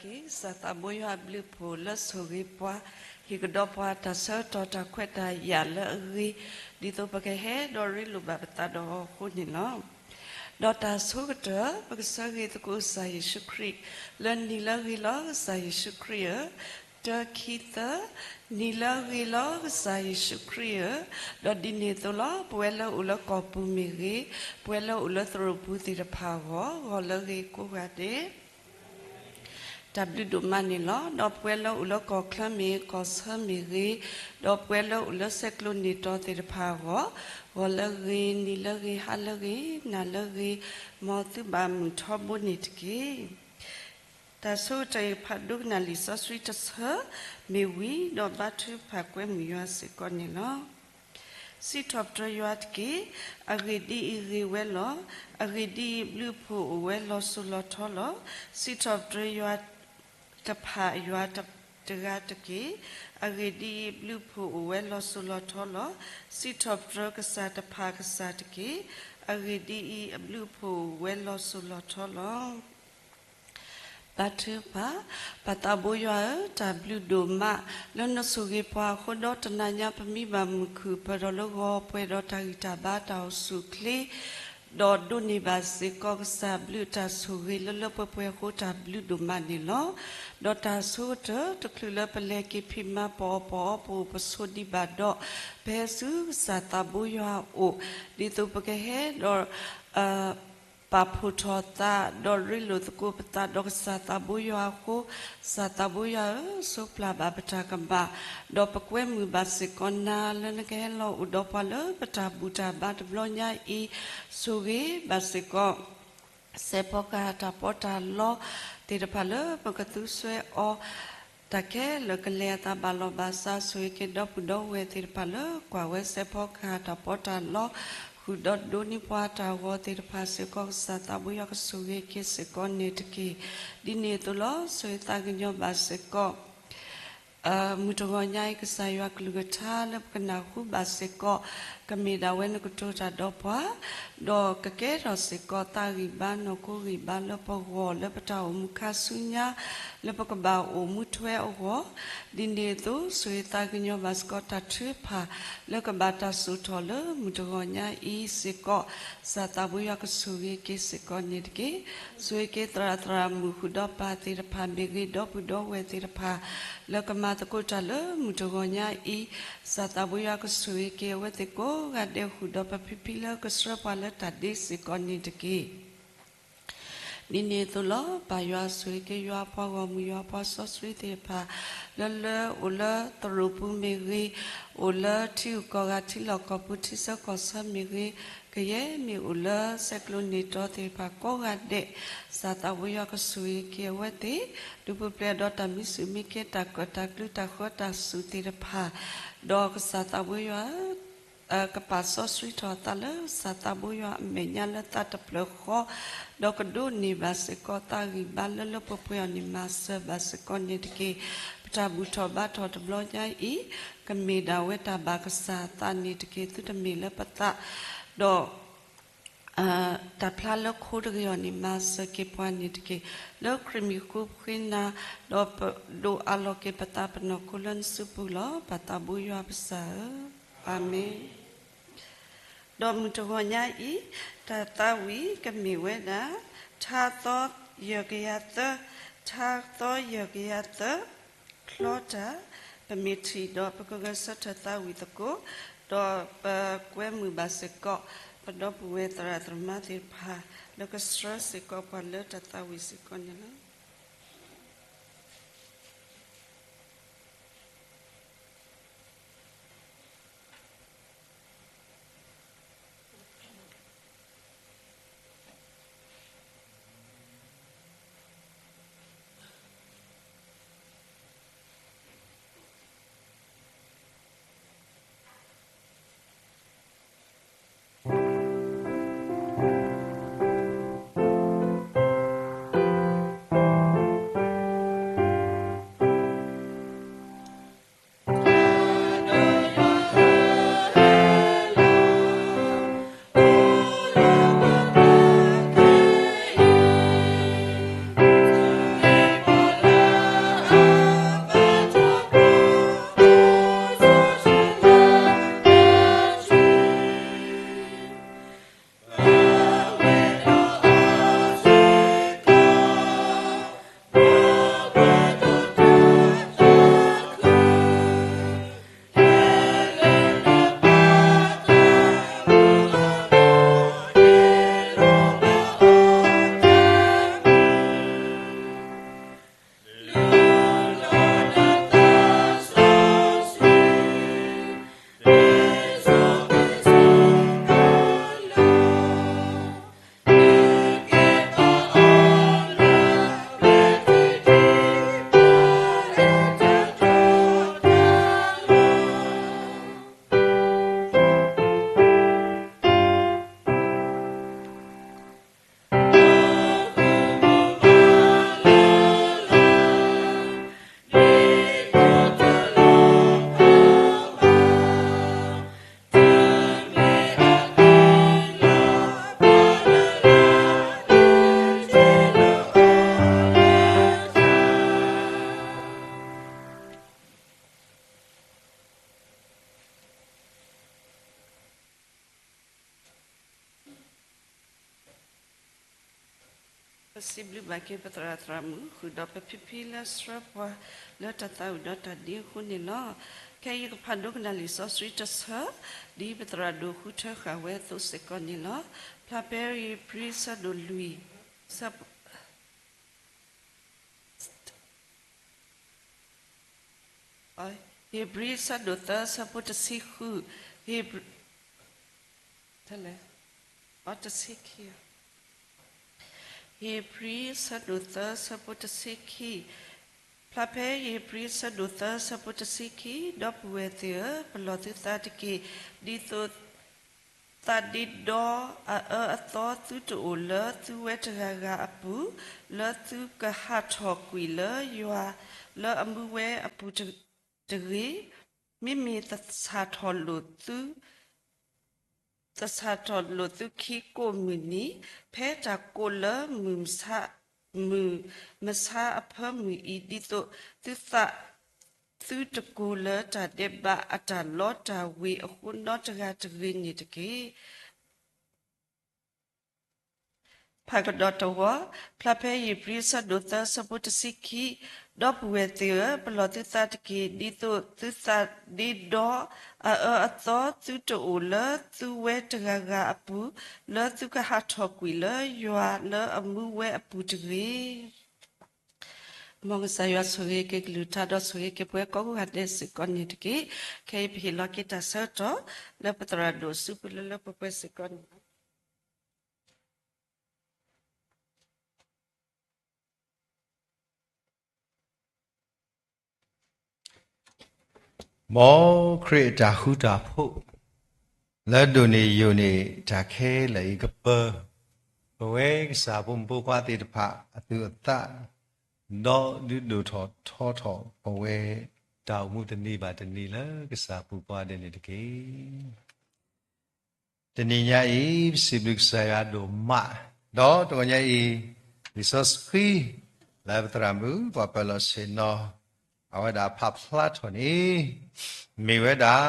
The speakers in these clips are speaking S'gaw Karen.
ကစၢ်သးဘိယွၤအဘျုးအဖှိၣ်လၢဆိၣ်ဂ့ၤပှၤ, ဟ့ၣ်ကဒီးပှၤတၢ်ဆၢကတီၢ်တၢ်ခွဲးတၢ်ယာ်လၢအဂ့ၤ, ဒ်သိးပကဟဲဒီးရ့လိာ်ဘၣ်ပသးဒီးအီၤအဃိန့ၣ်လီၤ. ဒီးတၢ်ဆိကတၢၢ် ပကဆၢဂ့ၤသကိးကစၢ်ယ့ၣ်ၡူးခရံာ် လၢနံၤလၢဂ့ၤလီၤ ကစၢ်ယ့ၣ်ၡူးခရံာ်ဧၢ, တၢ ခံ သၢ, နံၤလၢဂ့ၤလီၤ ကစၢ်ယ့ၣ်ၡူးခရံာ်ဧၢ, ဒီးဒ်န့ၣ်အသိးလီၤ. ပဝဲလၢအိၣ်လၢကီၢ်ပူၤမ့ၢ်ဂ့ၤ, ပဝဲလၢအိၣ်လၢသရိာ်ပူၤသ့ၣ်တဖၣ်အဂီၢ်, ဂီၤလၢဂ့ၤကိးဂၤဒဲး တၢ်ဘျုးဒိၣ်မးန့ၣ်လီၤ. ဒီးပဝဲလၢအိၣ်လၢကီၢ်ချၢမ့ၢ်ဂ့ၤ, ကီၢ်ဆၢမ့ၢ်ဂ့ၤ, ဒီးပဝဲလၢအိၣ်လၢဆဲးကျိးန့ၢ်တီသ့ၣ်တဖၣ်အဂီၢ်, ဂီၤလၢဂ့ၤ, နံၤလၢဂ့ၤ, ဟါလၢဂ့ၤ, နၤလၢဂ့ၤ, မ်သုဘၣ်မုာ်ထီဘိန့ၣ်တက့ၢ်. တၢ်ဆိကတၢၢ်အံၤ ဖးဒိကနၣ်လံာ်စီဆှံတဆၢမ့ၢ်ဝံၤ, ဒီးဘါထုကဖၣ်ကွဲမုာ်ယွၤစ့ၢ်ကီးန့ၣ်လီၤ. စံးထီၣ်ပတြၢၤယွၤတက့ၢ်. အဂ့ၢ်ဒ်အံၤ, ဂ့ၤဝဲလီၤ. အဂ့ၢ်ဒ်အံၤ, အဘျုးအဖှိၣ်အိၣ်ဝဲလီၤစိၤလီၤထီလီၤ. စံးထီၣ်ပတြၢၤယွၤတဖၣ်ယွၤတဂၤတက့ၢ်. အဂ့ၢ်ဒ်အံၤ, အဘျုးအဖှိၣ်အိၣ်ဝဲလီၤစိၤလီၤထီလီၤ. စံးထီၣ်ပတြၢၤကစၢ်တဖၣ်ကစၢ်တက့ၢ်. အဂ့ၢ်ဒ်အံၤ, အဘျုးအဖှိၣ်အိၣ်ဝဲလီၤစိၤလီၤထီလီၤ. ဘါထုကဖၣ်. ပၢ်သးဘိယွၤဧၢ, တၢ်ဘျုးဒိၣ်မး လၢနဆိၣ်ဂ့ၤပှၤအဃိ, ဒီးတနၤညါပမ့ၢ်ဘၣ်မုာ်ခုၣ်ပၢၢ်ထီၣ်လၢဂီၤပှဲၤဒီးတၢ်ဂံၢ်တၢ်ဘါတၢ်အိၣ်ဆူၣ်အိၣ်ချ့, ဒီးဒိးန့ၢ်ဘၣ်စ့ၢ်ကီးကစၢ်ဘျုးတၢ်ဆိၣ်ဂ့ၤလၢလၢပှဲၤပှဲၤအဃိ တၢ်ဘျုးဒိၣ်မးန့ၣ်လီၤ. ဒီးတၢ်ဆိကတၢၢ် တချုးလၢပလဲၤက့ၤဖံးမၤပအီၣ်ပအီပအိၣ်ပဆိးဒံးဘၣ်ဒီး, ပဟဲဆူကစၢ်သးဘိယွၤအအိၣ်, ဒ်သိးပကဟဲဒီး ပာ်ဖှိၣ်ထီၣ်သး, ဒီးရ့လိာ်သကိးပသးဒီးကစၢ်သးဘိယွၤအဃိ, ကစၢ်သးဘိယွၤဧၢ, ဆိပျၢ်ဘၣ်ပတၢ်ကမၣ်, ဒီးပကွဲမုာ်ဘၣ်စ့ၢ်ကီးနၤ လၢနကဟဲလီၤအိၣ်ဒီးပှၤလၢပတၢ်ဘူၣ်တၢ်ဘါတဘျီညါအံၤ, ဆိၣ်ဂ့ၤဘၣ်စ့ၢ်ကီး စဲးဖီကဟၣ်တၢ်ပီးတၢ်လီသ့ၣ်တဖၣ်လၢပကသူစွဲအီၤ, တၢ်ခဲလၢာ်ကလဲၤအသးဘၣ်လီၤဘၣ်စး, ဆိၣ်ဂ့ၤက့ၤဒီပုၢ်ဒီဝဲၢ်သ့ၣ်တဖၣ်လၢကွၢ်ဝဲစဲးဖီကဟၣ်တၢ်ပီးတၢ်လီ, ဃုာ်ဒီးဒိးန့ၢ်ပှၤတၢ်ဂီၤသ့ၣ်တဖၣ်စ့ၢ်ကီး, ကစၢ်သးဘိယွၤကဆိၣ်ဂ့ၤက့ၤစ့ၢ်ကီးန့ၣ်တက့ၢ်. ဒ်န့ၣ်အသိးလီၤ. ဆိၣ်ဂ့ၤသးကညီၤဘၣ်စ့ၢ်ကီး မုၢ်တဂီၤညါအံၤ ကစၢ်ယွၤကလုၢ်ကထါလၢပကနၢ်ဟူဘၣ်စ့ၢ်ကီး, ကမ့ၢ်ဒၣ်ဝဲနကတိၤတၢ်ဒီးပှၤ, ဒီးကကဲထီၣ်စ့ၢ်ကီးသးဂံၢ်ဘါ နီၢ်ခိဂံၢ်ဘါလၢပဂီၢ် လၢပတၢ်အိၣ်မူခါဆူညါ လၢပကဘၣ်အိၣ်မူထွဲအဂီၢ်, ဒ်န့ၣ်အသိး ဆိၣ်ဂ့ၤသးကညီၤဘၣ်စ့ၢ်ကီးတၢ်ထုကဖၣ် လၢကဘၣ်တၢ်စိာ်ထီၣ်လၢမုၢ်တဂီၤညါအံၤစ့ၢ်ကီး, ကစၢ်သးဘိယွၤကဆိၣ်ဂ့ၤက့ၤစ့ၢ်ကီးန့ၣ်တက့ၢ်. ဆိၣ်ဂ့ၤက့ၤသရၣ်သရၣ်မုၣ် ဃုာ်ဒီးပၢ်သ့ၣ်တဖၣ်မ့ၢ်ဂ့ၤ, ဒီပုၢ်ဒီဝဲၢ်သ့ၣ်တဖၣ် လၢကမၤသကိးတၢ်လၢမုၢ်တဂီၤညါအံၤ, ကစၢ်သးဘိယွၤကဆိၣ်ဂ့ၤက့ၤအဝဲသ့ၣ်ကိးဂၤဒဲး ဃုာ်ဒီးပဖံဖံလၢကဆှၢပှၤလၢတၢ်ဒ့စ့ၢ်ကီးန့ၣ်တက့ၢ်. ဒ်န့ၣ်အသိးလီၤ. ပၢ်ယွၤဆိၣ်ဂ့ၤက့ၤယွၤအပှၤဂီၢ်မုၢ် ယွၤအပှၤစီဆှံသ့ၣ်တဖၣ် လၢလၢအိၣ်လၢသရိာ်ပူၤမ့ၢ်ဂ့ၤ, အိၣ်လၢထံဂုၤကီၢ်ဂၤ ထံလီၢ်ကီၢ်ပူၤ ထံဆၢကီၢ်ဆၢမ့ၢ်ဂ့ၤ, ကယဲၢ်မ့ၢ်အိၣ်လၢဆဲးကျိးန့ၢ်တီသ့ၣ်တဖၣ်ကိးဂၤဒဲး, ကစၢ်သးဘိယွၤကဆိၣ်ဂ့ၤက့ၤအဝဲသ့ၣ်, ဒုးပူၤဖျဲးဒီးတၢ်မံဆူၣ်မံကဲ တၢ်ကၢၣ်တၢ်ကျူ တၢ်ဃၢတၢ်စူၣ်သ့ၣ်တဖၣ်, ဒီးကစၢ်သးဘိယွၤ ကပာ်စီဆှံထီၣ်အသးလၢကစၢ်သးဘိယွၤအမဲာ်ညါလၢသးတဖျၢၣ်ဃီ, ဒီးကဒိးန့ၢ်ဘၣ်စ့ၢ်ကီးသးဂံၢ်ဘါလၢလၢပှဲၤပှဲၤအီၤန့ၣ် မၤစၢၤဘၣ်စ့ၢ်ကီးန့ၣ်တက့ၢ်. ပတၢ်ဘူၣ်ထီၣ်ဘါထီၣ်တဘျီညါအံၤ, ကမ့ၢ်ဒၣ်ဝဲတၢ်ဘၣ်ကစၢ်အသးန့ၣ်တက့ၢ်. သုတမ့ၢ်လၢပသး, ဒီး တၢ်ဖျါလၢခိတဂ့ၤအီၤန့ၣ် မၤစၢၤက့ၤပှၤန့ၣ်တက့ၢ်. လၢခရံာ်မံၤဃုပဃ့နၤ, ဒီးပဒိးအးလီၤက့ၤပသးပနီၢ်ခိလၢနစုပူၤလီၤ. ပၢ်သးဘိယွၤပစၢ်ဧၢ, အၤမ့ၣ်. ဒီးမုၢ်တဂီၤညါအံၤ, တၢ်သးဝံၣ်ကမ့ၢ်ဝဲဒၣ် ထါသီယဲၢ်ကယၤသၢ, ထါသီယဲၢ်ကယၤသၢ ချီတၢ်, ပမ့ၢ်ထံၣ်ဒီးပကဂဲၤဆၢထၢၣ်သးဝံၣ်သကိး, ဒီးပကွဲမုာ်ဘၣ်စ့ၢ်ကီး ပဒီပုၢ်ဝဲၢ်သရၣ်သမါသ့ၣ်တဖၣ် လၢကဆှၢစ့ၢ်ကီးပှၤလၢတၢ်သးဝံၣ်စ့ၢ်ကီးန့ၣ်လီၤ. စံးဘျုးဘၣ်က့ၤပသရၣ်သရၣ်မုၣ် ဃုာ်ဒီးပဖံဖံလၢဆှၢပှၤလၢတၢ်သးဝံၣ်ဒီးတၢ်ဒ့အဃိန့ၣ်လီၤ. ခဲအံၤယကဖးဒိကနၣ်လံာ်စီဆှံတဆၢ ဒ်ပသရၣ်ဒိၣ်ဃုထၢဃာ်ဝဲအသိးစ့ၢ်ကီးန့ၣ်လီၤ. ဖျါဖဲဧ့ၤဘြံၤဆၢဒိၣ်လွံၢ် ဆၢ ဧ့ၤဘြံၤဆၢဒိၣ်သၢဆၢဖိတဆံဃု, ဧ့ၤဘြံၤ တဆံခံ, ဧ့ၤဘြံၤဆၢဒိၣ်သၢဆၢဖိတဆံခံ, ဖျါဖဲဧ့ၤဘြံၤဆၢဒိၣ်သၢဆၢဖိတဆံခံ, ဒီပုၢ်ဝဲၢ်သ့ၣ်ဧၢ, ပလီၢ်သုသးတက့ၢ်, ဒ်သိး သးဒ့ဒီအအၢအသီသုတအိၣ်လၢသုဝဲတဂၤဂၤအပူၤ, လၢသုကဟးထီၣ်ကွံာ်လၢယွၤလၢအမူဝဲအပူၤတဂ့ၤ. မ့မ့ၢ်သဆၣ်ထီၣ်လိာ်သု သဆၣ်ထီၣ်လိာ်သုခံကိးမုၢ်နံၤ, ဖဲတၢ်ကိးလၢမုၢ်မဆါ, မုၢ်မဆါအဖၢမုၢ်အံၤ, ဒ်သိးသုသး သုတကိၤလၢတၢ်ဒဲးဘးအတၢ်လီတၢ်ဝ့ၤအဃိနီတဂၤတဂ့ၤန့ၣ်တက့ၢ်. ဖးကဒီးတဝီ, ဖျါဖဲဧ့ၤဘြံၤဆၢဒိၣ်သၢဆၢဖိတဆံခံ, ဒီပုၢ်ဝဲၢ်သ့ၣ်ဧၢ, ပလီၢ်သုသးတက့ၢ်, ဒ်သိးသုသးဒ့ဒီအအၢအသီသုတအိၣ်လၢသုဝဲတဂၤဂၤအပူၤ, လၢသုကဟးထီၣ်ကွံာ်လၢယွၤလၢအမူဝဲအပူၤတဂ့ၤ. မ်ကစၢ်ယွၤဆိၣ်ဂ့ၤက့ၤကလုၢ်ကထါဒီးဆိၣ်ဂ့ၤက့ၤပဝဲကိးဂၤဒဲးစ့ၢ်ကီးန့ၣ်တက့ၢ်. ခဲအံၤပဟ့ၣ်လီၤက့ၤတၢ်ဆၢကတီၢ် လၢပသရၣ်ဒိၣ်အစုပူၤလၢလၢပှဲၤပှဲၤစ့ၢ်ကီးန့ၣ်လီၤ. မ်ခရံာ်အတၢ်ဃူတၢ်ဖိး လၢဒိၣ်န့ၢ်ယိာ်န့ၢ်တၢ်ခဲလၢာ်အံၤကပၢၤ ပဝဲကစၢ်ဖိမုၣ်ဖိခွါသ့ၣ်တဖၣ်အသူၣ်အသး ဒီးဒုးဒိၣ်ထီၣ်ထီထီၣ်ပဝဲတၢ်အိၣ်မူတနံၤဘၣ်တနံၤလၢကစၢ်ပူၤပှၤဒဲးန့ၣ်တက့ၢ်. တနံၤညါအံၤ ပစံးဘျုးကစၢ်ယွၤဒိၣ်မး, ဒီးတဂီၤညါအံၤ လံာ်စီဆှံ လၢပသရၣ်မုၣ် ပှၤပၢၤလီၢ်ဆ့ၣ်နီၤ အဝဲဒၣ်ဖးဖျါထီၣ်န့ၣ် မ့ၢ်ဝဲဒၣ်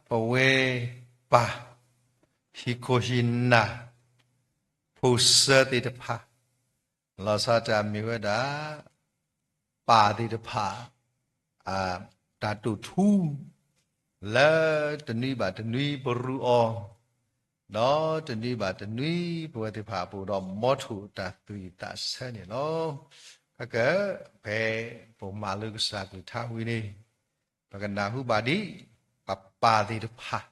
ပဝဲပၢ် ဟံၣ်ခိၣ်ဟံၣ်နၢ် ဖိစၢၤသ့ၣ်တဖၣ် လီၤဆီဒၣ်တၢ်မ့ၢ်ဝဲဒၣ် ပၢ်သ့ၣ်တဖၣ် တၢ်တိာ်ထူ လၢတနွံဘၣ်တနွံပရူၤအီၤ, ဒီးတနွံဘၣ်တနွံပဝဲသ့ၣ်တဖၣ်အပူၤဒီး မ်ထိၣ်တၢ်သူၣ်အသးဆၢန့ၣ်လီၤ. ခဲက ဖဲပမၤလိကစၢ်ကလုၢ်ကထါဝံၤန့ၣ် ပကနၢ်ဟူဘၣ်ဒ် ပပၢ်သ့ၣ်တဖၣ်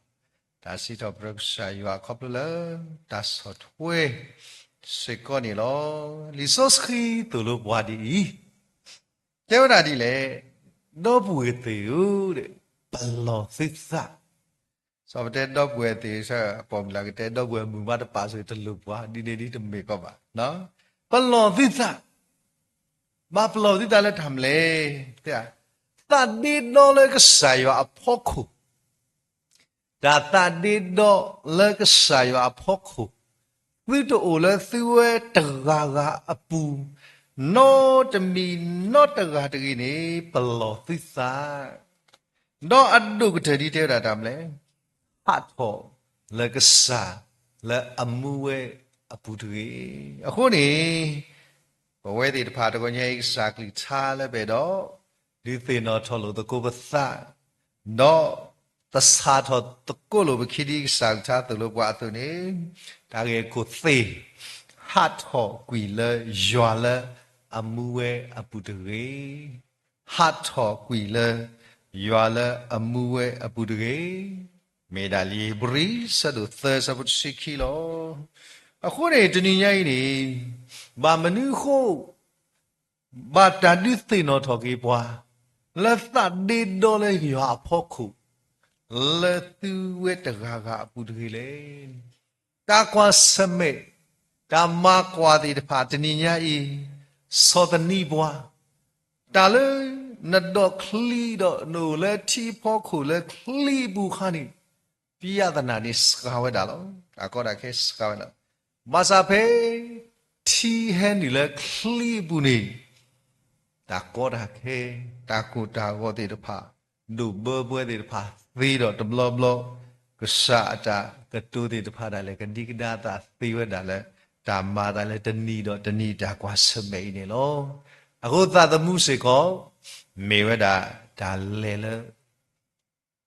တၢ်စံးထီၣ်ပတြၢၤကစၢ်ယွၤခီဖျိလၢ တၢ်ဆီၣ်ထွဲစ့ၢ်ကီးန့ၣ်လီၤ. လံာ်စီဆှံသိၣ်လိပှၤဒ်အံၤ, တဲဝဲဒၣ်ဒ်လဲၣ်, ဒီပုၢ်ဝဲၢ်သ့ၣ်ဧၢ, ပလီၢ်သုသး စီၤပတဲဒီပုၢ်ဝဲၢ်သ့ၣ်ဆၢ အပိာ်မုၣ်လၢကတဲဒီပုၢ်ဝဲၢ်မုၣ်မးတပာ်စ့ၢ်တလိၣ်ပှၤ ဒ်န့ၣ်ဒ်တမ့ၢ်ကီးဘၣ်. ပလီၢ်သုသး, ဘၣ်ပလီၢ်သုသးလၢတၢ်မနုၤလဲၣ်, သးဒ့ဒီလၢကစၢ်ယွၤအဖီခိၣ် တၢ်သးဒ့ဒီလၢကစၢ်ယွၤအဖီခိၣ်, သုတအိၣ်လၢသုဝဲတဂၤဂၤအပူၤ, နီတမံၤနီတဂၤတဂ့ၤန့ၣ် ပလီၢ်သုသး, ဒီးအဒိၣ်ကတၢၢ်ဒ်တဲဝဲဒၣ်တၢ်မနုၤလဲၣ်, ဟးထီၣ်လၢကစၢ်လၢအမူဝဲအပူၤတဂ့ၤ. အဃိန့ၣ် ပဝဲသ့ၣ်တဖၣ်တဂီၤညါအံၤ ကစၢ်ကလုၢ်ကထါလၢပအဲၣ်ဒိး ဒုးသ့ၣ်နီၣ်ထီၣ်လိာ်သကိးပသး, ဒီးသဆၣ်ထီၣ်သကိးလိာ်ပခံဒ်ကစၢ်ကလုၢ်ကထါသိၣ်လိပှၤအသိးန့ၣ်, တၢ်ဂ့ၢ်ခိၣ်သ့ၣ်, ဟးထီၣ်ကွံာ်လၢယွၤလၢအမူဝဲအပူၤတဂ့ၤ. ဟးထီၣ်ကွံာ်လၢယွၤလၢအမူဝဲအပူၤတဂ့ၤ. မ့ၢ်ဒၣ်လံာ်ဧ့ၤဘြံၤ ဆၢဒိၣ်သၢ ဆၢဖိတဆံခံလီၤ. အဃိန့ၣ် တနံၤညါအံၤန့ၣ် ဘၣ်မနုၤအဃိ ဘၣ်တၢ်ဒုးသ့ၣ်နီၣ်ထီၣ်က့ၤပှၤ လၢသးဒ့ဒီလၢယွၤအဖီခိၣ် လၢသုဝဲတဂၤဂၤအပူၤတဂ့ၤလဲၣ်. တၢ်ကွၢ်ဆၢၣ်မဲာ်, တၢ်မၤကွၢ်သ့ၣ်တဖၣ် တနံၤညါအံၤ ဆီၣ်သနံးပှၤ, တၢ်လၢနဒိးချံဒီးနအိၣ်လၢထံဖီခိၣ်လၢချံအပူၤအခါန့ၣ် ပြဿနာန့ၣ် စှၤဝဲဒၣ်လီၤ. တၢ်ကီတၢ်ခဲစှၤဝဲဒၣ်လီၤ. ဘၣ်ဆၣ်ဖဲထံဟဲနုာ်လၢချံအပူၤန့ၣ် တၢ်ကီတၢ်ခဲ, တၢ်ကိၢ်တၢ်ဂီၤသ့ၣ်တဖၣ်, ဒိၣ်ဘၢပဝဲသ့ၣ်တဖၣ်သ့ဒီးတဘျီဘျီ, ကစၢ်အတၢ်ကတိၤသ့ၣ်တဖၣ်ဒၣ်လဲာ် ကဒံကဒါအသးသ့ဝဲဒၣ်လၢ တၢ်မၤအသးလၢတနံၤဒီးတနံၤတၢ်ကွၢ်ဆၢၣ်မဲာ်အံၤန့ၣ်လီၤ. အဃိသးသမူစ့ၢ်ကီး မ့ၢ်ဝဲဒၣ် တၢ်လဲၤလၢ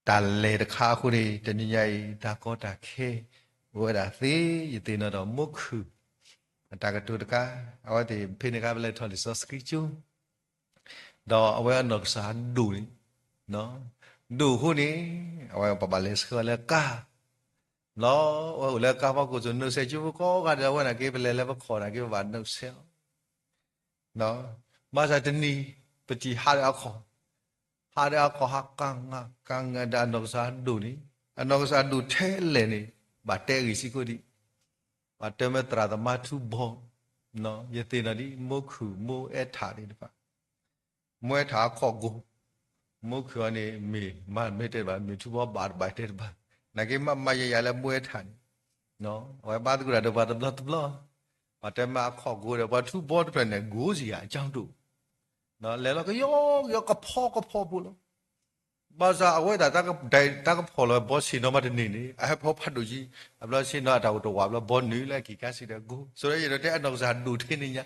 တၢ်လဲၤတခါအဃိန့ၣ် တနံၤညါအံၤ တၢ်ကီတၢ်ခဲ အိၣ်ဝဲဒၣ်သ့ ယသ့ၣ်နီၣ်ဒီးမိၢ်ခုၣ် အတၢ်ကတိၤတခါ အဝဲသ့ၣ်ဖဲန့ၣ်အခါ ပလဲၤထီၣ်လံာ်စီဆှံကၠိ ဒီးအဝဲအနီၢ်ကစၢ်ဒိၣ်န့ၣ် ဒိၣ်အဃိန့ၣ် အဝဲပဘၣ်လဲၤဆှၢအီၤလၢကါ လီၤ အဝဲအိၣ်လၢကါဖီခိၣ် စိၤနုာ်ဆဲးကၠိဖိကိးဂၤဒဲး အဝဲန့ၣ်က့ ပလဲၤလၢပခီၣ်န့ၣ်က့ ပဘၣ်နုာ်ဆဲးအီၤ ဘၣ်ဆၣ်တနံၤ ပထံၣ်ဟးဒီးအခီၣ်, ဟးဒီးအခီၣ်ဟးကါငါ ကါငါဒီးအနီၢ်ကစၢ်ဒိၣ်န့ၣ်, အနီၢ်ကစၢ်ဒိၣ်ထဲလဲၣ်န့ၣ် ဘၣ်တဲဂ့ၢ်စ့ၢ်ကီးဒံး, ဘၣ်တဲမ့ၢ်သရၣ်သမါထူဘီ, ယသ့ၣ်နီၣ်ဒံး မိၢ်ခုၣ်မိၢ်အဲၣ်ထးသ့ၣ်တဖၣ်, မိၢ်အဲၣ်ထးအခီၣ်ကိၤ, မိၢ်ခုၣ်အီၤန့ၣ် မ့ၢ်မၤမ့ၢ်တဲတဘၣ် မ့ၢ်ထူဘီဘၣ်တဘၣ်တဲတဘၣ်, နာ်က့မၤမၤယၤယၤလၢမိၢ်အဲၣ်ထးန့ၣ် အဝဲဘါသကိးတၢ်ဒီးပှၤတဘျီတဘျီ, ပှၤတဲမ့ၢ်အခီၣ်ကိၤဒီး ပှၤထူဘီတဖျၢၣ်န့ၣ် ကိၤစံယၤအကၠီဒိၣ်, လဲၤလီၤကယီကယီကဖီကဖီဖိလီၤ, ဘၣ်ဆၣ်အဝဲဒၣ် တၢ်ကဖီၣ်လီၤဘီဆ့ၣ်နီၤမးတန့ၢ်န့ၣ် အဟဲဖီဖးဒိၣ်ကံ, အဘျီဆ့ၣ်နီၤအတၢ်အိၣ်တဝးဘျီဘီနုာ်လၢက့ၤကါစံးဒီးကိၤ, ဆိဒီးယဲဒီးတဲအနီၢ်ကစၢ်ဒိၣ်ထဲန့ၣ်ညါ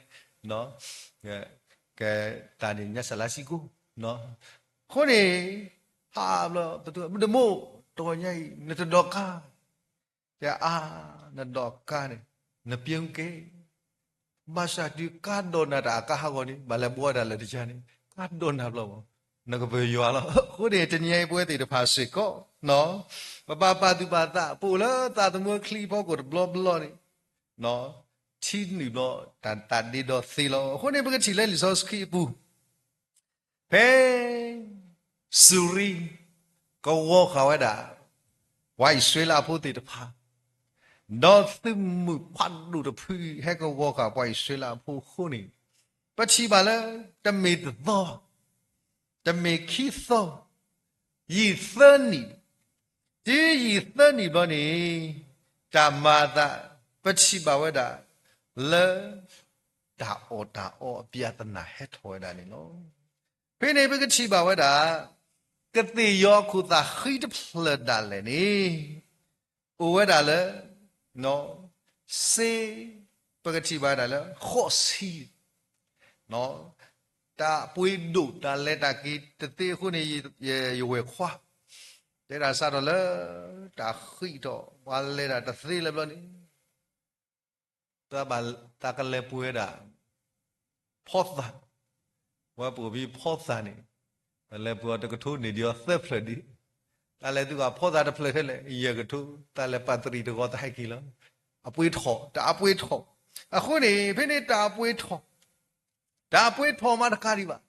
ကဲတၢ်န့ၣ်ညါစၢ်လါစံကိၣ်, အဃိန့ၣ် ဟးဘျီ ပတုၤမုၢ်တမိၢ် တဂီၤညါအံၤ နတဒိးကါ, တဲအါ နဒိးကါန့ၣ် နပျဲကဲ, ဘၣ်ဆၣ်တုၤကါဒိးနၤတၢ်အကါဟးဂီၤန့ၣ် ဘၣ်လဲၤဘှီတၢ်လၢာ်တကါန့ၣ် ကါဒိးနၤဘျီဘၣ်, နကပၢၤယွၤလီၤ. အဃိန့ၣ် တနံၤညါအံၤပဝဲသ့ၣ်တဖၣ်စ့ၢ်ကီး ပဘၣ်ပာ်သူၣ်ပာ်သး ပအိၣ်လၢသးသမူအချံအဖီခိၣ်တဘျီဘျီန့ၣ် ထံနုာ်ဘျီ တၢ်သးဒ့ဒီသ့လီၤ. အဃိန့ၣ် ပကထံၣ်လၢလံာ်စီဆှံအပူၤ ဖဲ စူၤရံ ကဝီၤဃာ်ဝဲဒၣ် ပှၤအံၣ်စရ့လးဖိသ့ၣ်တဖၣ်, ဒီးသုးမုၢ်ဖးဒိၣ်တဖုဟဲကဝီၤဃာ်ပှၤအံၣ်စရ့လးဖိအဃိန့ၣ်, ပထံၣ်ဘၣ်လၢ တမ့ၢ်တသီ တမ့ၢ်ခံသီ, ယံာ်သၢနံၣ်, တုၤယံာ်သၢနံၣ်ဘျီန့ၣ် တၢ်မၤအသး ပထံၣ်ဘၣ်ဝဲဒၣ်လၢ တၢ်အီၣ်တၢ်အီအပြဿနာဟဲထီၣ်ဝဲဒၣ်န့ၣ်လီၤ. ဖဲန့ၣ်ပကထံၣ်ဘၣ်ဝဲဒၣ် ကသ့ၣ်ယီၤအခိၣ်သးဃံတဖျၢၣ်ဒၣ်လဲာ်န့ၣ် အိၣ်ဝဲဒၣ်လၢ စ့ ပကထံၣ်ဘၣ်ဝဲဒၣ်လၢ ဃိးဆံ တၢ်ပှ့ၤဒိၣ်တၢ်လဲၤတၢ်က့ၤတသ့အဃိန့ၣ် ယဝဲၢ်ခွါ တဲဒၣ်စးထီၣ်လၢ တၢ်ဃံးထီၣ် ပှၤလဲၤတၢ်တသ့လၢၤဘျီန့ၣ် သးကလဲၤပှ့ၤဝဲဒၣ် ဖီသၣ်, ဝဲပှၤဖံဖီသၣ်န့ၣ် ပလဲၤပှ့ၤအီၤတကထိန့ၣ်ဒံးအီၤသၢဖျၢၣ်ဒံး, တၢ်လဲၤသုးကဖီသၣ်တဖျၢၣ်ထဲလဲၣ် ယဲၢ်ကထိ, တၢ်လဲၤပာ်တရံးတဂီၤသးဟဲက့ၤလီၤ. အပှ့ၤထီၣ် တၢ်အပှ့ၤထီၣ်, အဃိန့ၣ် ဖဲန့ၣ်တၢ်အပှ့ၤထီၣ် တၢ်အပှ့ၤထီၣ်မးတခါဒံးဘၣ်,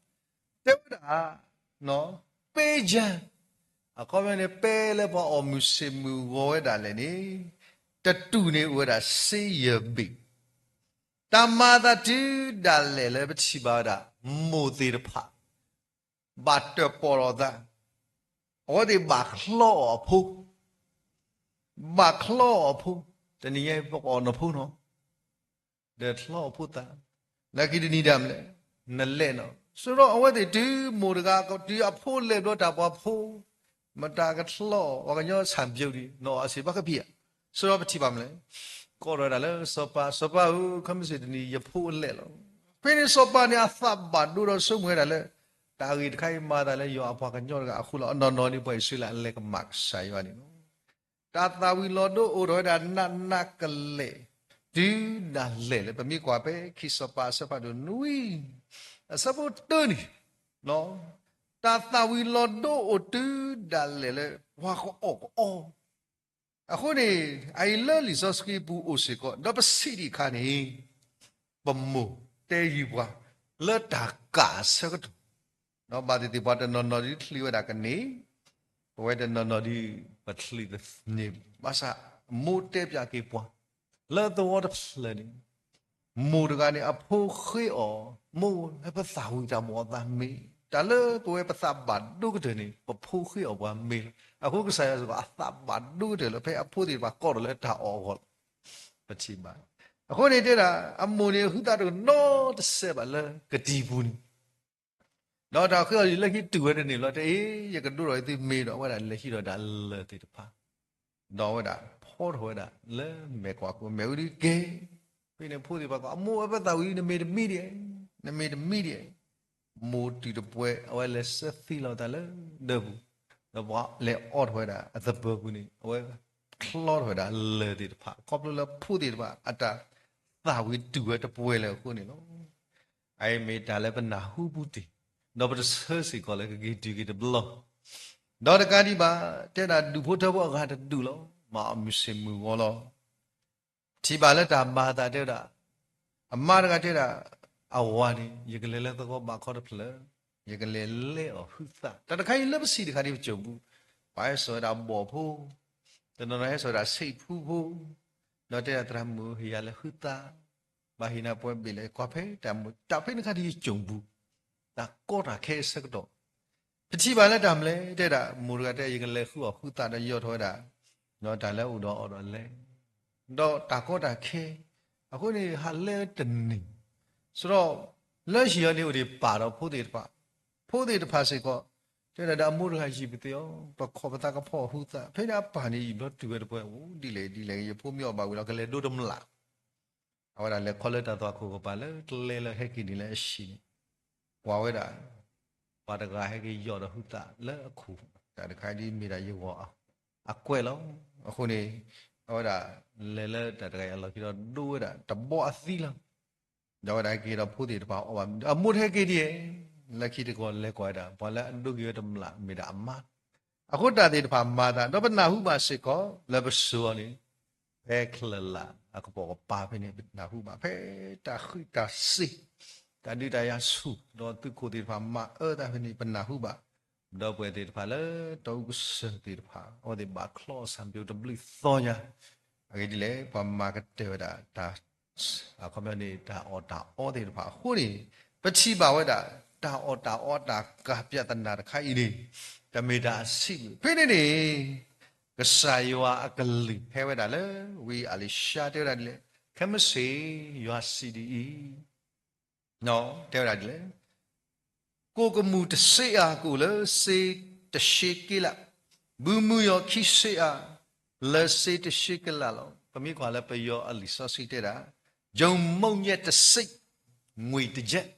တဲဝဲဒၣ် ပဲယၢ်, အခီပညီန့ၣ် ပဲလၢပှၤအီၣ်မုၢ်ဆ့ၣ်မုၢ်ဂီၤဝဲဒၣ်လဲာ်န့ၣ် တတူၢ်န့ၣ်အိၣ်ဝဲဒၣ်စ့ယဲၢ်ဘ့ၣ်, တၢ်မၤအသးတုၤဒၣ်လဲာ်လၢပထံၣ်ဘၣ်ဝဲဒၣ် မိၢ်သ့ၣ်တဖၣ် ဘၣ်တၢၣ်ပီၣ်လီၤသး, အဝဲသ့ၣ်ဘၣ်ချီအီၣ်အဖိ ဘၣ်ချီအီၣ်အဖိ, တနံၤညါအံၤပကအီၣ်နဖိနီၤ, ဒီးချီအီၣ်ဖိသး, လၢခံတနံၤဒၣ်မလဲၣ်, နလဲၣ်နီၤ, ဆိဒီးအဝဲသ့ၣ်တုၤမိၢ်တဂၤ တုၤအဖိလဲၣ်ဘျီတၢ်ပှၤဖိ, မတၤကချီအီၣ် ပှၤကညီဆၣ်ဘျုးဒံး နီၢ်အီၣ်အဆ့ၣ်ဘၣ်ကပံာ်ဧါ, ဆိဒီးပထံၣ်ဘၣ်မလဲၣ်, ကိးထီၣ်ဝဲဒၣ်လၢစီၤပၤ, စီၤပၤဧၢ, ခဲမုၢ်ဆ့ၣ်တနံၤယဖိအလဲၣ်လီၤ. ဖဲန့ၣ်စီၤပၤန့ၣ် အသးဘၣ်ဒိဒီးဆိကမိၣ်ဝဲဒၣ်လၢ တၢ်ဂ့ၢ်တခါအံၤမၤသးလၢယွၤအပှၤကညီတဂၤအဃိလီၤ. အနီၢ်နီၢ်န့ၣ် ပှၤအံၣ်စရ့လးအလဲၤကမၣ်ကစၢ်ယွၤန့ၣ်လီၤ. တၢ်သၣ်ဝံၤလီၤဒိအိၣ်ထီၣ်ဝဲဒၣ်နးနးကလဲာ် တုၤဒၣ်လဲာ်လၢ ပမ့ၢ်ကွၢ်ဖဲခံစီၤပၤအဆၢဖးဒိၣ်နွံ အဆၢဖိတၢန့ၣ်, တၢ်သၣ်ဝံၤလီၤဒိအိၣ်တုၤဒၣ်လဲာ်လၢပှၤကအီၣ်ကအီ အဃိန့ၣ် အအံၤလၢလံာ်စီဆှံအပူၤအိၣ်စ့ၢ်ကီး ဒီးပဆံးဒံးအခါန့ၣ် ပမိၢ်တဲဃုာ်ပှၤ လၢတၢ်ကးအဆၢကတီၢ်, ဘၣ်သ့ၣ်သ့ၣ်ပှၤတနီၤနီၤဒုးချံးဝဲဒၣ်ကန့ၢ်, ပဝဲတနီၤနီၤဒုး ပချံးတန့ၢ်ဘၣ်. ဘၣ်ဆၣ်မိၢ်တဲပၠးက့ၤပှၤ လၢသဝီတဖျၢၣ်န့ၣ် မိၢ်တဂၤန့ၣ် အဖိဃ့အီၤ, မိၢ်လၢပသၣ်ဝံၤတၢ်မ့ၢ်အသးမ့ၢ်, တၢ်လၢပဝဲပသးဘၣ်ဒိကတၢၢ်န့ၣ် ပဖိဃ့အီၤပှၤမ့ၢ်လီၤ. အဃိကစၢ်ယွၤစ့ၢ်ကီး အသးဘၣ်ဒိကတၢၢ်လၢ ဖဲအဖိသ့ၣ်တဖၣ်ကိးထီၣ်လၢတၢ်အီၣ်အဂီၢ်လီၤ. ပထံၣ်ဘၣ်. အဃိန့ၣ်တဲဒၣ် အမိၢ်န့ၣ် အဟုသးတနီတစဲးဘၣ်လၢကတံၤပူၤန့ၣ် ဒီးတၢ်ဃ့အီၤလၢဟံးတုၤဝဲတန့ၢ်ဘျီ တအ့ၣ် ယကဒိးထီၣ်သုမ့ၢ်ဒီး အဝဲဒၣ်လဲၤဟံးထီၣ်ဒၣ်လၢၢ်သ့ၣ်တဖၣ်, ဒီးအဝဲဒၣ်ဖီထီၣ်ဝဲဒၣ်လၢမဲာ်ကွၢ်ခိၣ် မ့ၣ်အူဒုးကဲ ဖဲန့ၣ်ဖိသ့ၣ်တဖၣ်ကိး အမိၢ်ဝဲပသးဝံၤ နမ့ၢ်တမံဒံး, နမ့ၢ်တမံဒံး, မိၢ်တုၤတပှဲၤ အဝဲလဲၤဆှၢသံလီၤသးလၢဒၢးပူၤ, ဒီးပှၤလဲၤအီၣ်ထီၣ်ဝဲဒၣ်အသပၢၤပူၤန့ၣ် အဝဲချီထီၣ်ဝဲဒၣ်လၢၢ်သ့ၣ်တဖၣ် ခီဖျိလၢဖိသ့ၣ်တဖၣ်အတၢ်သးဝံၤတုၤဝဲတပှဲၤလၢအဃိန့ၣ်လီၤ. အအံၤမ့ၢ်တၢ်လၢပနၢ်ဟူပူၤတ့ၢ်, ဒီးပတဆၢစ့ၢ်ကီးလၢကက့ၤတုၤက့ၤတဘျီ, ဒီးတကးဒံးဘၣ် တဲဒၣ်ဒူၣ်ဖိထၢဖိအဂၤတဒူၣ်လီၤ. မၤအီၣ်မုာ်ဆ့ၣ်မုာ်ဂီၤလီၤ. ထံၣ်ဘၣ်လၢတၢ်မၤအသးတဲဝဲဒၣ်, အမါတဂၤတဲဒၣ်, အဝၤန့ၣ် ယကလဲၤလၢသဝီဘးခီတဖျၢၣ်, ယကလဲၤလဲအီၣ်ဟုသၣ်. တၢ်တခါအံၤလၢပစံးတခါဒ်ပစိာ်ပူၤ, ပှၤဟဲစိာ်ဝဲဒၣ်ဘီၣ်ဖိ, တနီၤနီၤဟဲစိာ်ဝဲဒၣ်ဆံးဖူဖိ, ဒီးတဲဒၣ်သရၣ်မုၣ်ဧၢ ဟ့ၣ်ယၤလၢဟုသၣ်, ဘၣ်ဟ့ၣ်နၤပှဲၤဘ့ၣ်လဲၣ် ကွၢ်ဖဲတၢ်မုာ် တၢ်ဖဲန့ၣ်တခါဒ်ယစိာ်ပူၤ, တၢ်ကီတၢ်ခဲအဆၢကတီၢ် ပထံၣ်ဘၣ်လၢတၢ်မနုၤလဲၣ် တဲဒၣ် မိၢ်တဂၤတဲ ယကလဲၤဃုအီၣ်ဟုသၣ်ဒီးယအီၣ်ထီၣ်ဝဲဒၣ်, ဒီးတၢ်လၢအအိၣ်ဒီးအီၤဒီးလဲၤ, ဒီးတၢ်ကီတၢ်ခဲ, အဃိန့ၣ် ဟးလဲၤတန့ၢ်, စရီ, လၢဟံၣ်အီၤန့ၣ်အိၣ်ဒံးပၢ်ဒီးဖိသ့ၣ်တဖၣ်, ဖိသ့ၣ်တဖၣ်စ့ၢ်ကီး, တဲဒၣ်ဒီးအမိၢ်တဂၤယံာ်ပသ့ၣ်အီၤ ပခိးပသးကဖီအီၣ်ဟုသၣ်, ဖဲန့ၣ်အပၢ်န့ၣ်ယံာ်ဘျီတုၤဝဲတပှဲၤ အိၣ်ဒ်လဲၣ်ဒ်လဲၣ် ယဖိမ့ၢ်အီၣ်ဘၣ်ဝံၤလီၤ ကလဲၤဒိတမျၢ် အဝဲဒၣ်လဲၤခီလၢတၢ်သွၣ်ခိၣ်ကပၤလၢကျဲလၢဟဲက့ၤန့ၣ်လၢအဟံၣ်န့ၣ်, ကွၢ်ဝဲဒၣ်, ပှၤတဂၤဟဲက့ၤယီၢ်ဒီးဟုသၣ်လၢအခိၣ်, တၢ်တခါဒ်မ့ၢ်ဒၣ်ယဂီၢ်အကွဲၢ်လီၤ. အဃိန့ၣ်, အဝဲဒၣ်လဲၤလၢတၢ်တဂၤအံၤအလီၢ်ခံဒီး ဒိဝဲဒၣ်တဘီအသံလီၤ. ဒီးအဝဲဒၣ်က့ၤဒီးဖိသ့ၣ်တဖၣ်အီၣ်ဘၣ်မနုၤ အမိၢ်တဟဲက့ၤဒ်လဲၣ်, လၢခံတကီၢ်လဲၤကွၢ်ဝဲဒၣ် ပှၤလၢအဒိက့ၤဝဲတမျၢ်မ့ၢ်ဒၣ်အမါ အဃိတၢ်သ့ၣ်တဖၣ်မၤသး ဒီးပနၢ်ဟူဘၣ်စ့ၢ်ကီး လၢပစိၤအီၤန့ၣ်, ဖဲချၢၣ်လၢ်အကပိာ်ကပၤဖဲန့ၣ် ပနၢ်ဟူဘၣ် ဖဲတၢ်ဃံးတၢ်စ့ၤ, တၢ်ဒုးတၢ်ယၤဆူၣ် ဒီးသုးခိၣ်သ့ၣ်တဖၣ်မၤအၢသးဖဲန့ၣ် ပနၢ်ဟူဘၣ်, ဒီပုၢ်ဝဲၢ်သ့ၣ်တဖၣ်လၢတီအူကစၢၢ်သ့ၣ်တဖၣ် အဝဲသ့ၣ်ဘၣ်ချီအီၣ်ဆၣ်ပၠိတဘျုးသီညါ, အဂ့ၢ်ဒ်လဲၣ် ပှၤမၤကတၢၢ်ဝဲဒၣ်တၢ် အခီပညီန့ၣ် တၢ်အီၣ်တၢ်အီသ့ၣ်တဖၣ်အဃိန့ၣ်, ပထံၣ်ဘၣ်ဝဲဒၣ် တၢ်အီၣ်တၢ်အီတၢ်ကၤ ပြဿနာ တခါအံၤန့ၣ်, တမ့ၢ်တၢ်အဆံးဘၣ်. ဖဲန့ၣ်န့ၣ်, ကစၢ်ယွၤအကလုၢ်ဟဲဝဲဒၣ်လၢ ဝံအလံၤၡါတဲဝဲဒၣ်ဒ်လဲၣ်, ခဲမုၢ်ဆ့ၣ် ယွၤစံးဒ်အံၤ, တဲဝဲဒၣ်ဒ်လဲၣ် ကိၣ်ကမူၣ်တစ့အါ ကအိၣ်လၢစ့တၡ့က့လး, ဘုမုၢ်ယီၤခံစ့အါ လၢစ့တၡ့က့လးလီၤ. ပမ့ၢ်ကွၢ်လၢပယီၤအလံာ်စီဆှံတဲဒၣ်, ယိၤမိၣ်ညဲတစ့ ငွေတကျပ်,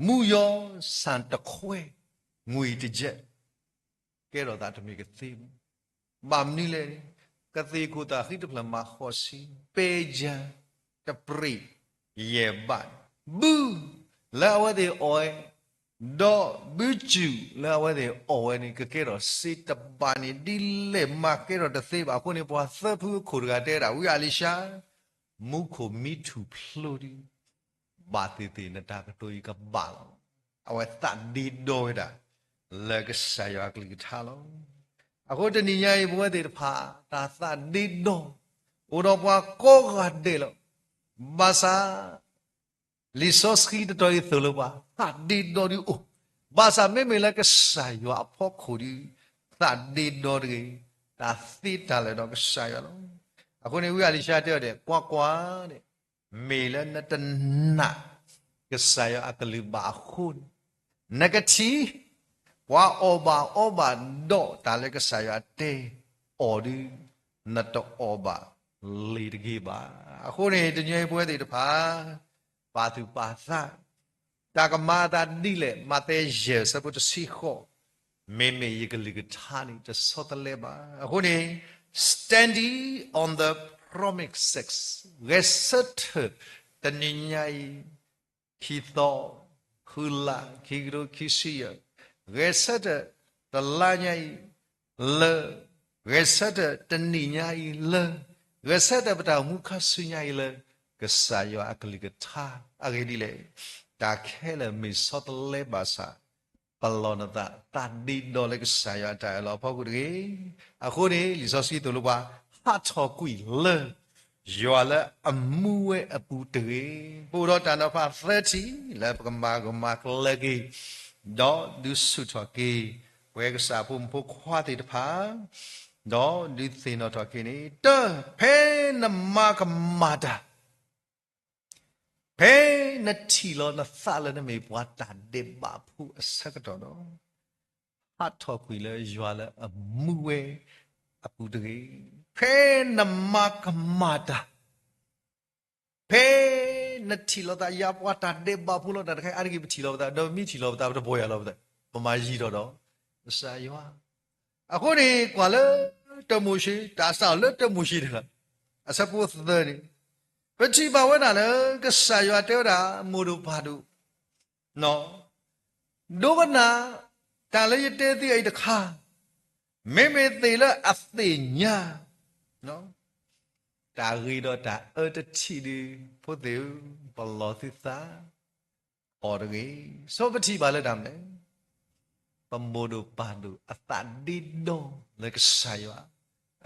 မုၢ်ယီၤဆၣ်တခွဲ ငွေတကျပ် ကဲထီၣ်သးတမ့ၢ်ကသ့ဘၣ်. ဘၣ်မနုၤလဲၣ်န့ၣ်, ကသ့ၣ်ခိၣ်သၣ်ဃံတဖျၢၣ်မၤဃီးဆံ, ပဲယၤတပြ့ၣ်ယဲၢ်ဘး, ဘုလၢအဝဲသ့ၣ်အီၣ်ဝဲ, ဒီးဘုစူၣ်လၢအဝဲသ့ၣ်အီၣ်ဝဲန့ၣ် ကကဲထီၣ်စ့တဘးန့ၣ် ဒ်လဲၣ်မၤကဲထီၣ်တသ့ဘၣ်. အဃိန့ၣ် ပှၤသၢဖုအခိၣ်တဂၤတဲဒၣ် ဝံအလံၤၡါ, မူခိၣ်မံထူၣ်ဖျိဒုး ဘၣ်သ့ၣ်သ့ၣ် နတၢ်ကတိၤအံၤကဘၣ်လီၤ. အဝဲသးဒ့ဒီဝဲဒၣ် လၢကစၢ်ယွၤအကလုၢ်ကထါလီၤ. အဃိတနံၤညါအံၤ ပဝဲသ့ၣ်တဖၣ် တၢ်သးဒ့ဒီ အိၣ်ဒီးပှၤကိးဂၤဒဲးလီၤ. ဘၣ်ဆၣ် လံာ်စီဆှံတတီၤအံၤသိၣ်လိပှၤ သးဒ့ဒီဒုးအိၣ်, ဘၣ်ဆၣ်မ့မ့ၢ်လၢကစၢ်ယွၤအဖီခိၣ်ဒီး သးဒ့ဒီတဂ့ၤ, တၢ်သ့တၢ်လၢာ်ဒီးကစၢ်ယွၤလီၤ. အဃိန့ၣ် ဝံအလံၤၡါတဲအီၤဒဲး ကွၢ်ကွၢ်, မ့ၢ်လၢနတနာ်ကစၢ်ယွၤအကလုၢ်ဘၣ်အဃိန့ၣ်, နကထံၣ် ပှၤအီၣ်ဘၣ်အီဘၣ်ဒီးတၢ်လၢကစၢ်ယွၤတဲအီၤဒုး နတအီၣ်ဘၣ်လ့ၤတဂ့ၤဘၣ်. အဃိန့ၣ် တနံၤအံၤပဝဲသ့ၣ်တဖၣ် ပာ်သူၣ်ပာ်သး တၢ်ကမၤအသးဒ်လဲၣ် မးသဲယဲၢ်ဆၢဖိတဆံဃိး, မ့မ့ၢ်ယကလုၢ်ကထါန့ၣ် တဆီတလဲဘၣ်. အဃိန့ၣ် standing on the promises, ဂဲၤဆၢထၢၣ်တနံၤညါအံၤ, ခံသီ, ဃုလါ, ခံကထိခံဆံယဲၢ်, ဂဲၤဆၢထၢၣ်တလါညါအံၤလၢ, ဂဲၤဆၢထၢၣ်တနံၤညါအံၤလၢ, ဂဲၤဆၢထၢၣ်ပတၢ်အိၣ်မူခါဆူညါအံၤလၢ ကစၢ်ယွၤအကလုၢ်ကထါ အဂ့ၢ်ဒ်လဲၣ်, တၢ်ခဲလၢာ်မ့ၢ်ဆီတလဲဘၣ်ဆၣ်, ပလီၢ်နသး သးဒ့ဒီလၢကစၢ်ယွၤအတၢ်အၢၣ်လီၤအဖီခိၣ်တဂ့ၤ. အဃိန့ၣ် လံာ်စီဆှံသိၣ်လိပှၤ ဟးထီၣ်ကွံာ်လၢ ယွၤလၢအမူဝဲအပူၤတဂ့ၤ. ပအိၣ်ဒီးတၢ်နီၤဖးသၢထံၣ်လၢပကမၤကမၤကျၢၤက့ၤ, ဒီးဒုးဆူၣ်ထီၣ်က့ၤ ပဝဲကစၢ်ဖိမုၣ်ဖိခွါသ့ၣ်တဖၣ်, ဒီးဒုးသ့ၣ်နီၣ်ထီၣ်က့ၤန့ၣ်, တၢ် ဖဲနမၤကမၣ်တၢ် ဖဲနထံၣ်လီၤနသးလၢနမ့ၢ်ပှၤတၢ်ဒဲးဘးဖိအဆၢကတီၢ်ဒီး, ဟးထီၣ်ကွံာ်လၢယွၤလၢအမူဝဲအပူၤတဂ့ၤ. ဖဲနမၤကမၣ်တၢ် ဖဲနထံၣ်လိာ်သးယၤပှၤတၢ်ဒဲးဘးဖိလီၤ တၢ်တခါအံၤအါတက့ၢ်ပထံၣ်လိာ်ပသး ဒီးပမ့ၢ်ထံၣ်လိာ်ပသး ပတပီၢ်ယၢ်လီၤပသး, ပမၤယံၤထီၣ်ဒီး ကစၢ်ယွၤ. အဃိန့ၣ် ကွၢ်လၢတၢမိၤၡ့ တၢ်စးထီၣ်လၢတၢမိၤၡ့တဂၤ အဆၢဖိသၢန့ၣ် ပထံၣ်ဘၣ်ဝဲဒၣ်လၢကစၢ်ယွၤတဲဝဲဒၣ် မိၢ်ဒိၣ်ပၢ်ဒိၣ် ဒိကနၣ်တၢ်လၢယတဲသုအံၤတခါ, မ့မ့ၢ်သ့ၣ်လၢအသ့ၣ်ညါ တၢ်ဂ့ၤဒီးတၢ်အၢတထံၣ်ဒီး ဖိသ့ၣ်ဧၢ, ပလီၢ်သုသး, အီၣ်တဂ့ၤ. ဆိပထံၣ်ဘၣ်လၢတၢ်မနုၤလဲၣ်, ပမိၢ်ဒိၣ်ပၢ်ဒိၣ်အသးဒ့ဒီလၢကစၢ်ယွၤ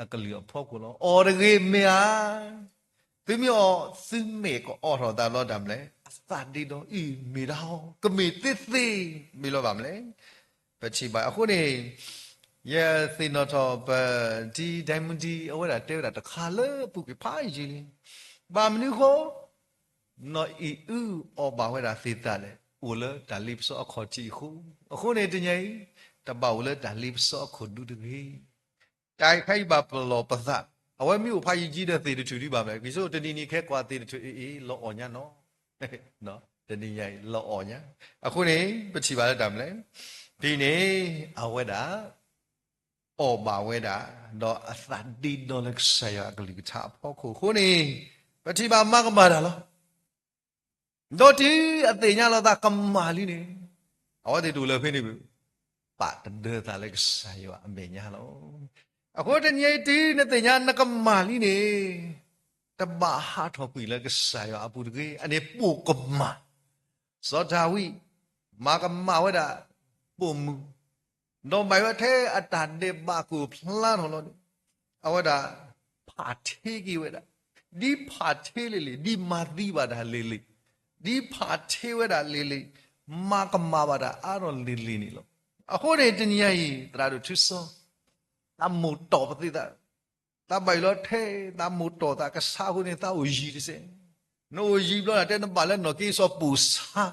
အကလုၢ်အဖီခိၣ်လီၤ. အီၣ်တဂ့ၤမ့ၢ်ဧါ, သုမ့ၢ်အီၣ် သုမ့ၢ်ကအီၣ်ထီၣ်သးဘျီတၢ်မနုၤလဲၣ်, အသးဒ့ဒီအံၤမ့ၢ်ဒၣ်အီၤ ကမ့ၢ်သ့သ့ မ့ၢ်လီၤဘၣ်မနုၤလဲၣ်. ပထံၣ်ဘၣ်အဃိန့ၣ် ယသ့ၣ်နီၣ်ထီၣ်ပ ဒ်ဒဲမူဒံ အဝဲဒၣ်တဲဝဲဒၣ်တခါလၢပူၤကွံာ်ဖးယံာ်လံ, ဘၣ်မနုၤဃိ နီၢ်အံၤအုအီၣ်ဘၣ်ဝဲဒၣ်သ့ၣ်သၣ်လဲၣ်, အိၣ်လၢတၢ်လ့ပစီအခီၣ်ထံးအဃိ, အဃိန့ၣ်တနံၤအံၤ တဘၣ်အိၣ်လၢတၢ်လ့ပစီအခိၣ်ဒူတဂ့ၤ. တၢ်အံၤခဲအံၤဘၣ်ပလီၢ်ပသး, အဝဲမ့ၢ်အိၣ်ဖးယံာ်ယံာ်ဒီးသ့ၣ်တထူၣ်ဒံးဘၣ်မလဲၣ်, က့ၤဆိတနံၤနံၤခဲကွၢ်သ့ၣ်တထူၣ်အံၤအံၤ လီၤအီၣ်ညါနီၤ, တနံၤညါအံၤ လီၤအီၣ်ညါ. အဃိန့ၣ် ပထံၣ်ဘၣ်လၢတၢ်မနုၤလဲၣ်, ဖဲန့ၣ် အဝဲဒၣ် အီၣ်ဘၣ်ဝဲဒၣ် ဒီးအသးဒ့ဒီလၢကစၢ်ယွၤအကလုၢ်ကထါအဖီခိၣ်အဃိန့ၣ်, ပထံၣ်ဘၣ်မၤကမၣ်တၢ်လီၤ. ဒီးတုၤအသ့ၣ်ညါလီၤသးကမၣ်လံန့ၣ်, အဝဲသ့ၣ်တအိၣ်လၢၤဖဲန့ၣ်ဘၣ်, ပာ်တဒၢသးလၢကစၢ်ယွၤအမဲာ်ညါလီၤ. အဃိတနံၤအံၤတုၤနသ့ၣ်ညါနကမၣ်လံန့ၣ်, တဘၣ်ဟးထီၣ်ကွံာ်လၢကစၢ်ယွၤအပူၤတဂ့ၤ, အန့ၣ်ပိာ်ကမၣ် စီၤဒၤဝံး မၤကမၣ်ဝဲဒၣ် ပိာ်မုၣ်, ဒီးဘၣ်ဝဲထဲအတၢ်ဒဲးဘးကအိၣ်ဖျါထီၣ်လီၤန့ၣ်, အဝဲဒၣ် ဖးထ့က့ၤဝဲဒၣ်, ဒ်ဖးထ့လံၤလံၤ, ဒ်မၤသံဘၣ်တၢ်လံၤလံၤ, ဒ်ဖးထ့ဝဲဒၣ်လံၤလံၤ, မၤကမၣ်ဘၣ်တၢ်အါထီၣ်လံၤလံၤန့ၣ်လီၤ. အဃိန့ၣ်တနံၤညါအံၤ သရၣ်ဒိၣ်ထူစီ သးမိၣ်တီၢ်ပသ့ၣ်သး, သးဘၣ်ယိၣ်လီၤထဲ, သးမိၣ်တီၢ်သးကဆါအဃိန့ၣ် သးအိၣ်ယံၤတစဲး, နအိၣ်ယံၤဘျီန့ၣ် တဲနဘၣ်လၢနီၢ်က့စီၣ်ပိာ်ဆါ,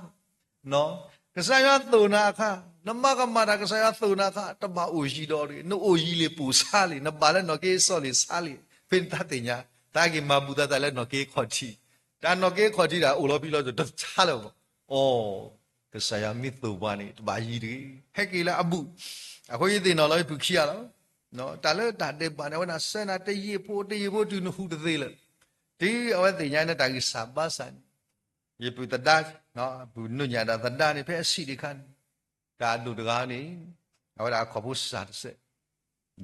ကစၢ်ယွၤသိၣ်နၤအခါ, နမၤကမၣ်တၢ်ကစၢ်ယွၤသိၣ်နၤအခါ တဘၣ်အိၣ်ယံၤဒီးတဂ့ၤ, နအိၣ်ယံၤလံပိာ်ဆါလံ, နဘၣ်လၢနီၢ်က့စီၣ်လံဆါလံ, ဖဲန့ၣ်သးသ့ၣ်ညါ, သးက့ၤမၤဘူၣ်သးသးလၢနီၢ်က့ခီၣ်ထံး, တၢ်နီၢ်က့ခီၣ်ထံးဒၣ်အိၣ်လီၤဖဲလီၤတဆါလၢၤဘၣ်, အိ ကစၢ်ယွၤမ့ၢ်သိၣ်ပှၤန့ၣ် တဘၣ်ယံၤတဂ့ၤ, ဟဲက့ၤလၢအဘူၣ်, အဃိယသ့ၣ်နီၣ်လီၤယဖုခံဂၤလီၤ, တၢ်လၢတၢ်ဒဲးဘးန့ၣ် အဝဲဒၣ်စဲနၤတယံာ်ဖိတယံာ်ဖိတုၤနဟူးတသ့လၢၤ, တုၤအဝဲသ့ၣ်ညါန့ၣ်တၢ်ဂံၢ်စၢ်ဘါစၢ်န့ၣ်, ယပုၢ်သဒါ, ပုၢ်နူၢ်ညၣ်ဒၣ်သဒါန့ၣ် ဖဲအဆံးတခါန့ၣ်, တၢ်အဒိၣ်တဂၤန့ၣ်, အဝဲဒၣ်အခီၣ်ဖိစၢ်တစဲး,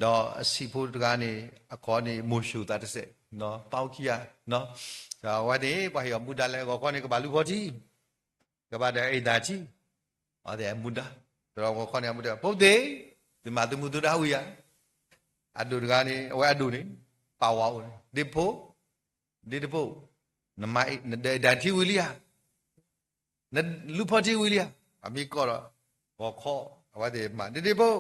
ဒီးအဆံးဖိတဂၤန့ၣ် အခီၣ်န့ၣ်မိၤၡိၣ်သးတစဲး, ပၢ်အိၣ်ခံဂၤ, အဝဲန့ၣ် ပှၤဟ့ၣ်အီၤမူဒါလၢဂီၤခီန့ၣ် ကဘၣ်လူဖီထံ, ကဘၣ်ဒီးအ့ၣ်သၣ်ထံ, အဝဲသ့ၣ်မူဒါ, ဒီးဂီၤခီန့ၣ် အမူဒါ ဖိသ့ၣ်, သုမၤသုမူသုဒါဝံၤယၤ, အဒိၣ်တဂၤန့ၣ် အဝဲအဒိၣ်န့ၣ်, ပာ်ဝဲအိၣ်န့ၣ် ဒ့ဖိ, ဒ့တဖိ, နမၤအ့ၣ်, နဒီးအ့ၣ်သၣ်ထံဝံၤလံဧါ, နလူဖီထံဝံၤလံဧါ, အမ့ၢ်ကီးဒီး, ဂီၤခီ, အဝဲသ့ၣ်မၤ ဒ့ဒ့ဖိ,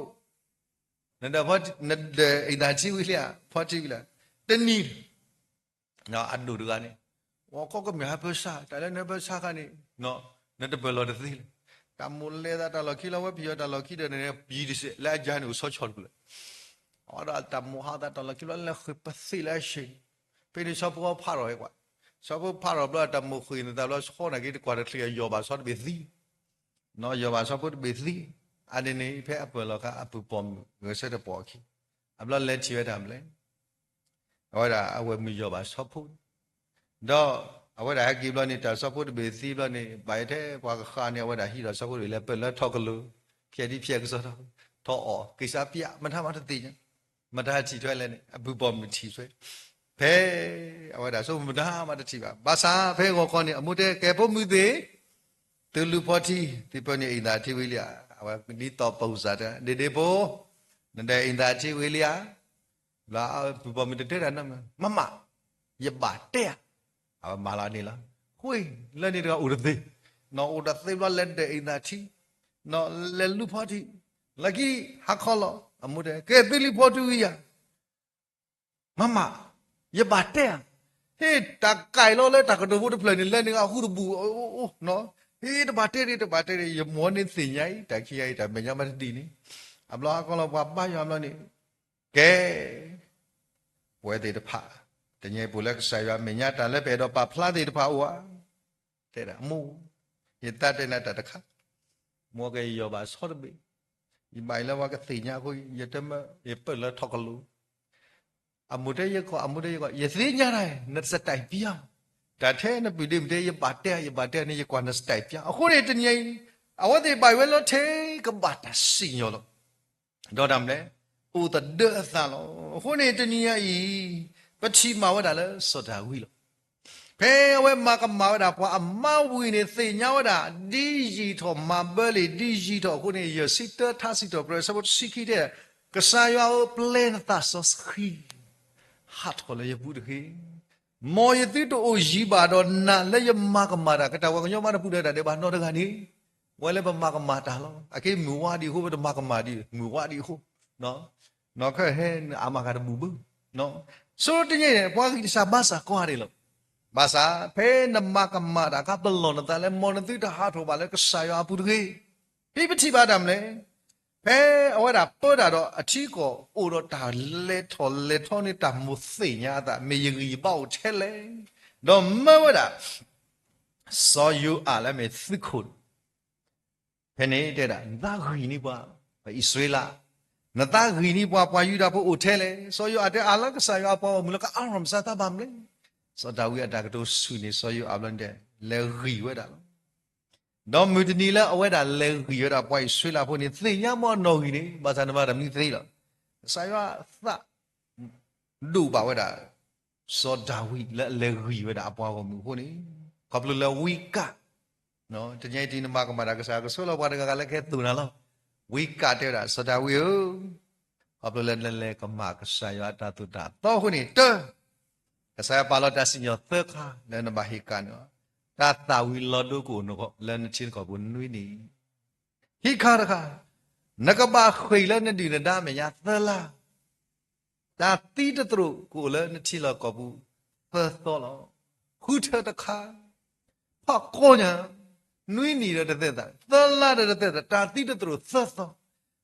နဒီးအ့ၣ်သၣ်ထံဝံၤလံဧါ, ဖီထံဝံၤလံ, တနံၤ အဒိၣ်တဂၤန့ၣ်, ဂီၤခီကမ့ၢ်ဟးဖၢဆါ, တၢ်လၢနဟးဖၢဆါခါန့ၣ်, နတပၢၢ်လီၤတသ့လၢၤ, တၢ်မိၣ်လဲၤသးတၢ်လီၢ်ခံလီၤဝဲ ပယီၤတၢ်လီၢ်ခံဒီး နပျံၤတစဲး လၢအယၤန့ၣ်အိၣ်ဆီဆီတပူၤလၢၤ, အဝဲဒၣ်တၢ်မိၣ်ဟးသးတၢ်လီၢ်ခံဘျီ လဲၤဃ့ၢ်ပသ့ၣ်လၢအဆံး, ဖဲန့ၣ်ဆီဖိဖးထီၣ်ဝဲကွၢ်, ဆီဖိဖးထီၣ်ဘျီ တၢ်မိၣ်ဃ့ၢ်နသးဘျီ ဆီနာ်က့တကွၢ်တချ့ ယီၢ်ဘၣ်ဆီတဘ့ၣ်သံ ယီၢ်ဘၣ်ဆီဖိတဘ့ၣ်သံ, အန့ၣ်န့ၣ် ဖဲအပၢၢ်လီၤခါ အပုၢ်ပိာ်မုၣ်ဂဲၤဆၢထၢၣ်ပိာ်အခံ, အဘျီလဲၤထံၣ်ဝဲတၢ်မနုၤလဲၣ်, အဝဲဒၣ်အဝဲၢ်မုၣ်ယီၢ်ဘၣ်ဆီဖိ, ဒီးအဝဲဒၣ်ဟဲက့ၤဘျီန့ၣ် တၢ်ဆီဖိတဘ့ၣ်သံဘျီန့ၣ် ဘၣ်ယဲထဲပှၤကဃၣ်န့ၣ် အဝဲဒၣ်ဟံးဒီးဆီဖိတဘ့ၣ်လဲၤပၢၢ်လၢထီၣ်ကလိၤ, ဖျဲးဒ်ဖျဲးကစီၣ်ထီၣ်, ထီၣ်အီၣ် က့ၤစးပျး မတၤမးတသ့ၣ်ညါ, မတၤထံၣ်ထွဲလဲၣ်န့ၣ် အပုၢ်ပိာ်မုၣ်ထံၣ်ထွဲ, ဖဲအဝဲဒၣ်ဆိကမိၣ်မတၤမးတထံၣ်ဘၣ်, ဘၣ်ဆၣ်ဖဲဂီၤခီန့ၣ် အမိၢ်တဲ ကဲဖိမုၣ်သ့ၣ်, သုလူဖီထံ, သုပၢနုာ်အ့ၣ်သၣ်ထံဝံၤလံဧါ, အဝဲဒ်သိးပိာ်စၢ်တဲ ဒ့ဒ့ဖိ, နဒီးအ့ၣ်သၣ်ထံဝံၤလံဧါ, ဘျီအပုၢ်ပိာ်မုၣ်တတဲတၢ်နီတမံၤ, မမ, ယဘၣ်တဲဧါ, အဝဲမၤလီၤန့ၣ်လီၤ, ဃ့, လၢန့ၣ်တဂၤအိၣ်တသ့, နီၢ်အိၣ်တသ့ဘျီလဲၤဒီးအ့ၣ်သၣ်ထံ, နီၢ်လဲၤလူဖီထံ, လၢခံဟးခီလီၤ, အမိၢ်တဲ ကဲသုလူဖီထံဝံၤဧါ, မမ, ယဘၣ်တဲဧါ, ဟ့ၣ်တၢ်ကဲလီၤလၢတၢ်ကတိၤဖိတဖျၢၣ်န့ၣ် လၢန့ၣ်အဟူတဘူၣ်, ဟ့ၣ်တဘၣ်တဲဒံး တဘၣ်တဲဒံး ယမိၢ်န့ၣ်သ့ၣ်ညါအံၤ တၢ်ခံဂၤအံၤ တၢ်မဲာ်ညါမးတဒံးန့ၣ်, အဘျီဟးခီလီၤပှၤဘါယွၤဘျီန့ၣ်, ကဲ ပဝဲသ့ၣ်တဖၣ်, တနံၤအံၤပူၤလၢကစၢ်ယွၤအမဲာ်ညါတၢ်လၢပအဲၣ်ဒိးပာ်ဖျါသ့ၣ်တဖၣ်အိၣ်ဧါ, တဲဒၣ်မိၢ်, ယသးတဲနၤတၢ်တခါ, မိၢ်ကယီၢ်ဘၣ်ဆီတဘ့ၣ်, ယဘၣ်အံၤလၢပှၤကသ့ၣ်ညါအဃိ ယတမၢ ယပၢၢ်လၢထီၣ်ကလိၤ အမိၢ်တဲယကီၢ်, အမိၢ်တဲယကီၢ်, ယသ့ၣ်ညါတၢ်, နစတဲးပျါ, တၢ်ထဲနပုၢ်ဒ့မုၣ်တဲ ယဘၣ်တဲ, ယဘၣ်တဲန့ၣ် ယကွၢ်နစတဲးပျါ. အဃိန့ၣ်တနံၤအံၤ အဝဲသ့ၣ်ဘၣ်ဝဲလၢထဲကဘၣ်တၢ်စံၣ်ညီၣ်လီၤ. ဒီးတၢ်မနုၤလဲၣ်, အိၣ်သဒၢအသးလီၤ. အဃိန့ၣ်တနံၤအံၤ ပထံၣ်မၤဝဲဒၣ်လၢစီၤဒၤဝံးလီၤ. ဖဲအဝဲမၤကမၣ်ဝဲဒၣ်ပှၤအမါဝံၤန့ၣ် သ့ၣ်ညါဝဲဒၣ် ဒ်ယံာ်ထီၣ်မၤဘၢလံ, ဒ်ယံာ်ထီၣ်အဃိန့ၣ် ယဲၢ်ဆံတၢ ထါစံးထီၣ်ပတြၢၤ အဆၢဖိတဆံခံတဲ, ကစၢ်ယွၤဧၢ, ပျဲနသးစီဆှံ ဟးထီၣ်လၢယပူၤတဂ့ၤ. မ်ယသုတအိၣ်ယံၤဘၣ်ဒီးနၤလၢယမၤကမၣ်တၢ် ကတၢၢ်ပှၤကညီမါတပူၤဒီးတၢ်ဒဲးဘးနီတဂၤန့ၣ်, ဝဲလၢပမၤကမၣ်တၢ်လီၤ. အက့မုၢ်ဝါဒံးအဃိ ပတမၤကမၣ်ဒံး မုၢ်ဝါဒံးအဃိ, နီၢ်ခဲဟဲအမၤကတဘူၣ်ဘၣ်. ဆိတနံၤန့ၣ် ပှၤဂံၢ်စၢ်ဘါစၢ်ကိးဂၤဒဲးလီၤ. ဘၣ်ဆၣ် ဖဲနမၤကမၣ်တၢ်အခါ ပလီၢ်နသးလၢ မ်နသုတဟးထီၣ်ဘၣ်လၢကစၢ်ယွၤအပူၤတဂ့ၤ. ဖဲပထံၣ်ဘၣ်တၢ်မနုၤလဲၣ်, ဖဲအဝဲဒၣ်ပၢတၢ်ဒီးအထံကီၢ်အိၣ်ဒီးတၢ်လဲၤထီၣ်လဲၤထီန့ၣ် တၢ်မိၣ်သ့ၣ်ညါအသး မ့ၢ်ယဂံၢ်ယဘါအိၣ်ထဲလဲၣ်, ဒီးမၢဝဲဒၣ် စီၤယိၤအၣ်လၢမ့ၢ်သုးခိၣ်န့ၣ် ဖဲန့ၣ်တဲဒၣ် နသးဂံၢ်န့ၢ်ပှၤ ပှၤအံၣ်စရ့လး, နသးဂံၢ်န့ၢ်ပှၤ ပှၤယူဒၤဖိအိၣ်ထဲလဲၣ်. စီၤယိၤအၣ်တဲအါလၢကစၢ်ယွၤအပှၤဂီၢ်မုၢ်လၢ ကအါရၣ်မစါသးဘၣ်မနုၤလဲၣ်. စီၤဒၤဝံးအတၢ်ကတိၤဆူၣ်န့ၣ် စီၤယိၤအၣ်ဘျီန့ၣ်တဲ လဲၤဂံၢ်ဝဲဒၣ်လီၤ. ဒီးမုၢ်တနံၤလၢအဝဲဒၣ်လဲၤဂံၢ်ဝဲဒၣ်ပှၤအံၣ်စရ့လးဖိန့ၣ် သ့ၣ်ညါမ့ၢ်အနီၣ်ဂံၢ်န့ၣ် ဘၣ်ဆၣ်နမၤတၢ်မနုၤသ့လီၤ. ကစၢ်ယွၤသး ဒိၣ်ဘၣ်ဝဲဒၣ် စီၤဒၤဝံးလၢအလဲၤဂံၢ်ဝဲဒၣ်အပှၤဂီၢ်မုၢ်အဃိန့ၣ်, ခီဖျိလၢဝံကၢ်, တနံၤအံၤတနံၤနမၤကမၣ်တၢ် ကစၢ်ယွၤကဆှၢလီၤပှၤတဂၤဂၤလၢကဟဲသိၣ်နၤလီၤ. ဝံကၢ်တဲဝဲဒၣ် စီၤဒၤဝံးဧၢ, ခီဖျိလၢနလဲၤကမၣ်ကစၢ်ယွၤအတၢ်သိၣ်တၢ်သီအဃိန့ၣ် တၢ ကစၢ်ယွၤပာ်လီၤတၢ်စံၣ်ညီၣ်သၢခါလၢနဘၣ်ဟ့ၣ်ကၣ်န့ၣ်လီၤ. တၢ်သၣ်ဝံၤလီၤဒိကအိၣ်လၢနထံနကီၢ်ပူၤနွံနံၣ်, ခံခါတခါ, နကဘၣ်ဃ့ၢ်လၢနဒုၣ်နဒါမဲာ်ညါသၢလါ, တၢ်သံတသရိာ်ကအိၣ်လၢနထံလီၢ်ကီၢ်ပူၤသၢသီလီၤ. ဃုထၢတခါ, ဖးကိညါ, နွံနံၣ်ဒီးတသဲသး, သၢလါဒီးတသဲသး, တၢ်သံတသရိာ်သၢသီ.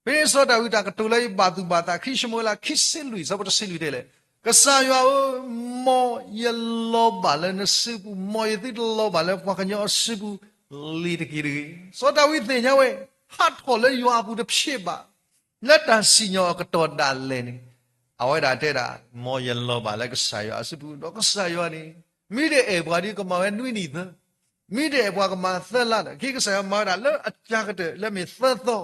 ဖဲစီၤဒၤဝံးတၢ်ကတိၤလၢယဘၣ်သူၣ်ဘၣ်သး ခံၡမူၤအ့လး ခံဆံလွံၢ် ဆၢဖိတဆံလွံၢ်တဲလဲၣ်, ကစၢ်ယွၤဧၢ, မ်ယလီၤဘၣ်လၢနစုပူၤ, မ်ယသုတလီၤဘၣ်လၢပှၤကညီအစုပူၤ လံၤတက့ၢ်တဂ့ၤ. စီၤဒၤဝံးသ့ၣ်ညါဝဲ, ဟးထီၣ်လၢယွၤအပူၤတဖျ့ဘၣ်, လၢတၢ်စံၣ်ညီၣ်အကတီၢ်ဒၣ်လဲာ်န့ၣ်, အဝဲဒၣ်တဲဒၣ် မ်ယလီၤဘၣ်လၢကစၢ်ယွၤအစုပူၤ, ဒီးကစၢ်ယွၤန့ၣ် မ့ၢ်တအဲၣ်ပှၤဒီးကမၤဝဲနွံနံၣ်သၢ, မ့ၢ်တအဲၣ်ပှၤကမၤသၢလါဒီး ခဲကစၢ်ယွၤမၤဝဲဒၣ်လၢအကၤကတၢၢ်လၢမ့ၢ်သၢသီ,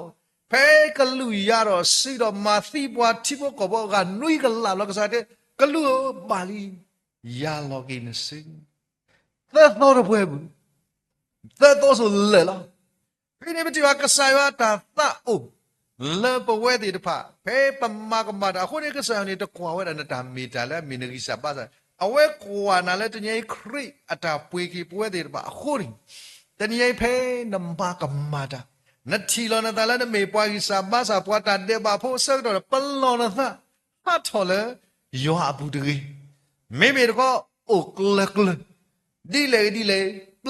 ဖဲကလူးယါဒီးစုဒီးမၤသံပှၤထံဖိကီၢ်ဖိအဂၤနွံကလးလီၤ. ကစၢ်ယွၤတဲ ကလူးဧၢ, ဘၣ်လံ, ယၤလီၤက့ၤနစု သၢသီတပှဲၤပူၤ, သၢသီစိၤလၢာ်လီၤ. ဖဲန့ၣ်ပထံၣ်ဘၣ်ကစၢ်ယွၤအတၢ်သးအိၣ် လၢပဝဲသ့ၣ်တဖၣ် ဖဲပမၤကမၣ်တၢ်အဃိန့ၣ် ကစၢ်ယွၤန့ၣ်တကွၢ်ဝဲဒၣ်နတၢ်မ့ၢ်တၢ်လၢအမ့ၢ်နဂံၢ်စၢ်ဘါစၢ်, အဝဲကွၢ်နၤလၢတနံၤအံၤခရံာ်အတၢ်ပှ့ၤက့ၤပဝဲသ့ၣ်တဖၣ်အဃိန့ၣ်, တနံၤအံၤဖဲနမၤကမၣ်တၢ်, နထံၣ်လီၤနသးလၢနမ့ၢ်ပှၤဂံၢ်စၢ်ဘါစၢ် ပှၤတၢ်ဒဲးဘးဖိအဆၢကတီၢ်ဒီး ပလီၢ်နသး ဟးထီၣ်လၢယွၤအပူၤတဂ့ၤ. မ့မ့ၢ်တခီ အိၣ်ကျၢၤကျၢၤ ဒ်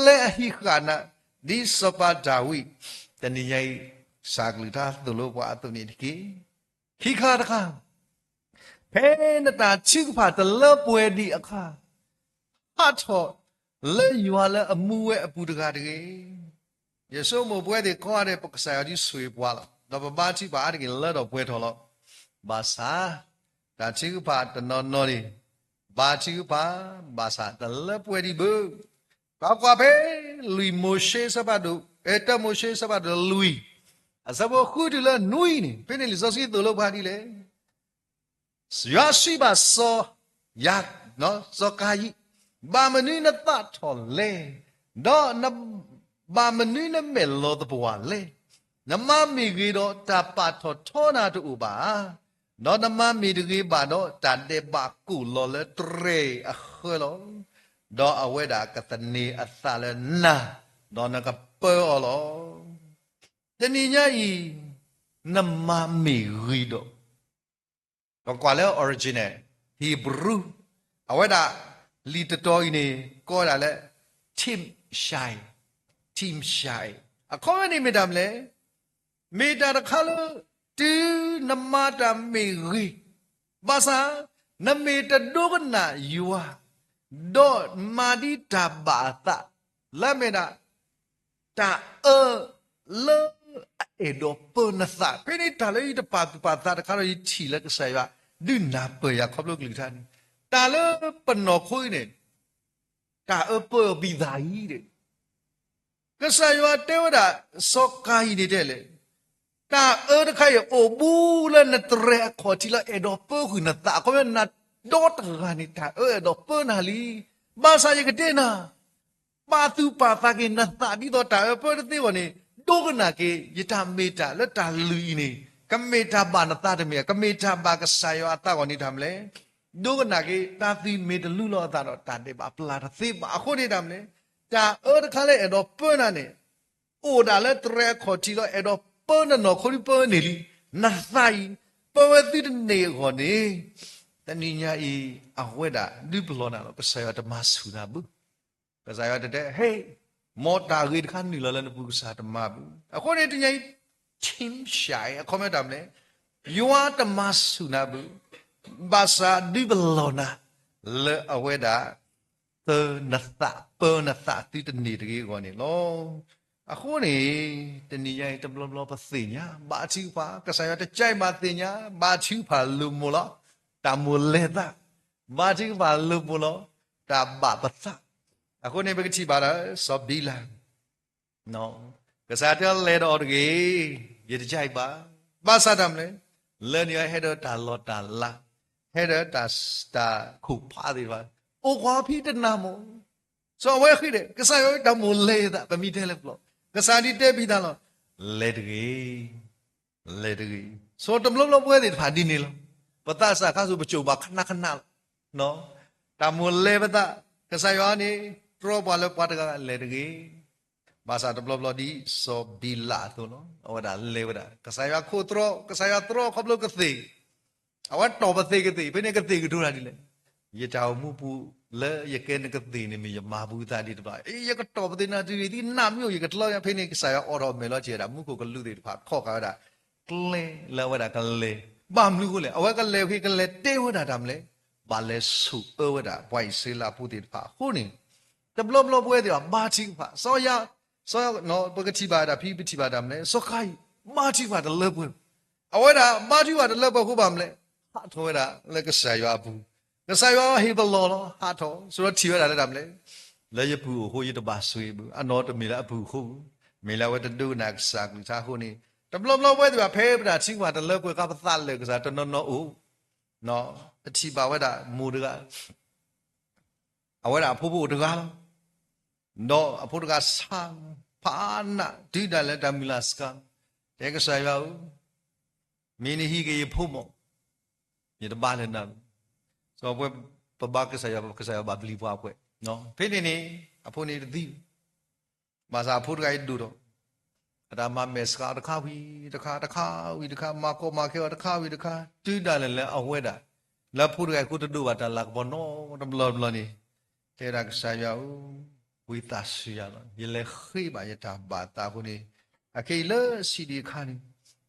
လဲၣ်ဂ့ၤဒ်လဲၣ်ဂ့ၤ ပျဲအဟံးဃာ်နၤ ဒ်စီၤပၤဒၤဝံး တနံၤညါအံၤ စၢ်ကလုၢ်တၢ်သိၣ်လိပှၤအသိးန့ၣ်တက့ၢ်. ခံခါတခါ, ဖဲနတၢ်ထုကဖၣ်တလၢပှဲၤဒံးအခါ ဟးထီၣ်လၢယွၤလၢအမူဝဲအပူၤတဂၤတဂ့ၤ. ယဆိကမိၣ်ပဝဲသ့ၣ်ကိးဂၤဒဲး ပကစၢ်ယွၤဒ်ဆိၣ်ဂ့ၤပှၤလီၤ. ဒီးပဘါထုကဖၣ်အါတက့ၢ်လၢထီၣ်ပှဲၤထီၣ်လီၤ. ဘၣ်ဆၣ် တၢ်ထုကဖၣ်တနီၤနီၤန့ၣ် ဘါထုကဖၣ် ဘၣ်ဆၣ်တလၢပှဲၤဒံးဘၣ်. ပကွၢ်ဖဲလွံၢ်မိၤၡ့ဆၢဖးဒိၣ်, အဲ တၢမိၤၡ့ဆၢဖးဒိၣ်လွံၢ်, အဆၢဖိဃုတုၤလၢနွံန့ၣ် ဖဲန့ၣ်လံာ်စီဆှံသိၣ်လိပှၤဒ်လဲၣ်. ယွၤစံးဘၣ်စီၤယၤ, စီၤကၤယံၣ်, ဘၣ်မနုၤနသးထီၣ်လဲၣ်, ဒီးဘၣ်မနုၤနမဲာ်လီၤသပှၢ်လဲၣ်. နမၤမ့ၢ်ဂ့ၤဒီးတၢ်ပာ်ထီၣ်ထီနၤတအိၣ်ဘၣ်ဧါ. ဒီးနမၤမ့ၢ်တဂ့ၤဘၣ်ဒီး တၢ်ဒဲးဘးကိၣ်လီၤလၢတြဲၤအဃၢလီၤ. ဒီးအဝဲဒၣ်ကသန့ၤအသးလၢနၤ, ဒီးနကပၢအီၤလီၤ. တနံၤညါအံၤ နမၤမ့ၢ်ဂ့ၤဒီး ပကွၢ်လၢ original Hebrew အဝဲဒၣ် လံာ်တတီၤအံၤန့ၣ် ကိးဝဲဒၣ်လၢ timshai, timshai. အခီပညီန့ၣ်မ့ၢ်တၢ်မနုၤလဲၣ်, မ့ၢ်တၢ်တခါလၢ တုၤနမၤတၢ်မ့ၢ်ဂ့ၤ, ဘၣ်ဆၣ် နမ့ၢ်တဒိကနၣ်ယွၤ, ဒီးမၤဒ်တၢ်ဘၣ်အသး, လၢအမ့ၢ်ဒၣ် တၢ်အၢ လၢအအဲၣ်ဒိးပၢနသး, ဖဲန့ၣ်တၢ်လၢယတပာ်သူၣ်ပာ်သးတခါဒီး ယထံၣ်လၢကစၢ်ယွၤ ဒုးနၢ်ပၢၢ်ယၤခီဖျိကလုၢ်ကထါန့ၣ်, တၢ်လၢပနီၢ်ခိအံၤန့ၣ် တၢ်အၢပၢအီၤဘံၣ်သးအံၤဒီး ကစၢ်ယွၤတဲဝဲဒၣ် စီၤကၤယံၣ်န့ၣ်တဲလဲၣ်, တၢ်အၢတခါအံၤ အိၣ်ဘူးလၢနတြဲၤအခီၣ်ထံးလၢအဲၣ်ဒိးပၢဃုာ်နသး, အခီပညီနၤဒီတဂၤန့ၣ် တၢ်အၢအဲၣ်ဒိးပၢနၤလံ. ဘၣ်ဆၣ်ယကတဲနၤ, ပာ်သူၣ်ပာ်သးက့ၤနသးဒ်သိးတၢ်အၢပၢတသ့အဂီၢ်န့ၣ်, ဒိကနၣ်က့ၤ ယတၢ်မ့ၢ်တၢ်လၢတၢ်လုၢ်အံၤန့ၣ် ကမ့ၢ်တၢ်ဘၣ်နသးတမ့ၢ်ဧါ, ကမ့ၢ်တၢ်ဘၣ်ကစၢ်ယွၤအသးအဂီၢ်န့ၣ်တၢ်မနုၤလဲၣ်. ဒိကနၣ်က့ၤ တၢ်သွံၣ်မ့ၢ်တလူလီၤအသးဒီး တၢ်ဒဲးဘးပျၢ်တသ့ဘၣ်. အဃိန့ၣ်တၢ်မနုၤလဲၣ်, တၢ်အၢတခါလၢအဲၣ်ဒိးပၢနၤန့ၣ် အိၣ်ဒၣ်လၢတြဲၤအခီၣ်ထံးလီၤ, အဲၣ်ဒိးပၢနနီၢ်ခိဒ်ပၢန့ၢ်လံ. နသးအံၤ ပၢဝဲသုတန့ၢ်အဂီၢ်န့ၣ်, တနံၤညါအံၤ အဝဲဒၣ်ဒုးပလီၢ်နၤလီၤ. ကစၢ်ယွၤတမၤဆူၣ်နၤဘၣ်. ကစၢ်ယွၤတတဲ, ဟဲ, မ်တၢ်ဂ့ၤတခါနုာ်လီၤလၢနပူၤ ကစၢ်တမၤဘၣ်. အဃိန့ၣ်တနံၤညါအံၤ ထံရှး အခီပညီတၢ်မနုၤလဲၣ်, ယွၤတမၤဆူၣ်နၤဘၣ်, ဘၣ်ဆၣ်ဒုးပလီၢ်နၤ လၢအဝဲဒၣ် သၢနသး ပၢနသးသုတန့ၢ်တဂ့ၤအဂီၢ်န့ၣ်လီၤ. အဃိန့ၣ် တနံၤညါအံၤတဘျီဘျီပသ့ၣ်ညါ ဘါထုကဖၣ်, ကစၢ်ယွၤတကဲဘၣ်သ့ၣ်ညါ ဘါထုကဖၣ်လိာ်မိၢ်လီၤ. တၢ်မိၣ်လဲၤသး, ဘါထုကဖၣ်လိာ်မိၢ်လီၤ. တၢ်ဘၣ်ပသး. အဃိန့ၣ်ပကထံၣ်ဘၣ်ဒီး စီၤဘံလး ကစၢ်တဲလဲၤဒီးအီၤတဂ့ၤ, ယတကဲဘၣ်. ဘၣ်ဆၣ်တၢ်မနုၤလဲၣ်, လၢန့ၣ်ဟဲဒီးတၢ်လီၢ်တၢ်လၤ, ဟဲဒီးတၢ် တၢ်ခိၣ်ဖးသ့ၣ်တဖၣ်, အိၣ်ကွၢ်ဖံးတနၢ်မီၢ်. စီၤအဝဲဃ့ဒီး ကစၢ်ယွၤတၢ်မိၣ်လဲၤသး ပမ့ၢ်တဲလၢပျီ, ကစၢ်ဒ်တဲဘံသးလီၤ, လဲၤတဂ့ၤ လဲၤတဂ့ၤ. စီၤတဘျီဘျီပဝဲသ့ၣ်တဖၣ်ဒ်န့ၣ်လီၤ. ပသးစၢ်ခါဆူၣ်ပစိာ်ဘၣ်ခနၣ်ခနၣ်လီၤ. တၢ်မိၣ်လဲၤပသး, ကစၢ်ယွၤန့ၣ် တြီပှၤလၢပှၤတဂၤလဲၤတဂ့ၤ. ဘၣ်ဆၣ်တဘျီဘျီဒ်စီၤဘံလးအသိးလီၤ. အဝဲဒၣ်လဲၤဝဲဒၣ် ကစၢ်ယွၤခိးတြီ, ကစၢ်ယွၤတြီခီဖျိကသ့ၣ် အဝဲတီၢ်ပသ့ၣ်ကသ့ၣ်, ဖဲန့ၣ်ကသ့ၣ်ကတိၤတၢ်ဒ်လဲၣ်, ယတၢ်အိၣ်မူပူၤလၢယကဲနကသ့ၣ်န့ၣ်မ့ၢ် ယမၤဘူးသးဒ်တဘျီ, အ့ ယကတီၢ်ပသ့ၣ်နၤတုၤဒ်နးမ့ၢ်အိၣ် ယကတြီညါ. ဖဲန့ၣ်ကစၢ်ယွၤအိးထီၣ်မဲာ်လီၤက့ၤဝဲဒၣ် မူခိၣ်ကလူးသ့ၣ်တဖၣ် ခီဃာ်ဝဲဒၣ် ကျဲလၢအဝဲဒၣ်ကလဲၤ. ဘၣ်မနုၤအဃိလဲၣ်, အဝဲကလဲၤဃ့ကလဲၤတဲဝဲဒၣ်တၢ်မနုၤလဲၣ်, ဘၣ်လဲၤဆိၣ်အၢဝဲဒၣ်ပှၤအံၣ်စရ့လးဖိသ့ၣ်တဖၣ်အဃိန့ၣ်, တဘျီဘျီပဝဲသ့ၣ်ဘၣ်ထုကဖၣ်, စီၤယၤ စီၤ ပကထံၣ်ဘၣ်ဝဲဒၣ်ဖံ ပထံၣ်ဘၣ်တၢ်မနုၤလဲၣ်, စီၤကၤယံၣ် ဘါထုကဖၣ်တလၢပှဲၤ, အဝဲဒၣ်ဘါထုကဖၣ်တလၢပှဲၤအဃိဘၣ်မနုၤလဲၣ်, ဟးထီၣ်ဝဲဒၣ်လၢကစၢ်ယွၤအပူၤ, ကစၢ်ယွၤဟ့ၣ်ပလီၢ်လီၤ ဟးထီၣ်, ဆိးထီၣ်ထံၣ်ဝဲဒၣ်လၢတၢ်မနုၤလဲၣ်, လၢယပုၢ်အိၣ်အဃိယတဘၣ်ဆိၣ်ဂ့ၤဘၣ်, အနီၢ်တမ့ၢ်လၢအပုၢ်အဃိ, မ့ၢ်လၢအဝဲတဒိကနၣ်ကစၢ်ကလုၢ်ကထါအဃိန့ၣ်, တဘျီဘျီပဝဲသ့ၣ်ဘၣ် ဖဲပတၢ်ထုကဖၣ်တလၢပှဲၤအခါ ပသးလၢာ်ကစၢ်တနီၤနီၤအိၣ်, ပထံၣ်ဘၣ်ဝဲဒၣ်မိၢ်တဂၤ အဝဲဒၣ်အဖိဖိအိၣ်တဂၤလီၤ. ဒီးအဖိတဂၤဆါ, ဖးနးတုၤဒၣ်လဲာ်တၢ်မုၢ်လၢ်စှၤ, တဲကစၢ်ယွၤဧၢ, မ့ၢ်နဟံးက့ၤယဖိမး, ယတဘါလၢနၤဘၣ်. စီၤပှဲၤ ပဘါကစၢ်ယွၤ ကစၢ်ယွၤဘၣ်ပျံၤပှၤပှဲၤ, ဖဲန့ၣ်န့ၣ် အဖိန့ၣ်တသံ ဘၣ်ဆၣ်အဖိတဂၤအံၤဒိၣ်ထီၣ်, အတၢ်မၤမဲာ်ဆှးအီၤတခါဝံၤတခါ, တခါဝံၤတခါ, မၤကီမၤခဲအီၤတခါဝံၤတခါ, တုၤဒၣ်လဲာ်လၢအဝဲဒၣ် လၢအဖိတဂၤအံၤအဃိတဒိးဘၣ်တၢ်လၤကပီၤနီတဘျီတဘျီန့ၣ်, တဲဒၣ်ကစၢ်ယွၤဧၢ, ဝံသးစူၤယၤလီၤ, ယလဲၤဃ့ဘၣ်ယတၢ်ဘၣ်သးအဃိန့ၣ်, အခဲအံၤလၢဆံးဒံးအခါန့ၣ်,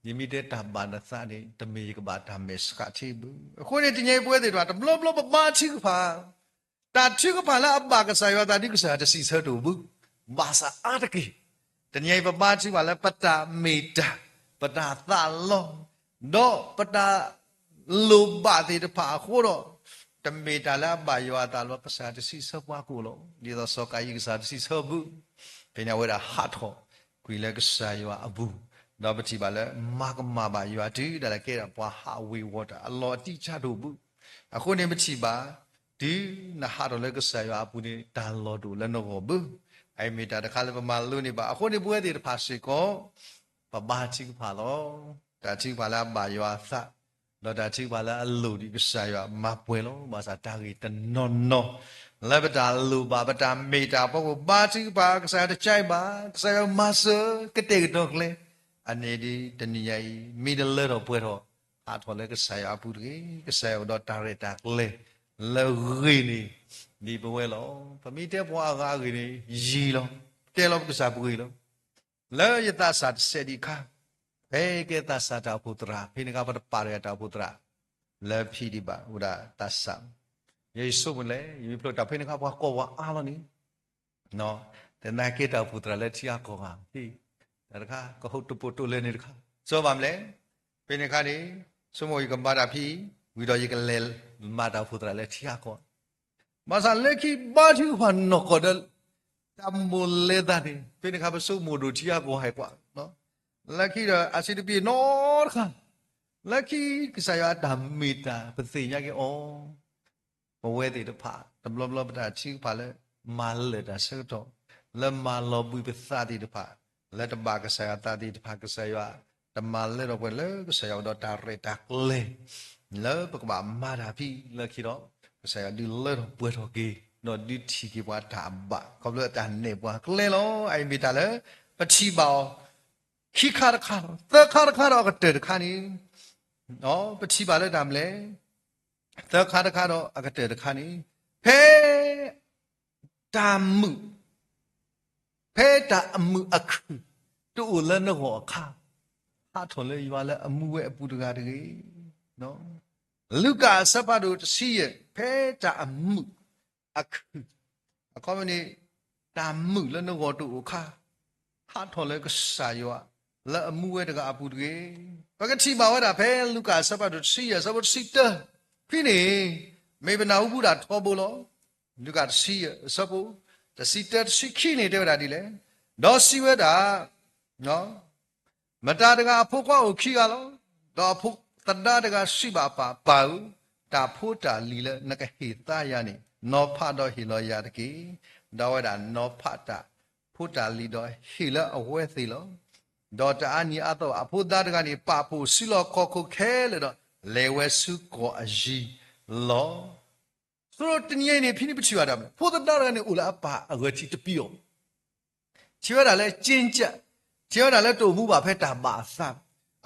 ယမ့ၢ်တဲတၢ်ဘၣ်နသးန့ၣ် တမ့ၢ်ယကဘၣ်တၢ်မဲာ်ဆှးထံဘၣ်. အဃိန့ၣ်တနံၤအံၤပဝဲသ့ၣ်တဖၣ် တဘျီဘျီပဘါထုကဖၣ် တၢ်ထုကဖၣ်လၢအဘၣ်ကစၢ်ယွၤအသးဒ်ကစၢ်ယွၤ တစံးဆၢတအိၣ်ဘၣ်. ဘၣ်ဆၣ်အါတက့ၢ် တနံၤအံၤပဘါထုကဖၣ်လၢပတၢ်မ့ၢ်တၢ်, ပတၢ်သးလီ, ဒီးပတၢ်လိၣ်ဘၣ်သ့ၣ်တဖၣ်အဃိဒီး, တမ့ၢ်တၢ်လၢအဘၣ်ယွၤအသးလီၤ. ကစၢ်ယွၤတစံးဆၢပှၤကအိၣ်လီၤ. ဒ်သိးစီၤကၤယံၣ် ကစၢ်ယွၤတစံးဆၢဘၣ်. ဖဲန့ၣ်အဝဲဒၣ်ဟးထီၣ်ကွံာ်လၢကစၢ်ယွၤအပူၤ, ဒီးပထံၣ်ဘၣ်လၢမၤကမၣ်ဘၣ်ယွၤတုၤဒၣ်လဲာ်ကဲဒၣ်ပှၤဟးဝ့ၤဝီၤတၢ်အလီၢ်အတံၢ်ဆါတအိၣ်ဘၣ်. အဃိန့ၣ်ပထံၣ်ဘၣ် တုၤနဟးထီၣ်လၢကစၢ်ယွၤအပူၤန့ၣ် တၢ်လီၢ်တအိၣ်လၢနဂီၢ်ဘၣ်. အအံၤမ့ၢ်တၢ်တခါလၢပမၤလိန့ၢ်ဘၣ်. အဃိန့ၣ်ပဝဲသ့ၣ်တဖၣ်စ့ၢ်ကီး ပဘါထုကဖၣ်လီၤ. တၢ်ထုကဖၣ်လၢအဘၣ်ယွၤအသး, ဒီးတၢ်ထုကဖၣ်လၢအလိၣ်ဒံးကစၢ်ယွၤမၤပှဲၤလီၤ. ဘၣ်ဆၣ်တၢ်ဂ့ၢ်တနီၤနီၤ လၢပတၢ်လိၣ်ဘၣ် ပတၢ်မ့ၢ်တၢ် ပှၤကဘါထုကဖၣ် ကစၢ်ယွၤတကဲဘၣ်, ကစၢ်ယွၤမၤစၢၤ ကတဲာ်ကတီၤကျဲ, အန့ၣ်ဒ်တနံၤညါအံၤ မ့ၢ်တလၢထီၣ်ပှဲၤထီၣ် ဟးထီၣ်လၢကစၢ်ယွၤအပူၤတဂ့ၤ. ကစၢ်ယွၤအိၣ်ဒီးတၢ်ရဲၣ်တၢ်ကျဲၤလၢအဂ့ၤန့ၣ် ဒ်ပဝဲလီၤ. ပမ့ၢ်တဲပှၤအဂၤအဂ့ၢ်န့ၣ် ယံာ်လီၤ. တဲလီၤပကစၢ်ပှ့ၤလီၤ. လၢယသးစၢ်တစဲးဒံးအခါ, ဖဲကဲသးစၢ်တၢ်အိၣ်ဖှိၣ်သရၣ်, ဖဲန့ၣ်အခါပတပာ်ဒီးယၤတၢ်အိၣ်ဖှိၣ်သရၣ်, လၢဖံဒံးဘၣ် အိၣ်ဒၣ်သးစၢ်, ယဲယဆိကမိၣ်လဲၣ်, ယမ့ၢ်ဖျိတၢ်ဖဲန့ၣ်အခါ ပှၤကိးပှၤအါလီၤန့ၣ်, သနာ်က့တၢ်အိၣ်ဖှိၣ်သရၣ်လၢထံဂၤကီၢ်ဂၤ, တၢ်တခါ ကဟိးတပိာ်တိၢ်လဲၢ်န့ၣ်တခါ, ဆိဘၣ်မနုၤလဲၣ်, ဖဲန့ၣ်အခါန့ၣ် ဆိကမိၣ်ယကမၤတၢ်ဖံ, ဝံၤဒီးယကလဲၤမၤတၢ်အိၣ်ဖှိၣ်သရၣ်လၢထံဂၤကီၢ် ဘၣ်ဆၣ်လၢခံဘါထုကဖၣ်နီၢ်ကီၢ်ဒီး တၢ်မိၣ်လဲၤသးန့ၣ် ဖဲန့ၣ်အခါ ပဆိကမိၣ်ဒိၣ်ထံဂၤကီၢ်ဂၤကွၢ်, လၢခံဒီးအဆံတပံၤနီတခါ, လၢခံကစၢ်ယွၤအတၢ်မ့ၢ်တၢ်ပသ့ၣ်ညါက့ၤအီၤ ပဝဲသ့ၣ်တဖၣ် တဘျီဘျီပတၢ်ထုကဖၣ်လၢ မၤလၢာ်တၢ်ဆၢကတီၢ်, လၢမၤလီၤဘှံးပသးသ့ၣ်တဖၣ်, လၢတဘၣ်ကစၢ်ယွၤသးသ့ၣ်တဖၣ် ကစၢ်ယွၤ တမၤလၢထီၣ်ပှဲၤလၢကစၢ်ယွၤအိၣ်ဒီးတၢ်ရဲၣ်တၢ်ကျဲၤ လၢပကဘၣ်မၤတၢ်ဖံလၢခံဒီး ကစၢ်ယွၤဒုးလၢထီၣ်ပှဲၤထီၣ်က့ၤ ဒီးဒုးထံၣ်က့ၤပှၤတၢ်ဘၣ် ခီဖျိတၢ်နဲၣ်ပှၤကျဲလီၤ. အအံၤမ့ၢ်တၢ်လၢ ပထံၣ်ဘၣ်အီၤ ခံခါတခါလီၤ. သၢခါတခါဒီးအကတၢၢ်တခါန့ၣ် ပထံၣ်ဘၣ်လၢတၢ်မနုၤလဲၣ်, သၢခါတခါဒီးအကတၢၢ်တခါန့ၣ် ဖဲ တၢ်မုာ် ဖဲတၢ်အမုာ်အခုၣ် တအိၣ်လၢနဂီၢ်အခါ, ဟးထီၣ်လၢယွၤလၢအမူဝဲအပူၤတဂၤတဂ့ၤ. လူၤကၣ်အဆၢဖးဒိၣ်တဆံယဲၢ် ဖဲတၢ်အမုာ်အခုၣ်, အခီပညီန့ၣ် တၢ်မုာ်လၢနဂီၢ်တအိၣ်အခါ ဟးထီၣ်လၢကစၢ်ယွၤ လၢအမူဝဲတဂၤအပူၤတဂ့ၤ. ပကထံၣ်ဘၣ်ဝဲဒၣ်ဖဲလူၤကၣ်အဆၢဖးဒိၣ်တဆံယဲၢ် အဆၢဖိတဆံတၢ ဖဲန့ၣ် မ့ၢ်ပနၢ်ဟူဘူးဒၣ်ထီဘိလီၤ. လူၤကၣ်တဆံယဲၢ် အဆၢဖိ တဆံတၢ တဆံခံန့ၣ် တဲဝဲဒၣ်ဒ်လဲၣ်, ဒီးစံးဝဲဒၣ် မတၤတဂၤအဖိခွါအိၣ်ခံဂၤလီၤ. ဒီးအဖိသဒါတဂၤစံးဘၣ်အပၢ်, ပၢ်ဧၢ, တၢ်ဖိတၢ်လံၤလၢနကဟ့ၣ်သါယၤန့ၣ် နီၤဖးဒီးဟ့ၣ်လီၤယၤတက့ၢ်. ဒီးအဝဲဒၣ်နီၤဖးတၢ်ဖိတၢ်လံၤဒီးဟ့ၣ်လၢအဝဲသ့ၣ်လီၤ. ဒီးတအါနံၤအါသီ အဖိသဒါတဂၤန့ၣ် ပာ်ဖှိၣ်စုလီၢ်ခီၣ်ခိၣ်ခဲလၢာ်ဒီး လဲၤဝဲဆူကီၢ်အယံၤလီၤ. ဆိတနံၤအံၤန့ၣ် ဖဲန့ၣ်ပထံၣ်ဘၣ်တၢ်မနုၤလဲၣ်, ဖိသဒါတဂၤန့ၣ် အိၣ်လၢအပၢ်အဂဲၤထံးတပံၤအီၤ ထံၣ်ဝဲဒၣ်လၢကၠ့ကၢ်, ထံၣ်ဝဲဒၣ်လၢတအိၣ်မူဘၣ်ဖဲတၢ်ဘၣ်အသး,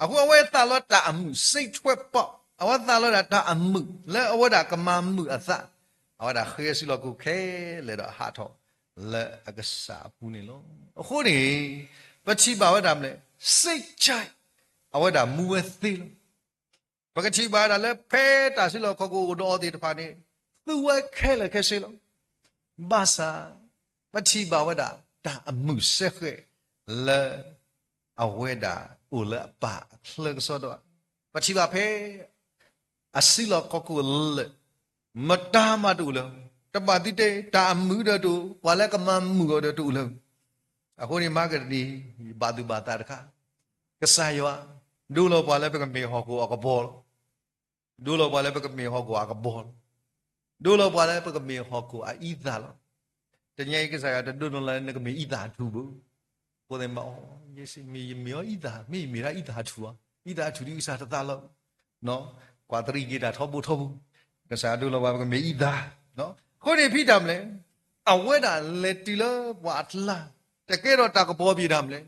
အဃိအဝဲသးလီတၢ်အမုာ် စိတ်ထွက်ပေါက်, အဝဲသးလီဒၣ်တၢ်အမုာ် လၢအဝဲဒၣ်ကမၤမုာ်အသး, အဝဲဒၣ်ဃ့စုလီၢ်ခိၣ်ခဲလၢာ်ဒီးဟးထီၣ်လၢအကစၢ်အပူၤန့ၣ်လီၤ. အဃိန့ၣ် ပထံၣ်ဘၣ်ဝဲဒၣ်မနုၤလဲၣ်, စိတ်ကြိုက်, အဝဲဒၣ်မူဝဲသ့လီၤ. ပကထံၣ်ဘၣ်ဝဲဒၣ်လၢဖဲတၢ်စုလီၢ်ခီၣ်ခိၣ်အိၣ်ဒီးအီၤသ့ၣ်တဖၣ်န့ၣ် သူဝဲခဲလၢာ်ခဲဆ့လီၤ. ဘၣ်ဆၣ် ပထံၣ်ဘၣ်ဝဲဒၣ်တၢ်အမုာ်စဲဃဲးလၢ အဝဲဒၣ်အိၣ်လၢအပၢ်အချၢကစီဒီဧါ. ပထံၣ်ဘၣ်ဖဲ အစုလီၢ်ခီၣ်ခိၣ်လၢာ် မတၤမးတအိၣ်လၢၤ, တဘၣ်သုတဲ တၢ်အမုာ်ဒီးတအိၣ်, ပှၤလၢကမၤမုာ်အီၤဒီးတအိၣ်လၢၤ. အဃိန့ၣ် မၤကတနံၤ ဘၣ်သူၣ်ဘၣ်သးတခါ, ကစၢ်ယွၤ ဒိလီၤပှၤလၢပကမ့ၢ်ဟီၣ်ခိၣ်အကပီၤလီၤ. ဒိလီၤပှၤလၢပကမ့ၢ်ဟီၣ်ခိၣ်အကပီၤလီၤ. ဒိလီၤပှၤလၢပကမ့ၢ်ဟီၣ်ခိၣ်အအံသၣ်လီၤ. တနံၤအံၤကစၢ်ယွၤတဒိလီၤလၢနကမ့ၢ်အံသၣ်အထူၣ်ဘၣ်. အဃိသ့ၣ်မး ယမ့ၢ်အံသၣ် မ့ၢ်ယမ့ၢ်ဒၣ်အံသၣ်အထူၣ်ဧါ, အံသၣ်အထူၣ်ဒ်ကစၢ်တသးလီၤ. ကွၢ်တရံးက့ၤတၢ်ထီဘိထီဘိ, ကစၢ်ဒိလီၤပှၤပကမ့ၢ်အံသၣ်. အဃိန့ၣ်ဖဲတၢ်မနုၤလဲၣ်, အဝဲဒၣ်လဲၤတုၤလၢပှၤအကျါ, တကဲထီၣ်တၢ်ကပီၤဘၣ်တၢ်မနုၤလဲၣ်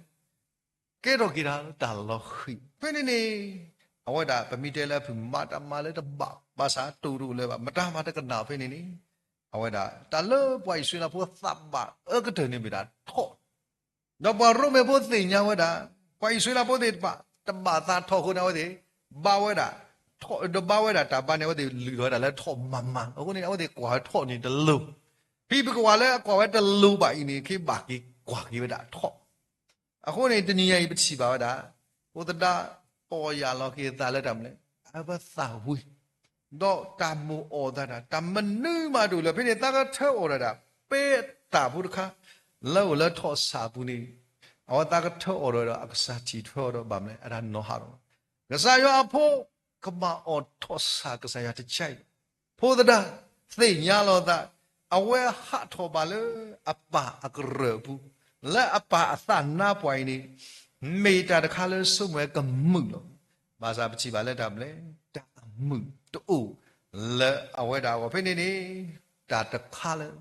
ကဲထီၣ်က့ၤတၢ်လၢတၢ်လီၤဃံၤ. ဖဲန့ၣ်န့ၣ် အဝဲဒၣ်ပမ့ၢ်တဲလၢအဖုၣ် မၤတၢ်မၤလၢတဘၣ်ဘၣ်ဆၣ် တအိၣ်တအိၣ်လၢၤဘၣ် မတၤမၤတကနၣ်ဖဲန့ၣ်န့ၣ်, အဝဲဒၣ်တၢ်လၢပှၤအံၣ်စရ့လးဖိသးဘၣ်အၢကတၢၢ်န့ၣ်မ့ၢ်ဒၣ်ထီၣ်, ဒီးပှၤရိမ့ၤဖိသ့ၣ်ညါဝဲဒၣ် ပှၤအံၣ်စရ့လးဖိသ့ၣ်တဖၣ် တဘၣ်သးထီၣ်အဃိန့ၣ် အဝဲသ့ၣ် ဘါဝဲဒၣ်ထီၣ်, ဒီးဘါဝဲဒၣ်တၢ်ဘါန့ၣ် အဝဲသ့ၣ်လုၢ်ထီၣ်ဝဲဒၣ်လၢထီၣ်မၤမၤ, အဃိန့ၣ် အဝဲသ့ၣ်ကွၢ်ဝဲထီၣ်န့ၣ်တလိၤ. ဖဲပကကွၢ်လၢအကွၢ်ဝဲတလိၤဘၣ်အံၤန့ၣ် ကဘၣ်က့ၤကွၢ်က့ၤဝဲဒၣ်ထီၣ်. အဃိန့ၣ် တနံၤညါအံၤပထံၣ်ဘၣ်ဝဲဒၣ် ဖိသဒါ တီၢ်ယၢ်လီၤက့ၤအသးလၢတၢ်မနုၤလဲၣ်, အဝဲသးဝံၤ, ဒီးတၢ်မိၣ်အီၣ်သးတၢ် တၢ်မနုၤမးတအိၣ်လၢၤ. ဖဲန့ၣ်သးကထၢအီၣ်ဒီးတၢ် ပဲတၢ်ဖိတခါ လၢအိၣ်လၢထီၣ်ဆၣ်အပူၤန့ၣ်, အဝဲသးကထၢအီၣ်ဒီးအကစၢ်ထံၣ်ထွဲအီၤဒီး ဘၣ်မနုၤလဲၣ် အတၢ်နီၤဟးထီၣ်လီၤ. ကစၢ်ယွၤအဖိ ကဘၣ်အီၣ်ထီၣ်ဆၣ် ကစၢ်ယွၤတကဲအံၤ ဖိသဒါ သ့ၣ်ညါလီၤသး, အဝဲဟးထီၣ်ဘၣ်လၢအပၢ်အကရၢၢ်အပူၤ, လၢအပၢ်အသးနါပှၢ်အံၤန့ၣ်, မ့ၢ်တၢ်တခါလၢဆိကမိၣ်ဝဲကမုာ်လီၤ. ဘၣ်ဆၣ်ပထံၣ်ဘၣ်လၢတၢ်မနုၤလဲၣ်, တၢ်အမုာ်တအိၣ်လၢအဝဲဒၣ်အဂီၢ် ဖဲန့ၣ်န့ၣ်, တၢ်တခါလၢ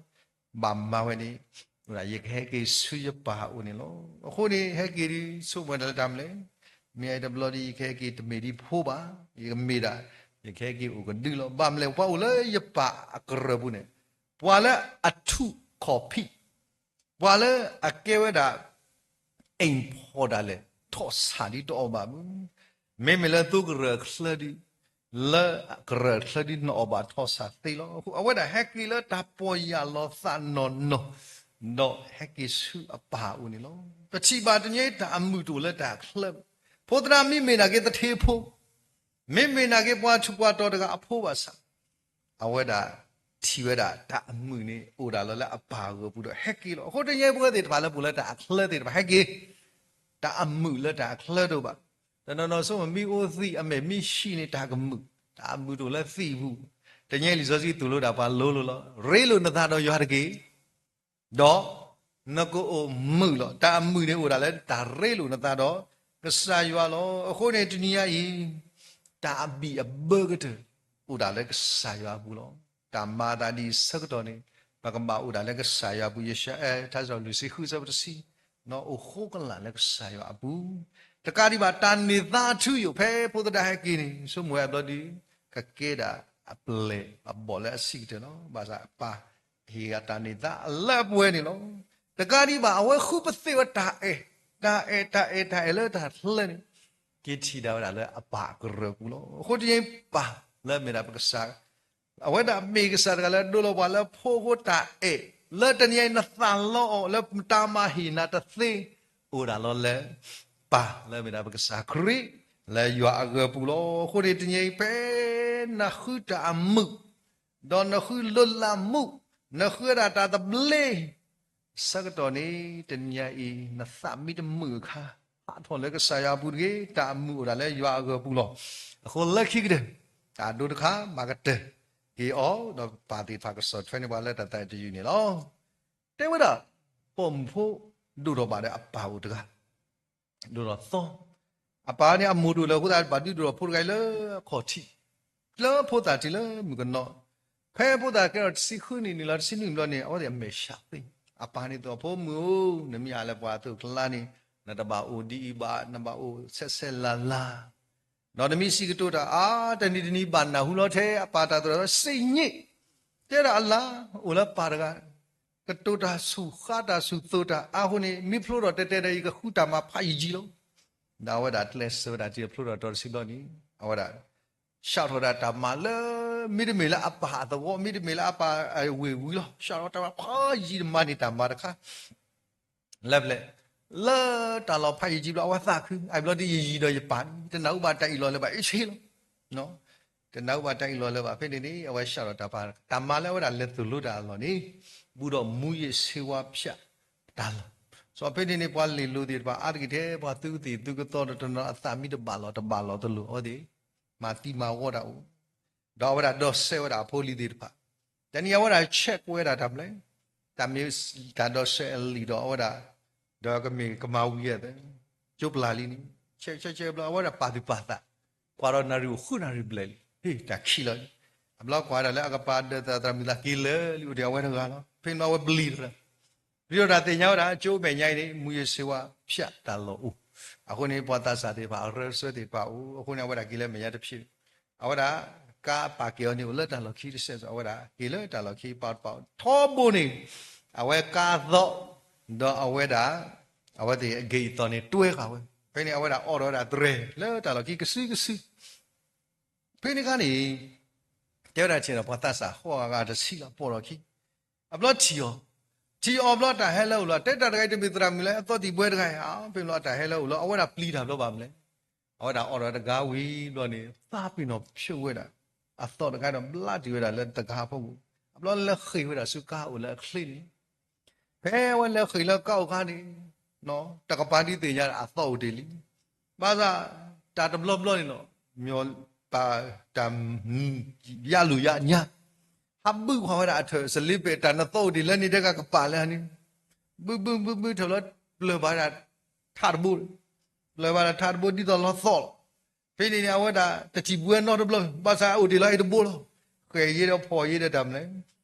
ဘၣ်မၤဝဲန့ၣ်, ယကဟဲက့ၤဆူယပၢ်အအိၣ်န့ၣ်လီၤ. အဃိန့ၣ် ဟဲက့ၤဒုး ဆိကမိၣ်တၢ်လၢတၢ်မနုၤလဲၣ်, မ့ၢ်အတဘျီဒီး ယကဟဲက့ၤတမ့ၢ်ဒ်ဖိဘၣ်, ယကမ့ၢ်ဒၣ်, ယကဟဲက့ၤအိၣ်ကဒုလီၤ. ဘၣ်မနုၤလဲၣ် ပှၤအိၣ်လၢယပၢ်အကရၢၢ်ပူၤန့ၣ်, ပှၤလၢအထူးခီၣ်ဖံး, ပှၤလၢအကဲဝဲဒၣ် အိမ်ဖော်ဒၣ်လဲာ် ထီၣ်ဆၣ်ဒ်တအီၣ်ဘၣ်မုၢ်, မ့မ့ၢ်လၢသိကရၢၢ်အချၢဒုး လၢကရၢၢ်ချၢဒ်နအီၣ်ဘၣ်ထီၣ်ဆၣ်သ့လီၤ. အဃိအဝဲဒၣ်ဟဲက့ၤလၢတၢ်ပီၢ်ယၢ်လီၤသးနီၢ်နီၢ်, ဒီးဟဲက့ၤဆူအပၢ်အအိၣ်န့ၣ်လီၤ. ပထံၣ်ဘၣ်တနံၤအံၤတၢ်အမုာ်တအိၣ်လၢတၢ်အချၢဘၣ်. ဖိသရၣ်မ့မ့ၢ်နာ်က့သထ့ဖိ, မ့မ့ၢ်နာ်က့ပှၤထူးပှၤတီၤတဂၤအဖိဘၣ်ဆၣ် အဝဲဒၣ်ထံၣ်ဝဲဒၣ်တၢ်အမုာ်န့ၣ် အိၣ်ဒၣ်လီၤလၢအပၢ်အဂီၢ်ပူၤဒီးဟဲက့ၤလီၤ. အဃိတနံၤအံၤပဝဲသ့ၣ်တဖၣ်လၢပအိၣ်လၢတၢ်အချၢသ့ၣ်တဖၣ်ဟဲက့ၤ, တၢ်အမုာ်လၢတၢ်အချၢတအိၣ်ဘၣ်. တနီၤနီၤဆိကမိၣ်မ့ၢ်အိၣ်သံးအမဲာ်မ့ၢ်ဆံးန့ၣ် တၢ်ကမုာ်, တၢ်အမုာ်တအိၣ်လၢသံးအပူၤ. တနံၤအံၤလံာ်စီဆှံသိၣ်လိတၢ်ပှၤလိလိၤလီၤ. ရ့လိာ်နသးဒီးယွၤတက့ၢ် ဒီးနကအိၣ်မုာ်လီၤ. တၢ်အမုာ်န့ၣ်အိၣ်ဒၣ်လၢတၢ်ရ့လိာ်နသးဒီးကစၢ်ယွၤလီၤ. အဃိန့ၣ်တနံၤညါအံၤ တၢ်အဘံၣ်အဘၢကတၢၢ် အိၣ်ဒၣ်လၢကစၢ်ယွၤအပူၤလီၤ. တၢ်မၤအသးဒ်အံၤဆၢကတီၢ်န့ၣ် ပကဘၣ်အိၣ်ဒၣ်လၢကစၢ်ယွၤအပူၤ. ယၡါယၤ ထါစံးထီၣ်ပတြၢၤ လွံၢ်ဆံဃု အဆၢဖိတဆံ, အိၣ်ဃိကလာ်လၢကစၢ်ယွၤအပူၤ. တကးဒံးဘၣ် တၢ်န့ၢ်သါအထူအယိာ် ဖဲဖိသဒါဟဲက့ၤန့ၣ် ဆိကမိၣ်ဝဲအဘျီဒီး ကကဲဒၣ်အပျဲၢ်အဘီၣ်လၢအဆံးကတၢၢ်လီၤ. ဘၣ်ဆၣ်အပၢ်ဟ့ၣ်အတၢ်န့ၢ်သါအလၢအပှဲၤန့ၣ်လီၤ. တကးဒံးဘၣ် အဝဲဃုပသ့ၣ်ဝဲတၢ်အဲၣ်, တၢ်အဲၣ် တၢ်အဲၣ် တၢ်အဲၣ်လၢတၢ်ချၢန့ၣ် က့ၤထံၣ်ဒၣ်ဝဲဒၣ်လၢအပၢ်အကရၢၢ်ပူၤလီၤ. အဃိတနံၤအံၤပၢ်လၢအမ့ၢ်ဒၣ်ပကစၢ် အဝဲဒၣ်မ့ၢ်ကစၢ်တဂၤလၢအဒိလီၤပှၤလၢအဖိအဃိတၢ်အဲၣ်, လၢတနံၤအံၤနသးလီအီၤလၢတၢ်မၤဟ့ၣ်နၤတသ့, အိၣ်ဒၣ်လီၤလၢ ပၢ်လၢအမ့ၢ်ဒၣ်ပကစၢ်ခရံာ် လၢယွၤအဂီၢ်ပူၤလီၤ. အဃိန့ၣ်တနံၤအံၤဖဲနဃုတၢ်အမုာ်, ဒီးနဃုလၢလၢမူ, နဃုဝဲဒၣ်တၢ်သဘျ့ ဆၢကတီၢ်န့ၣ် တနံၤအံၤ နသးမ့ၢ်တမုာ်အခါ, ဟးထီၣ်လၢကစၢ်ယွၤအပူၤတဂ့ၤ, တၢ်အမုာ်အိၣ်ဒၣ်လၢယွၤအဂီၢ်ပူၤလီၤ. အဃိလၢခံကတၢၢ် တၢ်ဒိတခါ မၤကတၢၢ်က့ၤအီၤ, ဒီးပာ်သ့ၣ်တဖၣ်ကစီၣ်ထွဲန့ၢ်ပှၤလၢတၢ်သးတယုၢ်န့ၣ်လီၤ. တဲဝဲဒၣ် ပိာ်မုၣ်ဖိဒိၣ်ထီၣ်ဘၣ်ဒီးအပၢ်အိၣ်တဂၤ ဒိၣ်ထီၣ်သီ, အပၢ်န့ၣ်အမိၢ်ဒိၣ်လၢအဃိသတး ဘၣ်ဒုးဒိၣ်ထီၣ်ဖိတဂၤအံၤလၢအခီၣ်ထံး, လၢဖိသၣ်ထံးလၢမုၣ်ကနီၤ, ဖဲဖိသၣ်ကဲထီၣ်တဆံဃုနံၣ်န့ၣ်လီၤ, တဆံနွံဘျီန့ၣ် အဝဲသ့ၣ်အမဲာ်ဆှးသ့, အပၢ်န့ၣ်သိၣ်အဖိမုၣ်ဧၢ, နမ့ၢ်ဟးလၢပှၤအသိးအကျါန့ၣ် နတဘၣ်အိၣ်ဒ်အံၤဘၣ်, နဘၣ်အိၣ်ဆဲးဆဲးလၤလၤ ဒီးနမ့ၢ်စံးကတိၤတၢ်အါ တနံၤတနံၤဘၣ်နၢ်ဟူလီၤထဲအပၢ်တၢ်သရၣ်ဒီးစံးညံး, တဲဒၣ်အလါ, အိၣ်လၢပၢ်တဂၤ ကတိၤတၢ်ဆူၣ်ဃါတၢ်ဆူၣ်သိၣ်တၢ်အါအဃိန့ၣ် မ့ၢ်ဖျိထီၣ်တဲတဲဒီးအံၤ ကဃုတၢ်မၤဖးယံာ်ယံာ်လီၤ. ဒီးအဝဲဒၣ်ကျဲးစၢးဝဲဒၣ်တံၤဖျိထီၣ်တီၤတဆံဘျီန့ၣ် အဝဲဒၣ် စးထီၣ်ဒၣ်တၢ်မၤလၢ မ့တမ့ၢ်လၢအပၢ်အသဝီ မ့တမ့ၢ်လၢအပၢ်အဝ့ၢ်ဝံၤလီၤ. စးထီၣ်တၢ်မၤဖးယံာ်တမၤန့ၢ်တၢ်မၤတခါ လၢပျဲၢ် လၢတၢ်လီၢ်ဖးယံာ်ယံာ်ဘျီ အဝဲသးခု အဘျီဒ်ယံာ်ယံာ်ဒီးယပၢ်န့ၣ် တနၢ်ဟူဘၣ်တၢ်အ့ၣ်လိာ်လၢၤဘၣ် အ့ၣ်ဆ့လီၤ. တနၢ်ဟူဘၣ်တၢ်အ့ၣ်လိာ်လၢၤဘၣ် ဖဲန့ၣ်န့ၣ် အဝဲစးထီၣ်တၢ်ပာ် တၢ်မၤလၢအဝဲဒၣ်လဲၤသိၣ်လိတၢ်အလီၢ်န့ၣ် ဘူးဒီး မူးယစ်ဆေးဝါးဖြတ် တၢ်လီၢ်. စီၤဖဲန့ၣ်န့ၣ် ပှၤလ့ၢ်လိၤသ့ၣ်တဖၣ် အါတက့ၢ်ထဲ ပှၤသုးသ့ၣ်သုးကသီတနီၤ အသးမံတဘၣ်လီၤတဘၣ်လီၤတလိၤ အဝဲသ့ၣ် မၤသံမၤဝီတၢ်အိၣ် ဒီးအဝဲဒၣ်ဒီးစဲးဝဲဒၣ်အဖိအလံၤသ့ၣ်တဖၣ်, တနံၤအဝဲဒၣ် check ကွဲဒၣ်တၢ်မနုၤလဲၣ်, တၢ်မ့ၢ်တၢ်ဒီးစဲးအလံာ်ဒီးအဝဲဒၣ်, ဒီးကမ့ၢ်ကမၤဝံၤအသး, ကၠိပျၢ်လံန့ၣ် check check check ဘျီ အဝဲဒၣ်ပာ်သူၣ်ပာ်သး, ကွၢ်ဒီးနၣ်ရံၣ်အိၣ်ဃုနၣ်ရံၣ်ဘျဲၣ်လံ, ဟ့ၣ် တၢ်ခံးလီၤလံ, အဘျီကွၢ်ဒၣ်လၢအကပၤဒီးသရၣ်မုၣ်သးက့ၤလၢာ်လံ အိၣ်ဒံးအဝဲတဂၤလီၤ. ဖဲန့ၣ်အဝဲပျံၤတရၢၢ် ပျံၤဒီးတၢ်သ့ၣ်ညါဝဲဒၣ် ကၠိမဲာ်ညါအံၤန့ၣ် မူးယစ်ဆေးဝါးဖြတ်တၢ်လီၢ်အိၣ်, အဃိန့ၣ် ပှၤသးစၢ်သ့ၣ်တဖၣ် အရၢစၢသ့ၣ်တဖၣ်အိၣ်, အဃိန့ၣ် အဝဲဒၣ်က့ၤလၢမဲာ်ညါတဖျၢၣ်, အဝဲဒၣ် ကါပာ်ကဲၤအီၤန့ၣ် အိၣ်လၢတၢ်လီၢ်ခံတစဲးစီၤ အဝဲဒၣ်က့ၤလၢတၢ်လီၢ်ခံ ပာ်တပာ် ထီဘိန့ၣ် အဝဲကါအသီၣ်, ဒီးအဝဲဒၣ် အဝဲသ့ၣ်အဂ့ၢ်အသီၣ်န့ၣ်တွဲဃာ်ဝဲ, ဖဲန့ၣ် အဝဲဒၣ်အိးထီၣ်ဝဲဒၣ်တြဲၤလၢတၢ်လီၢ်ခံကစုကစု ဖဲန့ၣ်အခါန့ၣ် တဲဝဲဒၣ်ဆဲးဒီး ပှၤသးစၢ်ဃီဂၤတဆံးလီၤ ပိာ်လီၢ်ခံ, အဘျီထံၣ်အီၤ, ထံၣ်အီၤဘျီတၢ်ဟဲလၢအအိၣ်လီၤ, တဲတၢ်တဂၤအံၤတမ့ၢ်သရၣ်မုၣ်လၢအသီတံၢ်ဘှဲတဂၤဧါ, ဖဲန့ၣ်ဘျီတၢ်ဟဲလၢအအိၣ်လီၤ, အဝဲဒၣ်ပျံၤတၢ်ဘျီဘၣ်မနုၤလဲၣ်, အဝဲဒၣ်အိးထီၣ်တဂၤဝံၤဘျီန့ၣ် သးပ့ၤနီၣ်ဖျိးဝဲဒၣ် အသီၣ်တခါဒီးဘျါတံၢ်ဝဲဒၣ်လၢတဂၤအဖီခိၣ်, အဘျီလဲၤဃ့ၢ်ဝဲဒၣ်ဆူကါအိၣ်လၢအချ့န့ၣ် ဖဲအဝဲလဲၤဃ့ၢ်လၢကါအိၣ်အခါန့ၣ် တကပၤဒုးသ့ၣ်ညါအသီၣ်အိၣ်တ့ၢ်လံ, ဘၣ်ဆၣ် တၢ်တဘျီဘျီန့ၣ်လီၤ, မ့ၢ်ပာ်တၢ် ယၢ်လိာ်ယၢ်ညါ, ဟးဘုကွၢ်ဝဲဒၣ်အထၢၣ် စလ့ပဲၣ် တၢ်နသီၣ်အိၣ်တ့ၢ်လၢန့ၣ် တဲကကပၤလၢန့ၣ်, ဘုဘုဘုဘုထၢၣ်လီၤ ပျၢၤဘၣ်ဒၣ်ထးတဘိ, ပျၢၤဘၣ်ဒၣ်ထးတဘိဒ်သိးလီၤသီၣ်လီၤ, ဖဲန့ၣ်န့ၣ် အဝဲဒၣ်တထံၣ်ဘှဲနီတဘျီ, ဘၣ်ဆၣ်အိၣ်တ့ၢ်လီၤအံၤတဘိလီၤ, ဃဲၤယဲဒီးဖီၣ်ယဲဒီးတၢ်မနုၤလဲၣ်,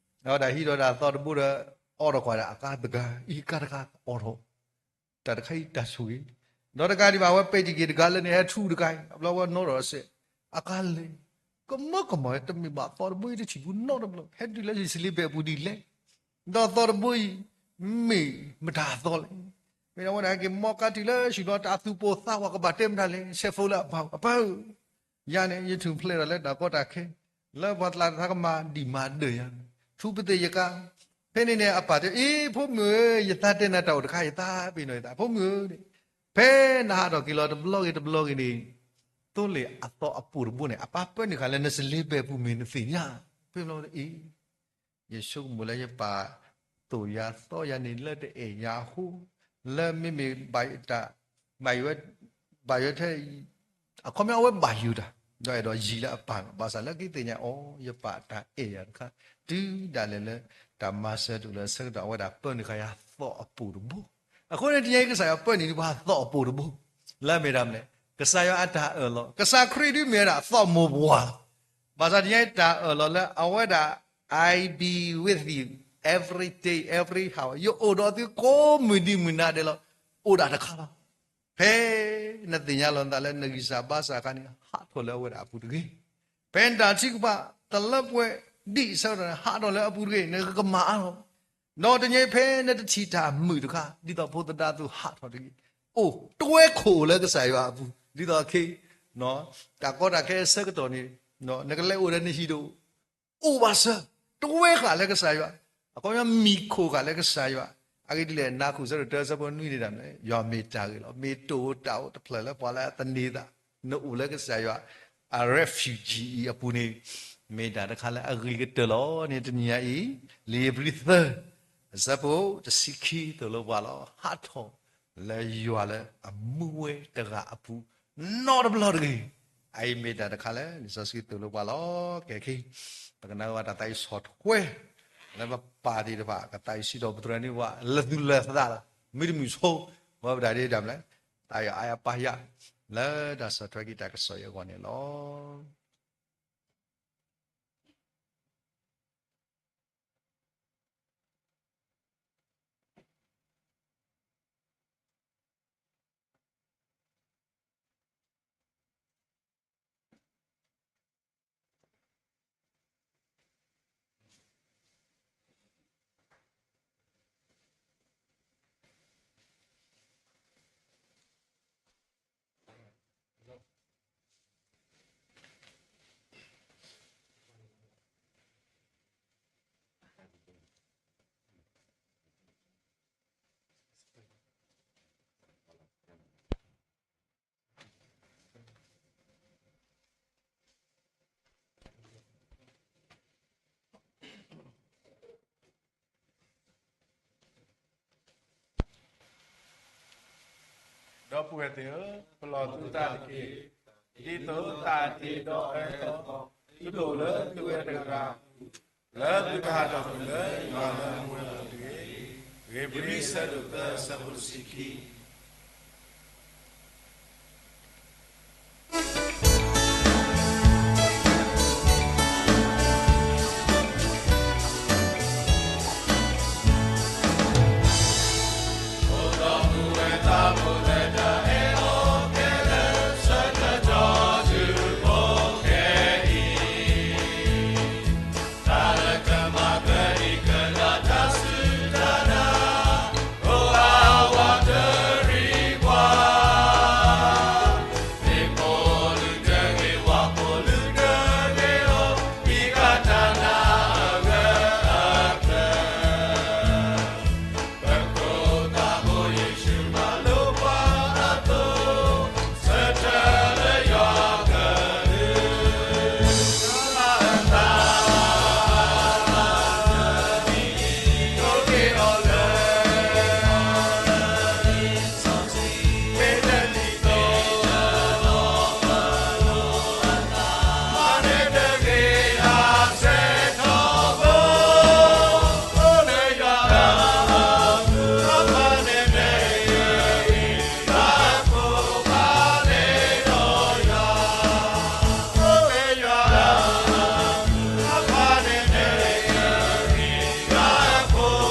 အဝဲဒၣ်ဟံးဒီးဒၣ်သီၣ်တဘိဒီး အိးထီၣ်ကွၢ်ဒၣ်အကါတဂၤ, အံၤကါတဂၤအိးထီၣ် တၢ်တခါအံၤတၢ်ဆိၣ်ဂ့ၤ, ဒီးတကးဒံးဘၣ် အဝဲပဲာ်တံၢ်က့ၤတဂၤလၢန့ၣ် ဟဲထူတဂၤအံၤ, အဘျီဝဲနီၣ်ထီၣ်စဲး, အကါလဲၣ်, ကမီကမီၣ် တမ့ၢ်ဘၣ်သီၣ်တဘိအံၤ တထံၣ်ဘူးနီတဘျီ, ဟဲတုၤလၢစလ့ပဲၣ်အပူၤဒ်လဲၣ်, ဒီးသီၣ်တဘိအံၤ မ့ၢ်မတၤအသီၣ်လဲၣ်, မ့ၢ်ဒၣ်ဝဲဒၣ်ဟဲက့ၤမီကါတုၤလၢဆူၣ်လီၤ တၢ်သူၣ်ပိၢ်သးဝး ကဘၣ်တဲမတၤလဲၣ်, ဆဲးဖိလၢအပၢ်ဧၢ, အပၢ်ဧၢ ယၤန့ၣ် ယထူၣ်ဖျဲးဒီးလၢတၢ်ကီတၢ်ခဲ, လၢပှၤသးတခါကမၤဒံးမၤဒၢးယၤ, ထူပသ့ၣ်ယကါ, ဖဲန့ၣ်န့ၣ် အပၢ်တဲ အ့ ဖိမုၣ်ဧၢ, ယသးတဲနၤတၢ်အိၣ်တခါ, ယသးပ့ၤနီၣ်ယသး, ဖိမုၣ်ဧၢ, ဖဲနဟးထီၣ်က့ၤလီၤတဘျီဂ့ၤတဘျီဂ့ၤန့ၣ်, သိလ့ၣ်အသီအပိာ်တဘိန့ၣ် အပၢ်ပၢနုာ်ဃာ်လၢနစလ့ဘဲပူၤမ့ၢ်နသ့ၣ်ညါ, ဖဲဘျီအံၤ ယဆိကမိၣ်လၢယပၢ်သိၣ်ယၤသီယၤန့ၣ် လၢတအဲၣ်ယၤအဃိ, လၢမ့မ့ၢ်ဘၣ်တၢ်, ဘၣ်ယိၣ်ဝဲ, ဘၣ်ယိၣ်ထဲ, အခီပညီအဝဲဘၣ်ယိၣ်တၢ်, ဒီးအဲၣ်ဒိးယံၤလၢအပၢ်န့ၣ်, ဘၣ်ဆၣ်လၢကသ့ၣ်ညါအီၤ ယပၢ်တၢ်အဲၣ်ယၤတခါ, တုၤဒၣ်လဲာ်လၢတၢ်မၤစၢၤတအိၣ်လၢအဆၢကတီၢ် အဝဲဒၣ်ပၢနုာ်ဃာ်ယၤသီအပိာ်တဘိ. အဃိန့ၣ် တနံၤအံၤ ကစၢ်ယွၤပၢနုာ်ဒံးပှၤသီအပိာ်တဘိ, လၢအမ့ၢ်ဒၣ်မနုၤလဲၣ်, ကစၢ်ယွၤအတၢ်အၢၣ်လီၤ, ကစၢ်ခရံာ်ဒုးမ့ၢ်ဝဲဒၣ်သီမိၢ်ပှၢ်လီၤ. ဘၣ်ဆၣ်တနံၤအံၤတၢ်အၢၣ်လီၤလၢအဝဲဒၣ် I be with you every day, every hour, ယအိၣ်ဒီးသုကိးမုၢ်နံၤမုၢ်နၤဒဲးလီၤ, အိၣ်ဒၣ်တခါလီၤ. ဖဲနသ့ၣ်ညါလီၤနသးလၢနဂံၢ်စၢ်ဘါစၢ်အခါန့ၣ် ဟးထီၣ်လၢအဝဲဒၣ်အပူၤတဂ့ၤ. ဖဲနတၢ်ထုကဖၣ်တလၢပှဲၤဒံးအဆၢကတီၢ်န့ၣ် ဟးထီၣ်လၢအပူၤတဂ့ၤ, နကမၤအါထီၣ်. ဒီးတနံၤအံၤဖဲနတထံၣ်တၢ်မုာ်တခါ ဒ်သိးဖိသဒါသူၣ်ဟးထီၣ်တဂ့ၤ, အိၣ်တွဲခိၣ်လၢကစၢ်ယွၤအပူၤ, ဒ်သိးခဲအံၤ တၢ်ကီတၢ်ခဲအဆၢကတီၢ်န့ၣ် နကလဲၤအိၣ်ဒီးနဟံၣ်ဒိၣ် အိၣ်ဘၣ်စၢၤ, တွဲဃာ်လၢကစၢ်ယွၤ, အခီပညီမံၤခိၣ်ဃာ်လၢကစၢ်ယွၤ. အဂ့ၢ်ဒ်လဲၣ် နၢ်ခူၣ်ဆၢဒိၣ်တၢ ဆၢဖိနွံန့ၣ်ဒၣ်မနုၤလဲၣ်, ယွၤမ့ၢ်တၢ်ဂ့ၤလီၤ. မ့ၢ်တအိၣ်တၢ်အိၣ်တဖျၢၣ်လၢပှၤလၢအသန့ၤသး, နအိၣ်လၢကစၢ်ယွၤအ refuge အံၤအပူၤန့ၣ် မ့ၢ်တၢ်တခါလၢအဂ့ၤကတၢၢ်လီၤန့ၣ် တနံၤညါအံၤ လံာ်ဧ့ၤဘြံၤသၢ အဆၢဖိတဆံခံသိၣ်လိပှၤလီၤ. ဟးထီၣ်လၢယွၤလၢအမူဝဲတဂၤအပူၤ နီတဘျီတဂ့ၤ. အအံၤမ့ၢ်တၢ်တခါလၢလံာ်စီဆှံသိၣ်လိပှၤလီၤ. ကဲ ခဲအံၤ ပကနၢ်ဟူဘၣ်တၢ်သးဝံၣ်ဆီၣ်ထွဲ လၢပပၢ်သ့ၣ်တဖၣ် ကသးဝံၣ်စံးထီၣ်ပတြၢၤန့ၢ်ပှၤ လၢသူၣ်လၢသးလီၤ. မ့တမုာ်ဆိ ဝဲပဒၣ်ဒ်တၢ်မနုၤလဲၣ်, သးယၤအါယၤပၢ်ယၤ လၢတၢ်ဆီၣ်ထွဲက့ၤတၢ်ကစီၣ်အံၤအဂီၢ်န့ၣ်လီၤ. ဒီပုၢ်ဝဲၢ်သ့ၣ်ဧၢ, ပလီၢ်သုသးတက့ၢ်. ဒ်သိးတၢ်တ့ဒီးအၢအသိး သုတအိၣ်လၢသုဝဲတဂၤအပူၤ, လၢသုကဟးထီၣ်ကွံာ်လၢယွၤလၢအမူဝဲအပူၤတဂ့ၤ. ဧ့ၤဘြံၤ ဆၢဒိၣ်သၢ ဆၢဖိတဆံခံ.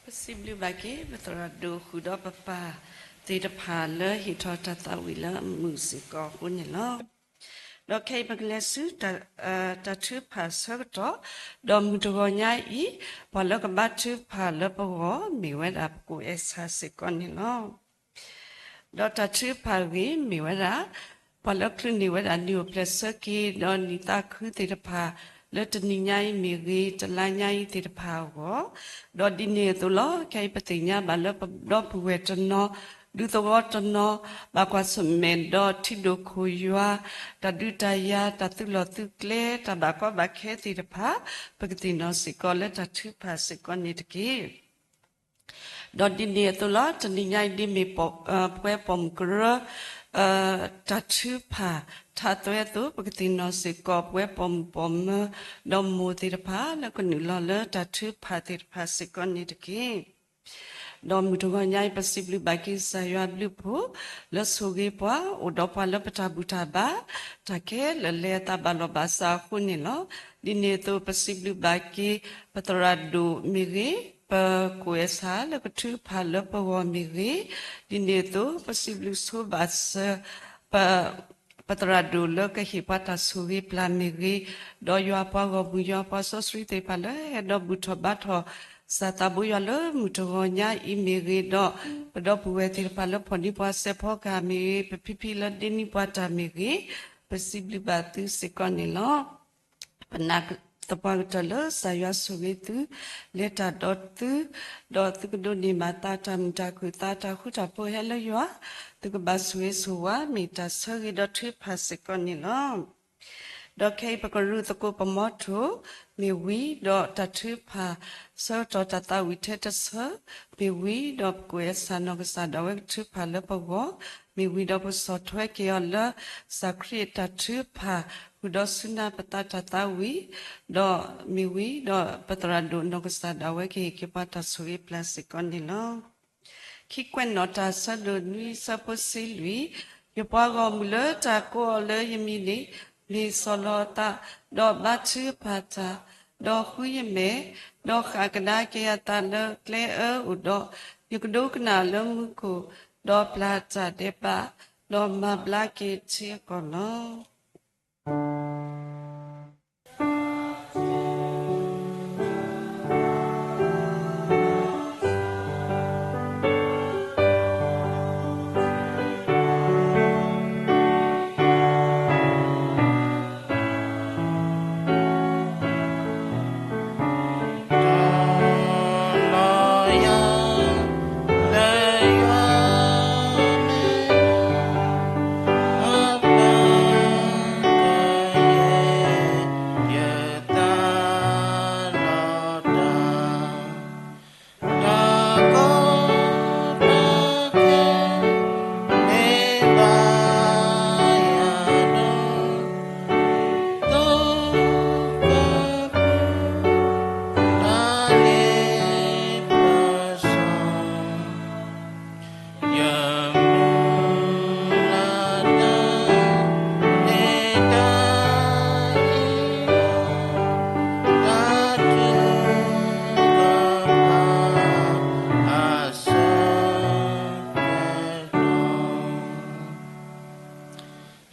ပစံးဘျုးဘၣ်က့ၤ ပသရၣ်ဒိၣ်ဃုာ်ဒီးပပၢ်သ့ၣ်တဖၣ်လၢဟ့ၣ်ထီၣ်တၢ်သးဝံၣ်လၢအမုာ်စ့ၢ်ကီးအဃိန့ၣ်လီၤ. ဒီးခဲအံၤပကလဲၤဆူ တၢ်ထုကဖၣ်ဆၢကတီၢ်, ဒီးမုၢ်တဂီၤညါအံၤ ပှၤလၢကဘါထုကဖၣ်လၢပဂီၢ် မ့ၢ်ဝဲဒၣ်ပကိးအဲၣ်ဆၣ်စ့ၢ်ကီးန့ၣ်လီၤ. ဒီးတၢ်ထုကဖၣ်အဂ့ၢ်မ့ၢ်ဝဲဒၣ် ပှၤလၢချုးန့ၢ်ဝဲဒၣ်နံၣ်အိၣ်ဖျဲၣ်ဆၢက့ၤ ဒီးနံၣ်သးခုသ့ၣ်တဖၣ် လၢတနံၤညါအံၤမ့ၢ်ဂ့ၤ တလါညါအံၤသ့ၣ်တဖၣ်အဂီၢ်, ဒီးဒ်န့ၣ်အသိးလီၤ. ခဲအံၤပသ့ၣ်ညါဘၣ်လၢပဒီပုၢ်ဝဲၢ်တနီၤ ဒူသဝီတနီၤ ဘၣ်ကွၢ်ဆၢၣ်မဲာ်ဒီးထံဒိၣ်ခိၣ်ယွၤ တၢ်ဒုးတၢ်ယၤ တၢ်သုးလီၢ်သုးကျဲ တၢ်ဘၣ်ကီဘၣ်ခဲသ့ၣ်တဖၣ် ပကသ့ၣ်နီၣ်စ့ၢ်ကီးလၢတၢ်ထုကဖၣ်စ့ၢ်ကီးန့ၣ်တက့ၢ်. ဒီးဒ်န့ၣ်အသိးလီၤ. တနံၤညါအံၤဒ်မ့ၢ် ပဝဲပိာ်မုၣ်ကရၢ တၢ်ထုကဖၣ်ထးသွဲအသိး ပကသ့ၣ်နီၣ်စ့ၢ်ကီး ပဝဲပိာ်မုၣ်ပိာ်မၢၤ ဒီးမိၢ်သ့ၣ်တဖၣ် လၢကနုာ်လီၤလၢတၢ်ထုကဖၣ်သ့ၣ်တဖၣ်စ့ၢ်ကီးန့ၣ်တက့ၢ်. ဒီးမုၢ်တဂီၤညါအံၤ ပစံးဘျုးဘၣ်က့ၤကစၢ်ယွၤအဘျုးအဖှိၣ် လၢဆိၣ်ဂ့ၤပှၤ အိၣ်ဒီးပှၤလၢပတၢ်ဘူၣ်တၢ်ဘါ တၢ်ခဲလၢာ်လၢအသးဘၣ်လီၤဘၣ်စးအဃိန့ၣ်လီၤ. ဒ်န့ၣ်အသိး ပစံးဘျုးဘၣ်က့ၤ ပသရၣ်ဒိၣ်မ့ၢ်ဂ့ၤ, ပကိးအဲၣ်ဆၣ်လၢကထုကဖၣ်လၢပဂီၢ်မ့ၢ်ဂ့ၤ, ဒ်န့ၣ်အသိး ပစံးဘျုးဆိဘၣ်စၢၤ ပ ပသရၣ်ဒိၣ်လၢကဟ့ၣ်ပှၤတၢ်ဆိၣ်ဂ့ၤပျၢ်မ့ၢ်ဂ့ၤ, ဒီးယွၤပှၤဂီၢ်မုၢ်ယွၤပှၤစီဆှံသ့ၣ်တဖၣ်လၢဟဲဒီးဘူၣ်ထီၣ်ဘါထီၣ်စၢ်သးဘိယွၤလၢမုၢ်တဂီၤညါအံၤမ့ၢ်ဂ့ၤ, ဒီးပဒီပုၢ်ဝဲၢ်သ့ၣ်တဖၣ်လၢဖီၣ်န့ၢ်ပှၤစဲးဖီကဟၣ်မ့ၢ်ဂ့ၤ, ပဖံဖံလၢဒ့န့ၢ်ပှၤတၢ်မ့ၢ်ဂ့ၤ, ပစံးဘျုးဘၣ်သုစ့ၢ်ကီးန့ၣ်လီၤ. ပနာ်သပှၢ်ကတၢၢ်လၢကစၢ်ယွၤဆိၣ်ဂ့ၤသု, လဲၤတၢ်ဒီးသု, ဒီးသုကဒိးန့ၢ်ဘၣ်သးတၢ်မုာ်တၢ်ခုၣ်သးတၢ်ဃူတၢ်ဖိးဟဲလၢယွၤ, သုကဘၣ်ဆိၣ်ဂ့ၤဆိၣ်ဝါ မ့ၢ်တၢ်ဆၢဂ့ၤဒီးထုကဖၣ်စ့ၢ်ကီးန့ၣ်လီၤ. ဒီးခဲအံၤပကရူၢ်သကိးပမီထိၣ် မ့ၢ်ဝံၤဒီးတၢ်ထုကဖၣ် ဆၢကတီၢ်တၢ်သးဝံၣ်ထဲတဆၢ, မ့ၢ်ဝံၤဒီးပကိးအဲၣ်ဆၣ်နီၢ်ကစၢ်ဒၣ်ဝဲကထုကဖၣ်လၢပဂီၢ်, မ့ၢ်ဝံၤဒီးပဆီၣ်ထွဲက့ၤအီၤလၢ ကစၢ်ခရံာ်အတၢ်ထုကဖၣ် ဃုာ်ဒီးဆူနၢ်ပသးတၢ်သးဝံၣ်, ဒီးမ့ၢ်ဝံၤဒီးပသရၣ်ဒိၣ်နီၢ်ကစၢ်ဒၣ်ဝဲကဟ့ၣ်က့ၤပှၤတၢ်ဆိၣ်ဂ့ၤပျၢ်စ့ၢ်ကီးန့ၣ်လီၤ. ခံကွဲးနီၣ်တၢ်ဆၢဒိၣ်နွံဆၢဖိဆံလွံၢ်, ယပှၤဂီၢ်မုၢ်လၢတၢ်ကိးအီၤလၢယမံၤန့ၣ်, မ့ၢ်စီၤလီၤသး, ဒီးဘါထုကဖၣ်တၢ်, ဒီးဃုယမဲာ်, ဒီးဃၣ်ကဒါက့ၤအသးလၢကျဲအၢအိၣ်ဒီး, ယကဒိကနၣ်လၢမူခိၣ်, ဒီးပျၢ်တၢ်ဒဲးဘး, ဒီးမၤဘျါက့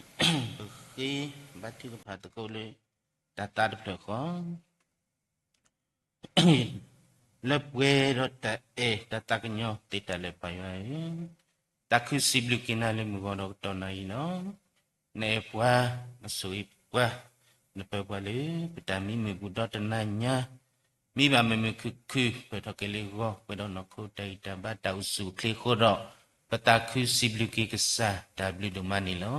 ၤထံအကီၢ်လီၤ. ပဃ့ဘါထုကဖၣ်သကိးလၢ တၢ်သးတဖျၢၣ်ဃီ လၢပှဲၤဒီးတၢ်အဲၣ်တၢ်သးကညီၤသ့တၢ်လၢပၢ်ယွၤဧၢ, သးခုစံးဘျုးက့ၤနၤလၢမုၢ်ဂီၤဒီးကတီၢ်နၢ်အံၤလီၤ. နအဲၣ်ပှၤ, နဆိၣ်ဂ့ၤပှၤ, နပၢၤပှၤလၢ ပတၢ်မံမုာ်ဘူးဒီးတနၤညါ မံဘၣ်မုာ်မုာ်ခုၣ်ခုၣ် ပၢၢ်ထီၣ်က့ၤလၢဂီၤ ပှဲၤဒီးနီၢ်ခိတၢ်ဂံၢ်တၢ်ဘါတၢ်အိၣ်ဆူၣ်အိၣ်ချ့အဃိဒီး ပသးခုစံးဘျုးက့ၤကစၢ်တၢ်ဘျုးဒိၣ်မးန့ၣ်လီၤ.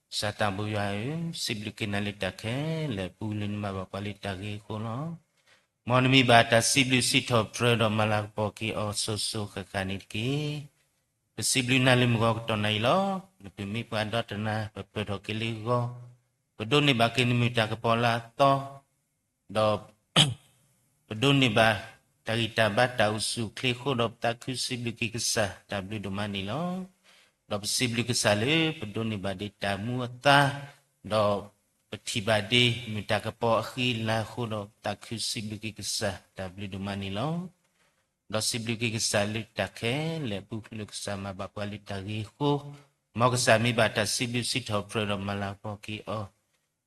ကစၢ်သးဘိယွၤဧၢ, စံးဘျုးက့ၤနၤလၢတၢ်ခဲလၢာ်အပူၤလၢနမၤဘၣ်ပှၤလၢတၢ်ဂ့ၤအဃိလီၤ. မ်နမံဘၣ်တၢ်စံးဘျုးစံးထီၣ်ပတြၢၤဒီးမၤလၤကပီၤက့ၤအီၤစိၤစိၤဃၣ်ဃၣ်န့ၣ်တက့ၢ်. ပစံးဘျုးနၤလၢမုၢ်ဂီၤကတီၢ်နၢ်အံၤလီၤ. နပၢၢ်မ့ၢ်ပှၤဒီတနၤ ပပၢၢ်ထီၣ်က့ၤလၢဂီၤ, ပဒိးန့ၢ်ဘၣ်က့ၤနမုၢ်တၢ်ကပီၤလၢအသီ, ဒီး ပဒိးန့ၢ်ဘၣ် တၢ်ဂံၢ်တၢ်ဘါတၢ်အိၣ်ဆူၣ်အိၣ်ချ့အဃိဒီး ပသးခုစံးဘျုးက့ၤကစၢ်တၢ်ဘျုးဒိၣ်မးန့ၣ်လီၤ. ဒီးပစံးဘျုးကစၢ်လၢ ပဒိးန့ၢ်ဘၣ်ဒံးတၢ်မူအသါ, ဒီးပထံၣ်ဘၣ်ဒံးမုၢ်တၢ်ကပီၤအဃံအလၤအဃိဒီး ပသးခုစံးဘျုးက့ၤကစၢ်တၢ်ဘျုးဒိၣ်မးန့ၣ်လီၤ. ဒီးစံးဘျုးက့ၤကစၢ်လၢတၢ်ခဲလၢာ်အပူၤလၢကစၢ်မၤဘၣ်ပှၤလၢတၢ်ဂ့ၤအဃိ, မ်ကစၢ်မ့ၢ်ဘၣ်တၢ်စံးဘျုးစံးထီၣ်ပတြၢၤဒီးမၤလၤကပီၤက့ၤအီၤ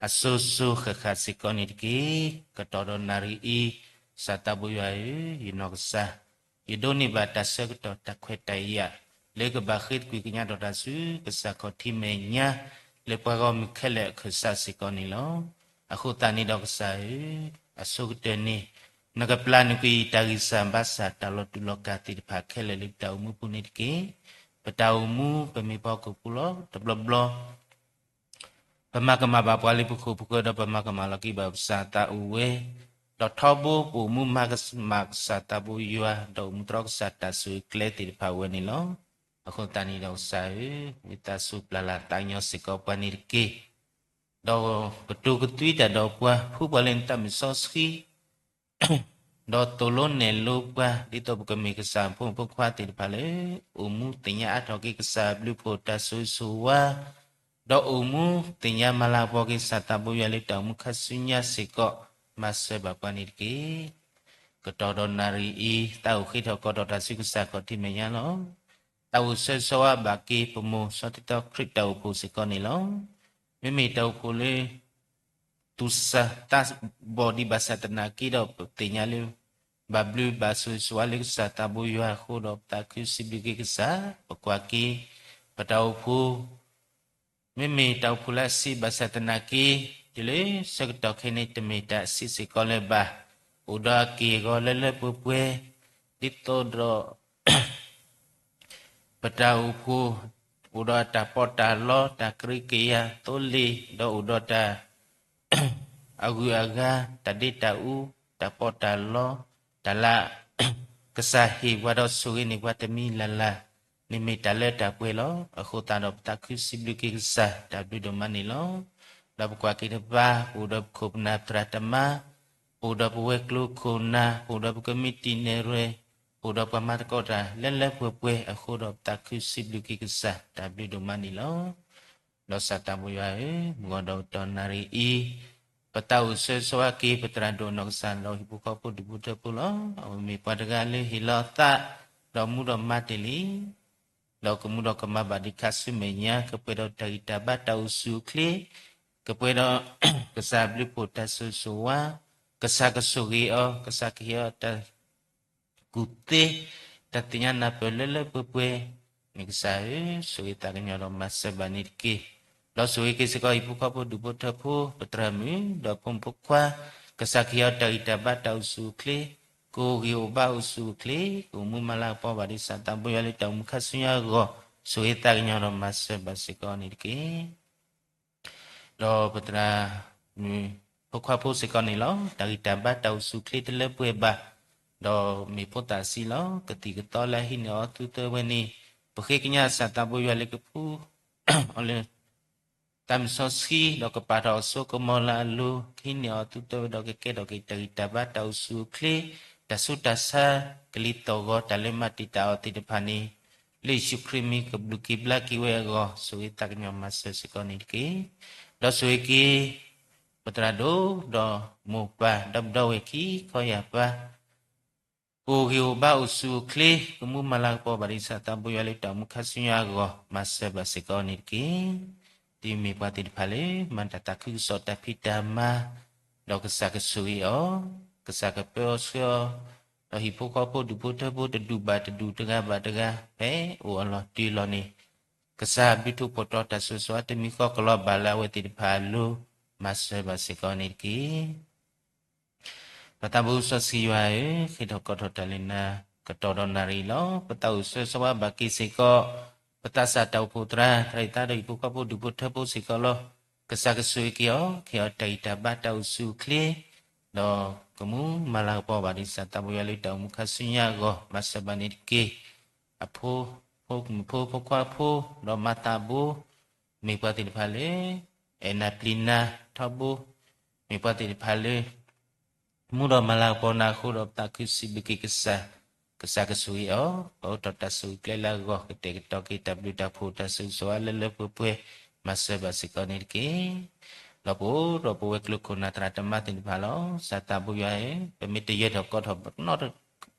အစိၤစိၤဃၣ်ဃၣ်စ့ၢ်ကီးန့ၣ်တက့ၢ်. ကတီၢ်ဒီးနၣ်ရံၣ်အံၤ, ကစၢ်သးဘိယွၤဧၢ, ယနီၢ်ကစၢ်, ယဒိးန့ၢ်ဘၣ်တၢ်ဆၢကတီၢ်တၢ်ခွဲးတၢ်ယာ် လၢကဘၣ်ဃ့သကွံာ်ကညးဒီးတၢ်ဆူကစၢ်ခီၣ်ထံးမဲာ်ညါ လၢပှၤဂီၢ်မုၢ်ခဲလၢာ်အခၢၣ်စးစ့ၢ်ကီးန့ၣ်လီၤ. အဃိသတးန့ၣ်ဒီးကစၢ်ဧၢ, အဆိကတၢၢ်န့ၣ် နကပျၢ်နုာ်ကွံာ်တၢ်ဂံၢ်စၢ်ဘါစၢ်တၢ်လီၤတူာ်လီၤကာ်သ့ၣ်တဖၣ်ခဲလၢာ်လၢပတၢ်အိၣ်မူပူၤန့ၣ်တက့ၢ်. ပတၢ်အိၣ်မူပမ့ၢ်ပှၤဟီၣ်ခိၣ်ဖိလီၤ. တဘျီဘျီ ပမၤကမၣ်ဘၣ်ပှၤလၢပခိၣ်ပဃၢၤဒီးပမၤကမၣ်လီၤက့ၤဘၣ်ပသးသးအိၣ်ဝဲ, ဒီးထီဘိပအိၣ်မူမၤကမၣ်ကစၢ်သးဘိယွၤ ဒီးအိၣ်မူတြီကစၢ်တၢ်ဆိၣ်ဂ့ၤကျဲသ့ၣ်တဖၣ်ဝဲန့ၣ်လီၤ. အဃိသတးန့ၣ်ဒီးကစၢ်ဧၢ, ဝံသးစူၤပျၢ်လၢ်သးကညီၤစ့ၢ်ကီးပှၤန့ၣ်တက့ၢ်. ဒီးကတိၤကသွံတၢ်ဒီးပှၤ ဖှူပှၤလၢနတၢ်မုၢ်စီဆှံ ဒီးသိၣ်လိနဲၣ်လိပှၤ ဒ်သိးပကမ့ၢ်ကစၢ်ဖိမုၣ်ဖိခွါသ့ၣ်တဖၣ်လၢ အိၣ်မူသ့ၣ်ညါအါထီၣ်က့ၤကစၢ်အဘျုးအဖှိၣ်တၢ်ဆိၣ်ဂ့ၤဆိၣ်ဝါ, ဒီးအိၣ်မူသ့ၣ်ညါမၤလၤကပီၤက့ၤကစၢ်သးဘိယွၤလၢတၢ်အိၣ်မူခါဆူညါစ့ၢ်ကီး, မၤစၢၤဘၣ်ပှၤန့ၣ်တက့ၢ်. ကတီၢ်ဒီးနၣ်ရံၣ်အံၤ သးအိၣ်ဃ့ထီၣ်ကီးထီၣ်တၢ်ဆူကစၢ်ခီၣ်ထံးမဲာ်ညါလီၤ. သးအိၣ်ဆၢဂ့ၤဆၢဝါဘၣ်က့ၤပမိၢ်စီၤတံတီခရံာ်တၢ်အိၣ်ဖှိၣ်စ့ၢ်ကီးန့ၣ်လီၤ. မ့မ့ၢ်တၢ်အိၣ်ဖှိၣ်လၢ သူၣ်စၢ်သးဘီၣ်ဒံးဘၣ်ဆၣ်သနာ်က့ဒီး ပသ့ၣ်ညါလၢ ဘၣ်ဘျုးဘၣ်ဆိၣ်ဂ့ၤဆိၣ်ဝါလၢကစၢ်သးဘိယွၤအဃိဒီး ပသးခုစံးဘျုးက့ၤကစၢ်, ပကွၢ်က့ၤ ပတၢ်အိၣ်ဖှိၣ် မ့မ့ၢ်တၢ်အိၣ်ဖှိၣ်လၢအဆံးဘၣ်ဆၣ်သနာ်က့ တုၤလၢဆၢကတီၢ်ခဲအံၤန့ၣ် တမ့ၢ်တၢ်အဆံးစ့ၢ်ကီးလၢၤဘၣ်. အိၣ်ဒီးအက့ၢ်အဂီၤလၢလၢပှဲၤပှဲၤ ဒ်သိးဒီး ပတၢ်အိၣ်ဖှိၣ် အိၣ်ဒီးတၢ်ပီးတၢ်လီ တၢ်ကရံကယၤသိလ့ၣ် ဒီးအိၣ်ဒီးတၢ် အဂုၤအဂၤ တၢ်ဒ့တၢ်အူ တၢ်ပီးတၢ်လီ တၢ်လၢ ကစၢ်ဟ့ၣ်ပှၤဒီးဆိၣ်ဂ့ၤန့ၢ်ပှၤတမံၤလၢ်လၢ်န့ၣ် မ့ၢ်တၢ်လၢတၢ်ပှဲၤလီၤ. အဃိသတးဒီး ပသးခုစံးဘျုးက့ၤကစၢ် တၢ်ဘျုးဒိၣ်မးန့ၣ်လီၤ. ဒီးပကွၢ်က့ၤတဖၣ် ပအိၣ်ဒီးပခိၣ်ပနၢ်သရၣ်သမါ, ပအိၣ်ဒီးပဝဲၤကျိၤခိၣ်နၢ်, ပအိၣ်ဒီးပကမံးတံာ်နဲၣ်ရွဲၣ်, ပအိၣ်ဒီးပှၤမၤသကိးတၢ်လၢလၢပှဲၤပှဲၤအဃိဒီး ပသးခုစံးဘျုးက့ၤကစၢ် တၢ်ဘျုးဒိၣ်မးန့ၣ်လီၤ. ဒီးကစၢ်သးဘိယွၤဧၢ, မုၢ်ဂီၤဒီးကတီၢ်နၣ်ရံၣ်အံၤ, ပသးအိၣ်ဆၢဂ့ၤဆၢဝါက့ၤ ပသရၣ်ဒိၣ်နီၢ်ကစၢ်ဒီးဟံၣ်ဖိဃီဖိဒူၣ်ဖိထၢဖိလီၤ. အဝဲမ့ၢ်ပှၤတဂၤလၢဟ့ၣ်လီၤအသး ဒီးမူဒီးမၤတ့ၢ်လံ ဒီးကမူဒီးကမၤဘၣ်ဒံးခါဆူမဲာ်ညါ ကပှဲၤဒီးတၢ်ဂံၢ်တၢ်ဘါတၢ်အိၣ်ဆူၣ်အိၣ်ချ့, ကပှဲၤဒီး ကစၢ်အဘျုးအဖှိၣ်တၢ်ဆိၣ်ဂ့ၤဆိၣ်ဝါ, ကစၢ်ကဆိၣ်ဂ့ၤအီၤ, ကစၢ်ကဟ့ၣ်အီၤတၢ် ကူၣ်သ့, တၢ်သ့ၣ်ညါနၢ်ပၢၢ်လၢလၢပှဲၤပှဲၤ, မ့ၢ်ကစၢ်ဧၢ, ဆိၣ်ဂ့ၤသးကညီၤဒီးမၤစၢၤဘၣ်န့ၣ်တက့ၢ်. ဒီးဆိၣ်ဂ့ၤက့ၤစ့ၢ်ကီးဟံၣ်ဖိဃီဖိဒူၣ်ဖိထၢဖိ ပသရၣ်မုၣ်, ဒီးဖိမုၣ်ဖိခွါ, ကစၢ်ကဟ့ၣ်အီၤတၢ်ဂံၢ်တၢ်ဘါတၢ်အိၣ်ဆူၣ်အိၣ်ချ့, ကအိၣ်ဂံၢ်အိၣ်ဘါအိၣ်ဆူၣ်အိၣ်ချ့, ကအိၣ်မူမၤလၤကပီၤဘၣ်ဒံးကစၢ်သးဘိယွၤလၢတၢ်အိၣ်မူခါဆူညါအဂီၢ်, ဆိၣ်ဂ့ၤသးကညီၤဒီးမၤစၢၤဘၣ်စ့ၢ်ကီးန့ၣ်တက့ၢ်. ဒီးပသရၣ်မုၣ်ဖိခွါဖိစ့ၢ်ကီးန့ၣ်လီၤ. တၢ်ဂံၢ်တၢ်ဘါတၢ်အိၣ်ဆူၣ်အိၣ်ချ့တလၢပှဲၤဘၣ်, ဒီးမ့ၢ်ဖိသၣ်ဆံးလီၤ. ကသံၣ်ကသီလၢအဟံးန့ၢ်အီၤသူသၢဝဲန့ၣ်, ပဃ့ကညးကစၢ်သးဘိယွၤလၢကဖှူ အီၤလၢ တၢ်မုၢ်စီဆှံ, ဒီးကပာ်ထီၣ်အစိကမီၤလၢအလိၤ, ကဟံးန့ၢ်အီၤသူသၢဝဲဒီးကကဲထီၣ်က့ၤတၢ်ဂံၢ်တၢ်ဘါတၢ်အိၣ်ဆူၣ်အိၣ်ချ့, တၢ်ဆူးတၢ်ဆါ, ကလံၤသီၣ်ဂီၤ တၢ်လၢမၤတံာ်တာ်အီၤသ့ၣ်တဖၣ်န့ၣ်, လၢယ့ၣ်ၡူးခရံာ်မံၤကဘျုးက့ၤဘျါက့ၤဝဲအဂီၢ်, ဆိၣ်ဂ့ၤသးကညီၤမၤစၢၤစ့ၢ်ကီးန့ၣ်တက့ၢ်. ဒီးဆိၣ်ဂ့ၤက့ၤ ပသရၣ်ဒိၣ်, ဒီးမိၢ်ပၢ်, ဒီပုၢ်ဒီဝဲၢ်ခံခီယာ်ပၢ် ကအိၣ်ဂံၢ်အိၣ်ဘါအိၣ်ဆူၣ်အိၣ်ချ့, ကမူမၤလၤကပီၤဘၣ်ဒံးကစၢ်သးဘိယွၤလၢတၢ်အိၣ်မူခါဆူညါအဂီၢ်, မၤစၢၤဘၣ်စ့ၢ်ကီးန့ၣ်တက့ၢ်. ဒ်မ့ၢ်ပှၤသ့ၣ်တဖၣ်လၢ မၤတၢ်သးခုကစီၣ်တၢ်ဖံးတၢ်မၤ, ဒီးကစၢ်ကဆိၣ်ဂ့ၤအီၤ, ကစၢ်ကပၢအီၤဆှၢအီၤ, ဒီးဟံၣ်ဖိဃီဖိဒူၣ်ဖိထၢဖိတဒူၣ်ဘၣ်တဒူၣ်တဂၤဘၣ်တဂၤ ဖဲအိၣ်အလီၢ်တုၤအလီၢ်န့ၣ်, ကစၢ်ဘျုးထူးဖှိၣ်တီၤတၢ်ဆိၣ်ဂ့ၤဆိၣ်ဝါတမံၤဃီကလီၤဘၣ်လၢအဝဲသ့ၣ်တဖၣ်အလိၤ, မၤစၢၤဘၣ်စ့ၢ်ကီးန့ၣ်တက့ၢ်. ပသးဘိစီဆှံယွၤဧၢ, ဃ့ထီၣ်ကီထီၣ်တၢ်လၢနၤ, ကတီၢ်ဒီးနၣ်ရံၣ်လီၤ. ပသးအိၣ်ဆၢဂ့ၤဆၢဝါဘၣ်က့ၤစ့ၢ်ကီး ပသးစၢ်တၢ်အိၣ်ဖှိၣ်သရၣ်, သရၣ်အံၤသးဒီးဟံၣ်ဖိဃီဖိဒူၣ်ဖိထၢဖိစ့ၢ်ကီးလီၤ. ကစၢ်ကဆိၣ်ဂ့ၤက့ၤအီၤ, ကဟ့ၣ်အီၤတၢ်ဂံၢ်တၢ်ဘါတၢ်အိၣ်ဆူၣ်အိၣ်ချ့, ဒီးကမူမၤလၤကပီၤဘၣ်ဒံးကစၢ်သးဘိယွၤလၢတၢ်အိၣ်မူခါဆူညါအဂီၢ်, မၤစၢၤဘၣ်န့ၣ်တက့ၢ်. အဖိ, ဖိမုၣ်ဖိဖိခွါဖိ, ဒီးမၤသးဘိ, မ့ၢ်ပှၤသ့ၣ်တဖၣ်လၢ အဲၣ်နၤပျံၤနၤထီဘိ, မ့ၢ်ပှၤသ့ၣ်တဖၣ်လၢ မူဒီးမၤလၤကပီၤနၤအဃိဒီး ပသးခုစံးဘျုးက့ၤကစၢ်, ကစၢ်ကဆိၣ်ဂ့ၤအီၤ, အိးထီၣ်တၢ်ဆိၣ်ဂ့ၤကျဲလၢအဂီၢ်, ကတဲာ်ကတီၤက့ၤတၢ်ဘျုးတၢ်ဖှိၣ်တၢ်ဆိၣ်ဂ့ၤဆိၣ်ဝါလၢလၢပှဲၤပှဲၤ, မၤစၢၤဘၣ်စ့ၢ်ကီးန့ၣ်တက့ၢ်. ဒီးပအိၣ်ဒီးပဝဲၤကျိၤခိၣ်နၢ်သရၣ်သမါသ့ၣ်တဖၣ်လီၤ. ကစၢ်သးဘိယွၤဧၢ, ပမ့ၢ်တယၢၤထီၣ်ကီထီၣ်ပနီၣ်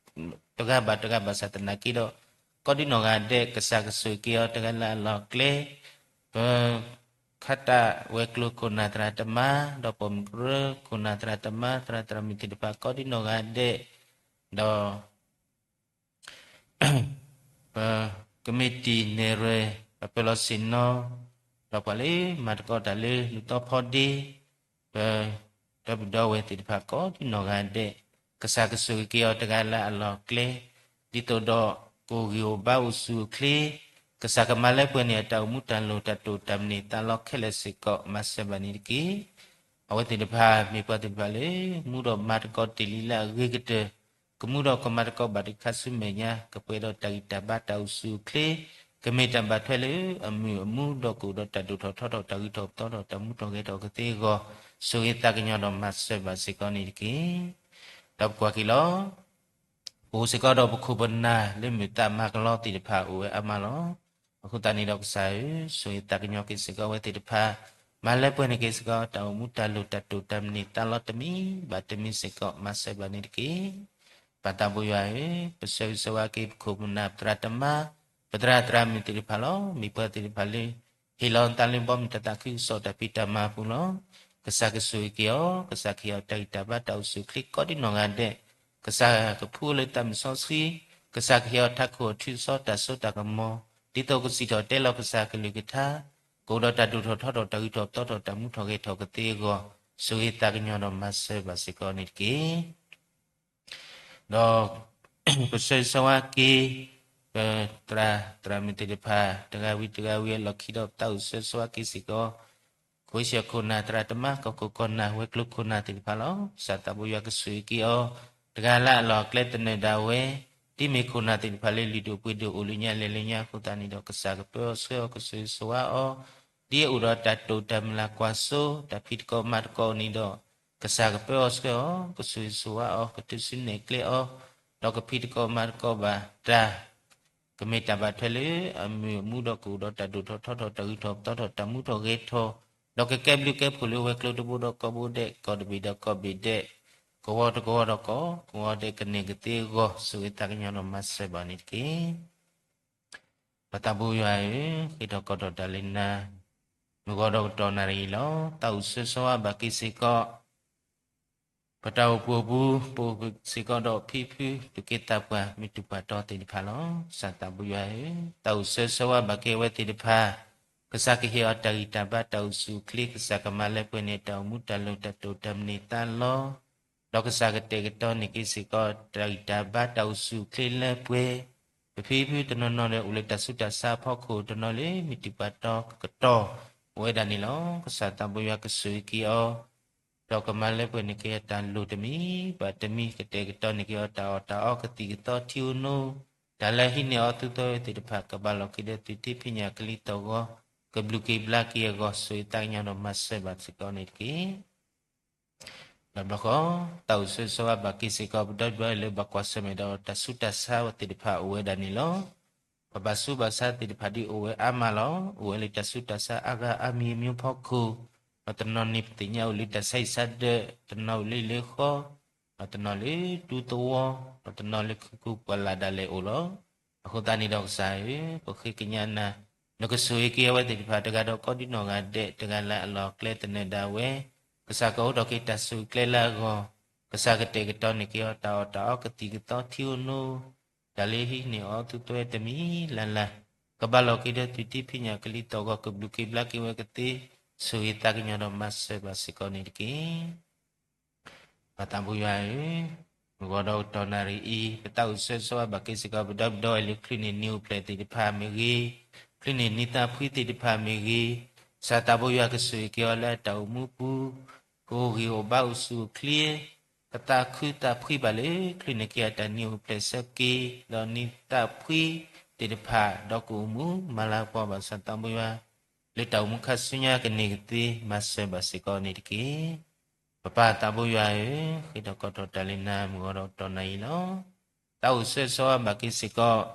တဂၤဘၣ်တဂၤဘၣ်ဆၣ်သနာ်က့ဒီး, ကိးဒံနီၢ်ဂၤဒဲး ကစၢ်ကဆိၣ်ဂ့ၤက့ၤအီၤတဂၤလၢအလီၢ်အကျဲ, ပ ခးတၢ်ဝဲၤကျိၤခိၣ်နၢ်သရၣ်သမါ, ဒီးပိာ်မုၣ်ကရၢခိၣ်နၢ်သရၣ်သမါ သရၣ်သရၣ်မုၣ်သ့ၣ်တဖၣ် ကိးဒံနီၢ်ဂၤဒဲး, ဒီး ပကမ့ၢ်တံၢ်နဲၣ်ရွဲၣ် ပပၢၤလီၤဆ့ၣ်နီၤ, ဒီးပှၤလၢမၤသကိးတၢ်လၢလူၤသီဖီဒ့, ပ ဒီပုၢ်ဒီဝဲၢ်သ့ၣ်တဖၣ်ကိးဒံနီၢ်ဂၤဒဲး, ကစၢ်ကဆိၣ်ဂ့ၤက့ၤအီၤတဂၤလၢအလီၢ်အကျဲ, ဒ်သိးဒီးကအိၣ်ဂံၢ်အိၣ်ဘါအိၣ်ဆူၣ်အိၣ်ချ့, ကစၢ်ကမၤလၢပှဲၤန့ၢ်အတၢ်အိၣ်မူတၢ်လိၣ်တၢ်တိာ်တၢ်မၤန့ၢ်သးလီခဲလၢာ်စ့ၢ်ကီး မၤစၢၤဘၣ်န့ၣ်တက့ၢ်. အဝဲသ့ၣ်တဖၣ်မ့ၢ်ပှၤသ့ၣ်တဖၣ်လၢ မူဒီးမၤသကိးတ့ၢ်လံလၢအဂ့ၤကတၢၢ်, ကမူဒီးကမၤသကိးဘၣ်တခါဆူမဲာ်ညါ, ကပှဲၤဒီးတၢ်ဂံၢ်တၢ်ဘါတၢ်အိၣ်ဆူၣ်အိၣ်ချ့, ကမ့ၢ်တၢ်ဘၣ်ထွဲလၢအမုာ်အမူဒီးကအိၣ်ဒီးတၢ်ဒိၣ်ထီၣ်ထီထီၣ်တၢ်ဂုၤထီၣ်ပသီထီၣ်တၢ်မူထီၣ်ဂဲၤထီၣ်ကသ့အဂီၢ်, ဆိၣ်ဂ့ၤသးကညီၤဒီးမၤစၢၤဘၣ်စ့ၢ်ကီးန့ၣ်တက့ၢ်. ဒီးပကွၢ်က့ၤလီၤ. ပအိၣ်စ့ၢ်ကီးဒီးပခိၣ်ပနၢ်လၢမုာ်သးမၤကလီသ့ၣ်တဖၣ်အိၣ်ဝဲအါမးလီၤ. အဃိသတးန့ၣ်ဒီးကစၢ်ဧၢ, ဆိၣ်ဂ့ၤသးကညီၤက့ၤစ့ၢ်ကီးအဝဲသ့ၣ်တဖၣ်, မၤလၢပှဲၤန့ၢ်က့ၤစ့ၢ်ကီး တၢ်အိၣ်မူတၢ်လိၣ်တၢ်တိာ်တၢ်မၤန့ၢ်သးလီတမံၤဘၣ်တမံၤစ့ၢ်ကီး မၤစၢၤဘၣ်န့ၣ်တက့ၢ်. ပၢ်သးဘိယွၤဧၢ, ပဆၢဂ့ၤဆၢဝါက့ၤပခိၣ်ပနၢ်ပသရၣ်သမါ, ပသရၣ်သရၣ်မုၣ်သ့ၣ်တဖၣ်လီၤ. မ့ၢ်ပှၤသ့ၣ်တဖၣ်လၢ ဟ့ၣ်လီၤသးလၢဘီမုၢ်တၢ်သးခုကစီၣ်တၢ်ဖံးတၢ်မၤအပူၤလီၤ. ကစၢ်ကဆိၣ်ဂ့ၤက့ၤအီၤ, ကစၢ်ကဟ့ၣ်အီၤတၢ်ဂံၢ်တၢ်ဘါတၢ်အိၣ်ဆူၣ်အိၣ်ချ့ကိးဒံနီၢ်ဂၤဒဲး, ကစၢ်ကဖှူလၢတၢ်မုၢ်စီဆှံ, ကစၢ်ကဟ့ၣ်အီၤထးခိၣ်အထူအစီတၢ်စိတၢ်ကမီၤ, ဒ်သိးကစံးထီၣ်တဲလီၤကစၢ်ကလုၢ်ကထါ, ကအိၣ်ဒီးတၢ်ဒိၣ်ထီၣ်ထီထီၣ်တၢ်ဂုၤထီၣ်ပသီထီၣ်တၢ်မူထီၣ်ဂဲၤထီၣ်ကသ့အဂီၢ်, ဆိၣ်ဂ့ၤသးကညီၤဒီးမၤစၢၤဘၣ်စ့ၢ်ကီးန့ၣ်တက့ၢ်. ဒီး ပဆၢဂ့ၤဆၢဝါက့ၤ ပသရၣ်သရၣ်မုၣ်သ့ၣ်တဖၣ် တဂၤဝံၤတဂၤဝံၤအလီၢ်ခံဒီး ပသးအိၣ်ဆၢဂ့ၤဆၢဝါက့ၤစ့ၢ်ကီး ခိၣ်ဆၢၣ်ခိၣ်နၢ်သရၣ်သမါ ကီၢ်ခိၣ်ကီၢ်နၢ် ဝဲၤကျိၤခိၣ်နၢ်သ့ၣ်တဖၣ်လီၤ. ကစၢ်သးဘိယွၤကဆိၣ်ဂ့ၤက့ၤအီၤ တဂၤလၢအလီၢ်အကျဲသနၢၣ်ဒၣ်ဝဲ, ဒ်မ့ၢ်ခိၣ်နၢ်သ့ၣ်တဖၣ်လၢလုၢ်ဒိၣ်ပှ့ၤဒိၣ်အိၣ်လၢညါလဲၤလၢညါအဃိသတးန့ၣ်ဒီး ကစၢ်ကပၢအီၤဆှၢအီၤ ကဆိၣ်ဂ့ၤဆိၣ်ဝါအီၤ, ဒ်အအိၣ်ဒီးတၢ်တိာ်တၢ်မုၢ်လၢ်ကွၢ်စိ တၢ်ဖံးသကိးမၤသကိးန့ၣ်ဒီး ကစၢ်ကပၢအီၤဆှၢအီၤ ကဆိၣ်ဂ့ၤဆိၣ်ဝါအီၤ ကတုၤဆူနဲၣ်ကျဲအီၤ, ဒီးကဖံးသကိးမၤသကိးဘၣ်တၢ် ကမ့ၢ်တၢ်ဘၣ်ထွဲလၢအမုာ်အမူဒီးကအိၣ်ဒီးတၢ်ဒိၣ်ထီၣ်ထီထီၣ်တၢ်ဂုၤထီၣ်ပသီထီၣ်တၢ်မူထီၣ်ဂဲၤထီၣ်, ဒီးကကဲဘျုးကဲဖှိၣ်လၢဝဲၤကျိၤတဘိဒီးကီၢ်ဘိဒဲး ကီၢ်တဘ့ၣ်ဒီးကီၢ်ဘ့ၣ်ဒဲး, ကဝီၤတကဝီၤဒီးကီၢ်ကဝီၤဒဲးကန့ၢ်ကသ့အဂီၢ် ဆိၣ်ဂ့ၤသးကညီၤဒီးမၤစၢၤဘၣ်န့ၣ်တက့ၢ်. ပၢ်သးဘိယွၤဧၢ, ဃ့ထီၣ်ကီၢ်ထီၣ်တၢ်လၢနၤ, မုၢ်ဂီၤဒီးကတီၢ်နၣ်ရံၣ်လီၤ. သးအိၣ်ဆၢဂ့ၤဆၢဝါဘၣ်က့ၤစ့ၢ်ကီး ပတၢ်အိၣ်ဖှိၣ်ပူၤ ပအိၣ်စ့ၢ်ကီးဒီးဖံဖု သူၣ်က့သးပှၢ် မုၢ်တူၢ်ပှၢ်တီသ့ၣ်တဖၣ်လီၤ. ကစၢ်သးဘိယွၤဧၢ, သးအိၣ်ဆၢဂ့ၤဆၢဝါဘၣ်က့ၤအဝဲသ့ၣ်တဖၣ်, ကစၢ်ကဟ့ၣ်အီၤတၢ်ဂံၢ်တၢ်ဘါတၢ်အိၣ်ဆူၣ်အိၣ်ချ့, ကစၢ်ကမၤလၢပှဲၤန့ၢ်တၢ်အိၣ်မူတၢ်လိၣ်တၢ်တိာ်တၢ်မၤန့ၢ်သးလီၤ. ဒီးကစၢ်ကတဲာ်ကတီၤန့ၢ်က့ၤစ့ၢ်ကီးတၢ်ဂံၢ်တၢ်ဘါတၢ်အိၣ်ဆူၣ်အိၣ်ချ့လၢပှဲၤ, ပဖံဖုတနီၤနီၤဒီးအိၣ်လၢတၢ်ဆူးတၢ်ဆါအဖီခိၣ်, တနီၤလၢမုၢ်တူၢ်ပှၢ်တီကတီၢ်အိၣ်ဝဲဒၣ်န့ၣ်လီၤ. ကစၢ်သးဘိယွၤကဆိၣ်ဂ့ၤက့ၤအီၤ ဒီးကမၤလၢပှဲၤန့ၢ်က့ၤအတၢ်လိၣ်တမံၤဘၣ်တမံၤ, ကတဲာ်ကတီၤန့ၢ်က့ၤအီၤတၢ်အီၣ်တၢ်အီကသံၣ်ကသီထံဧိၤနိ, တၢ်လၢဟံးန့ၢ်အီၤသူသီဝဲသ့ၣ်တဖၣ် ကဘၣ်လီၤက့ၤဒီးသုးထံဖံးညၣ်ကလံၤသီၣ်ဂီၤ, ကဘျုးက့ၤဘျါက့ၤအဂီၢ် ဆိၣ်ဂ့ၤသးကညီၤဒီးမၤစၢၤဘၣ်စ့ၢ်ကီးန့ၣ်တက့ၢ်. ဒီးဘျီဃီ သးအိၣ်ဆၢဂ့ၤဆၢဝါဘၣ်က့ၤစ့ၢ်ကီး ပဒီပုၢ်ဒီဝဲၢ်လၢဘၣ်ကွၢ်ဆၢၣ်မဲာ်ဒီးတၢ်ဆူးတၢ်ဆါဝဲသ့ၣ်တဖၣ်အိၣ်ဝဲဒၣ်န့ၣ်လီၤ. ပဘၣ်ဆူးဘၣ်ဆါသ့ၣ်တဖၣ်ဒ်အိၣ်ဝဲအါမးလီၤ. အိၣ်ဝဲလၢတၢ်ဆူးတၢ်ဆါအါဂၤအါမံၤအမံၤဖီခိၣ်, ဒီးတနီၤန့ၣ်ပသ့ၣ်ညါအိၣ်လၢတၢ်ဆါဟံၣ်ဆါဒၢး, တနီၤအိၣ်လၢလၢဃီ, ဒီးတနီၤလၢဒူသဝီ, ဒီးတနီၤလၢခုၣ်ခုၣ်ပှၢ်လၢ်ဒၣ်လဲာ်အိၣ်လီၤ. အဃိသတးန့ၣ်ဒီးကစၢ်ဧၢ, ပဃ့ကညးနၤ, နကဆိၣ်ဂ့ၤက့ၤအဝဲသ့ၣ်တဖၣ် တဂၤဒီးကိးဒံနီၢ်ဂၤဒဲး, တဂၤလၢအလီၢ်အကျဲသနၢၣ်ဒၣ်ဝဲ, ကစၢ်ကအိးထီၣ်က့ၤတၢ်ဆိၣ်ဂ့ၤကျဲလၢအဂီၢ်, ကစၢ်ကတဲာ်ကတီၤန့ၢ်က့ၤအီၤတၢ်အီၣ်တၢ်အီကသံၣ်ကသီထံဧိၤနိ, တၢ်လၢဟံးန့ၢ်အီၤသူသီဝဲတမံၤလၢ်လၢ်, ကဘၣ်လီၤက့ၤဒီးသုးထံဖံးညၣ်ကလံၤသီၣ်ဂီၤ ကဘျုးက့ၤဘျါက့ၤဝဲကသ့, ဆိၣ်ဂ့ၤသးကညီၤဒီးမၤစၢၤဘၣ်စ့ၢ်ကီးန့ၣ်တက့ၢ်. ပၢ်သးဘိယွၤဧၢ, မုၢ်ဂီၤဒီးကတီၢ်နၣ်ရံၣ်အံၤ ပသးအိၣ်ဆၢဂ့ၤဆၢဝါဘၣ်က့ၤစ့ၢ်ကီး ပဒီပုၢ်ဒီဝဲၢ်လၢချုးန့ၢ်နံၤအိၣ်ဖျဲၣ်သ့ၣ်တဖၣ်မ့ၢ်ဂ့ၤ, ချုးန့ၢ်နံၤသးဖှံသ့ၣ်တဖၣ်မ့ၢ်ဂ့ၤ, ကစၢ်သးဘိယွၤကဆိၣ်ဂ့ၤက့ၤအီၤလၢအတၢ်အိၣ်မူပူၤ, ကအိၣ်ဂံၢ်အိၣ်ဘါအိၣ်ဆူၣ်အိၣ်ချ့, ကသးခုသးဖှံဘၣ်လၢချုးန့ၢ်က့ၤအတၢ်နံၤအိၣ်ဖျဲၣ်ဆၢက့ၤ, ဒီးနံၤသးဖှံသ့ၣ်တဖၣ် ဒီးကအိၣ်မူမၤလၤကပီၤဘၣ်ကစၢ်သးဘိယွၤ လၢတၢ်အိၣ်မူခါဆူညါကန့ၢ်ကသ့ မၤစၢၤဘၣ်စ့ၢ်ကီးန့ၣ်တက့ၢ်. ပပၢ်သးဘိယွၤဧၢ, ဃ့ထီၣ်ကီၢ်ထီၣ်တၢ်လၢနၤ မုၢ်ဂီၤဒီးကတီၢ်နၣ်ရံၣ်လီၤ. သးအိၣ်ဆၢဂ့ၤဆၢဝါဘၣ်က့ၤစ့ၢ်ကီး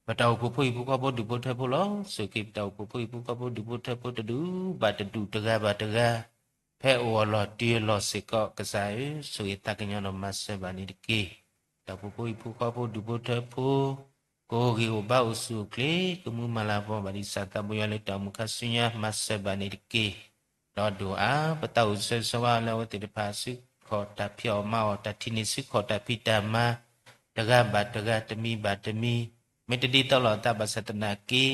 ပတၢ်အိၣ်ဖှိၣ်ဖိဟံၣ်ဖိဃီဖိဒူၣ်ဖိထၢဖိလီၤ. ဆိၣ်ဂ့ၤက့ၤပတၢ်အိၣ်ဖှိၣ်ဖိဟံၣ်ဖိဃီဖိဒူၣ်ဖိထၢဖိတဒူၣ်ဘၣ်တဒူၣ်တဂၤဘၣ်တဂၤ, ဖဲအိၣ်အလီၢ်တုၤအလီၢ်စ့ၢ်ကီး ကစၢ်ဧၢ, ဆိၣ်ဂ့ၤသးကညီၤဒီးမၤစၢၤဘၣ်န့ၣ်တက့ၢ်. တၢ်အိၣ်ဖှိၣ်ဖိ ဟံၣ်ဖိဃီဖိ ဒူၣ်ဖိထၢဖိ ကအိၣ်ဂ့ၤအိၣ်ဘၣ်အိၣ်ဆူၣ်အိၣ်ချ့ ကမူမၤလၤကပီၤဘၣ်ဒ် စၢ်သးဘိယွၤလၢတၢ်အိၣ်မူခါဆူညါ မၤစၢၤဘၣ်န့ၣ်တက့ၢ်. ဒီးဒိၣ်အါ ပတၢ်အိၣ်ဆၢဂ့ၤဆၢဝါလၢအဝဲသ့ၣ်တဖၣ် စုခီၣ်တၢ်ဖံးအီၣ်မၤအီၣ် တၢ်ထံၣ်န့ၢ်စုခီၣ်တၢ်ဖံးတၢ်မၤ တဂၤဘၣ်တဂၤ တမံၤဘၣ်တမံၤ မ့ၢ်တဒ်သိးလိာ်အသးဘၣ်ဆၣ်သနာ်က့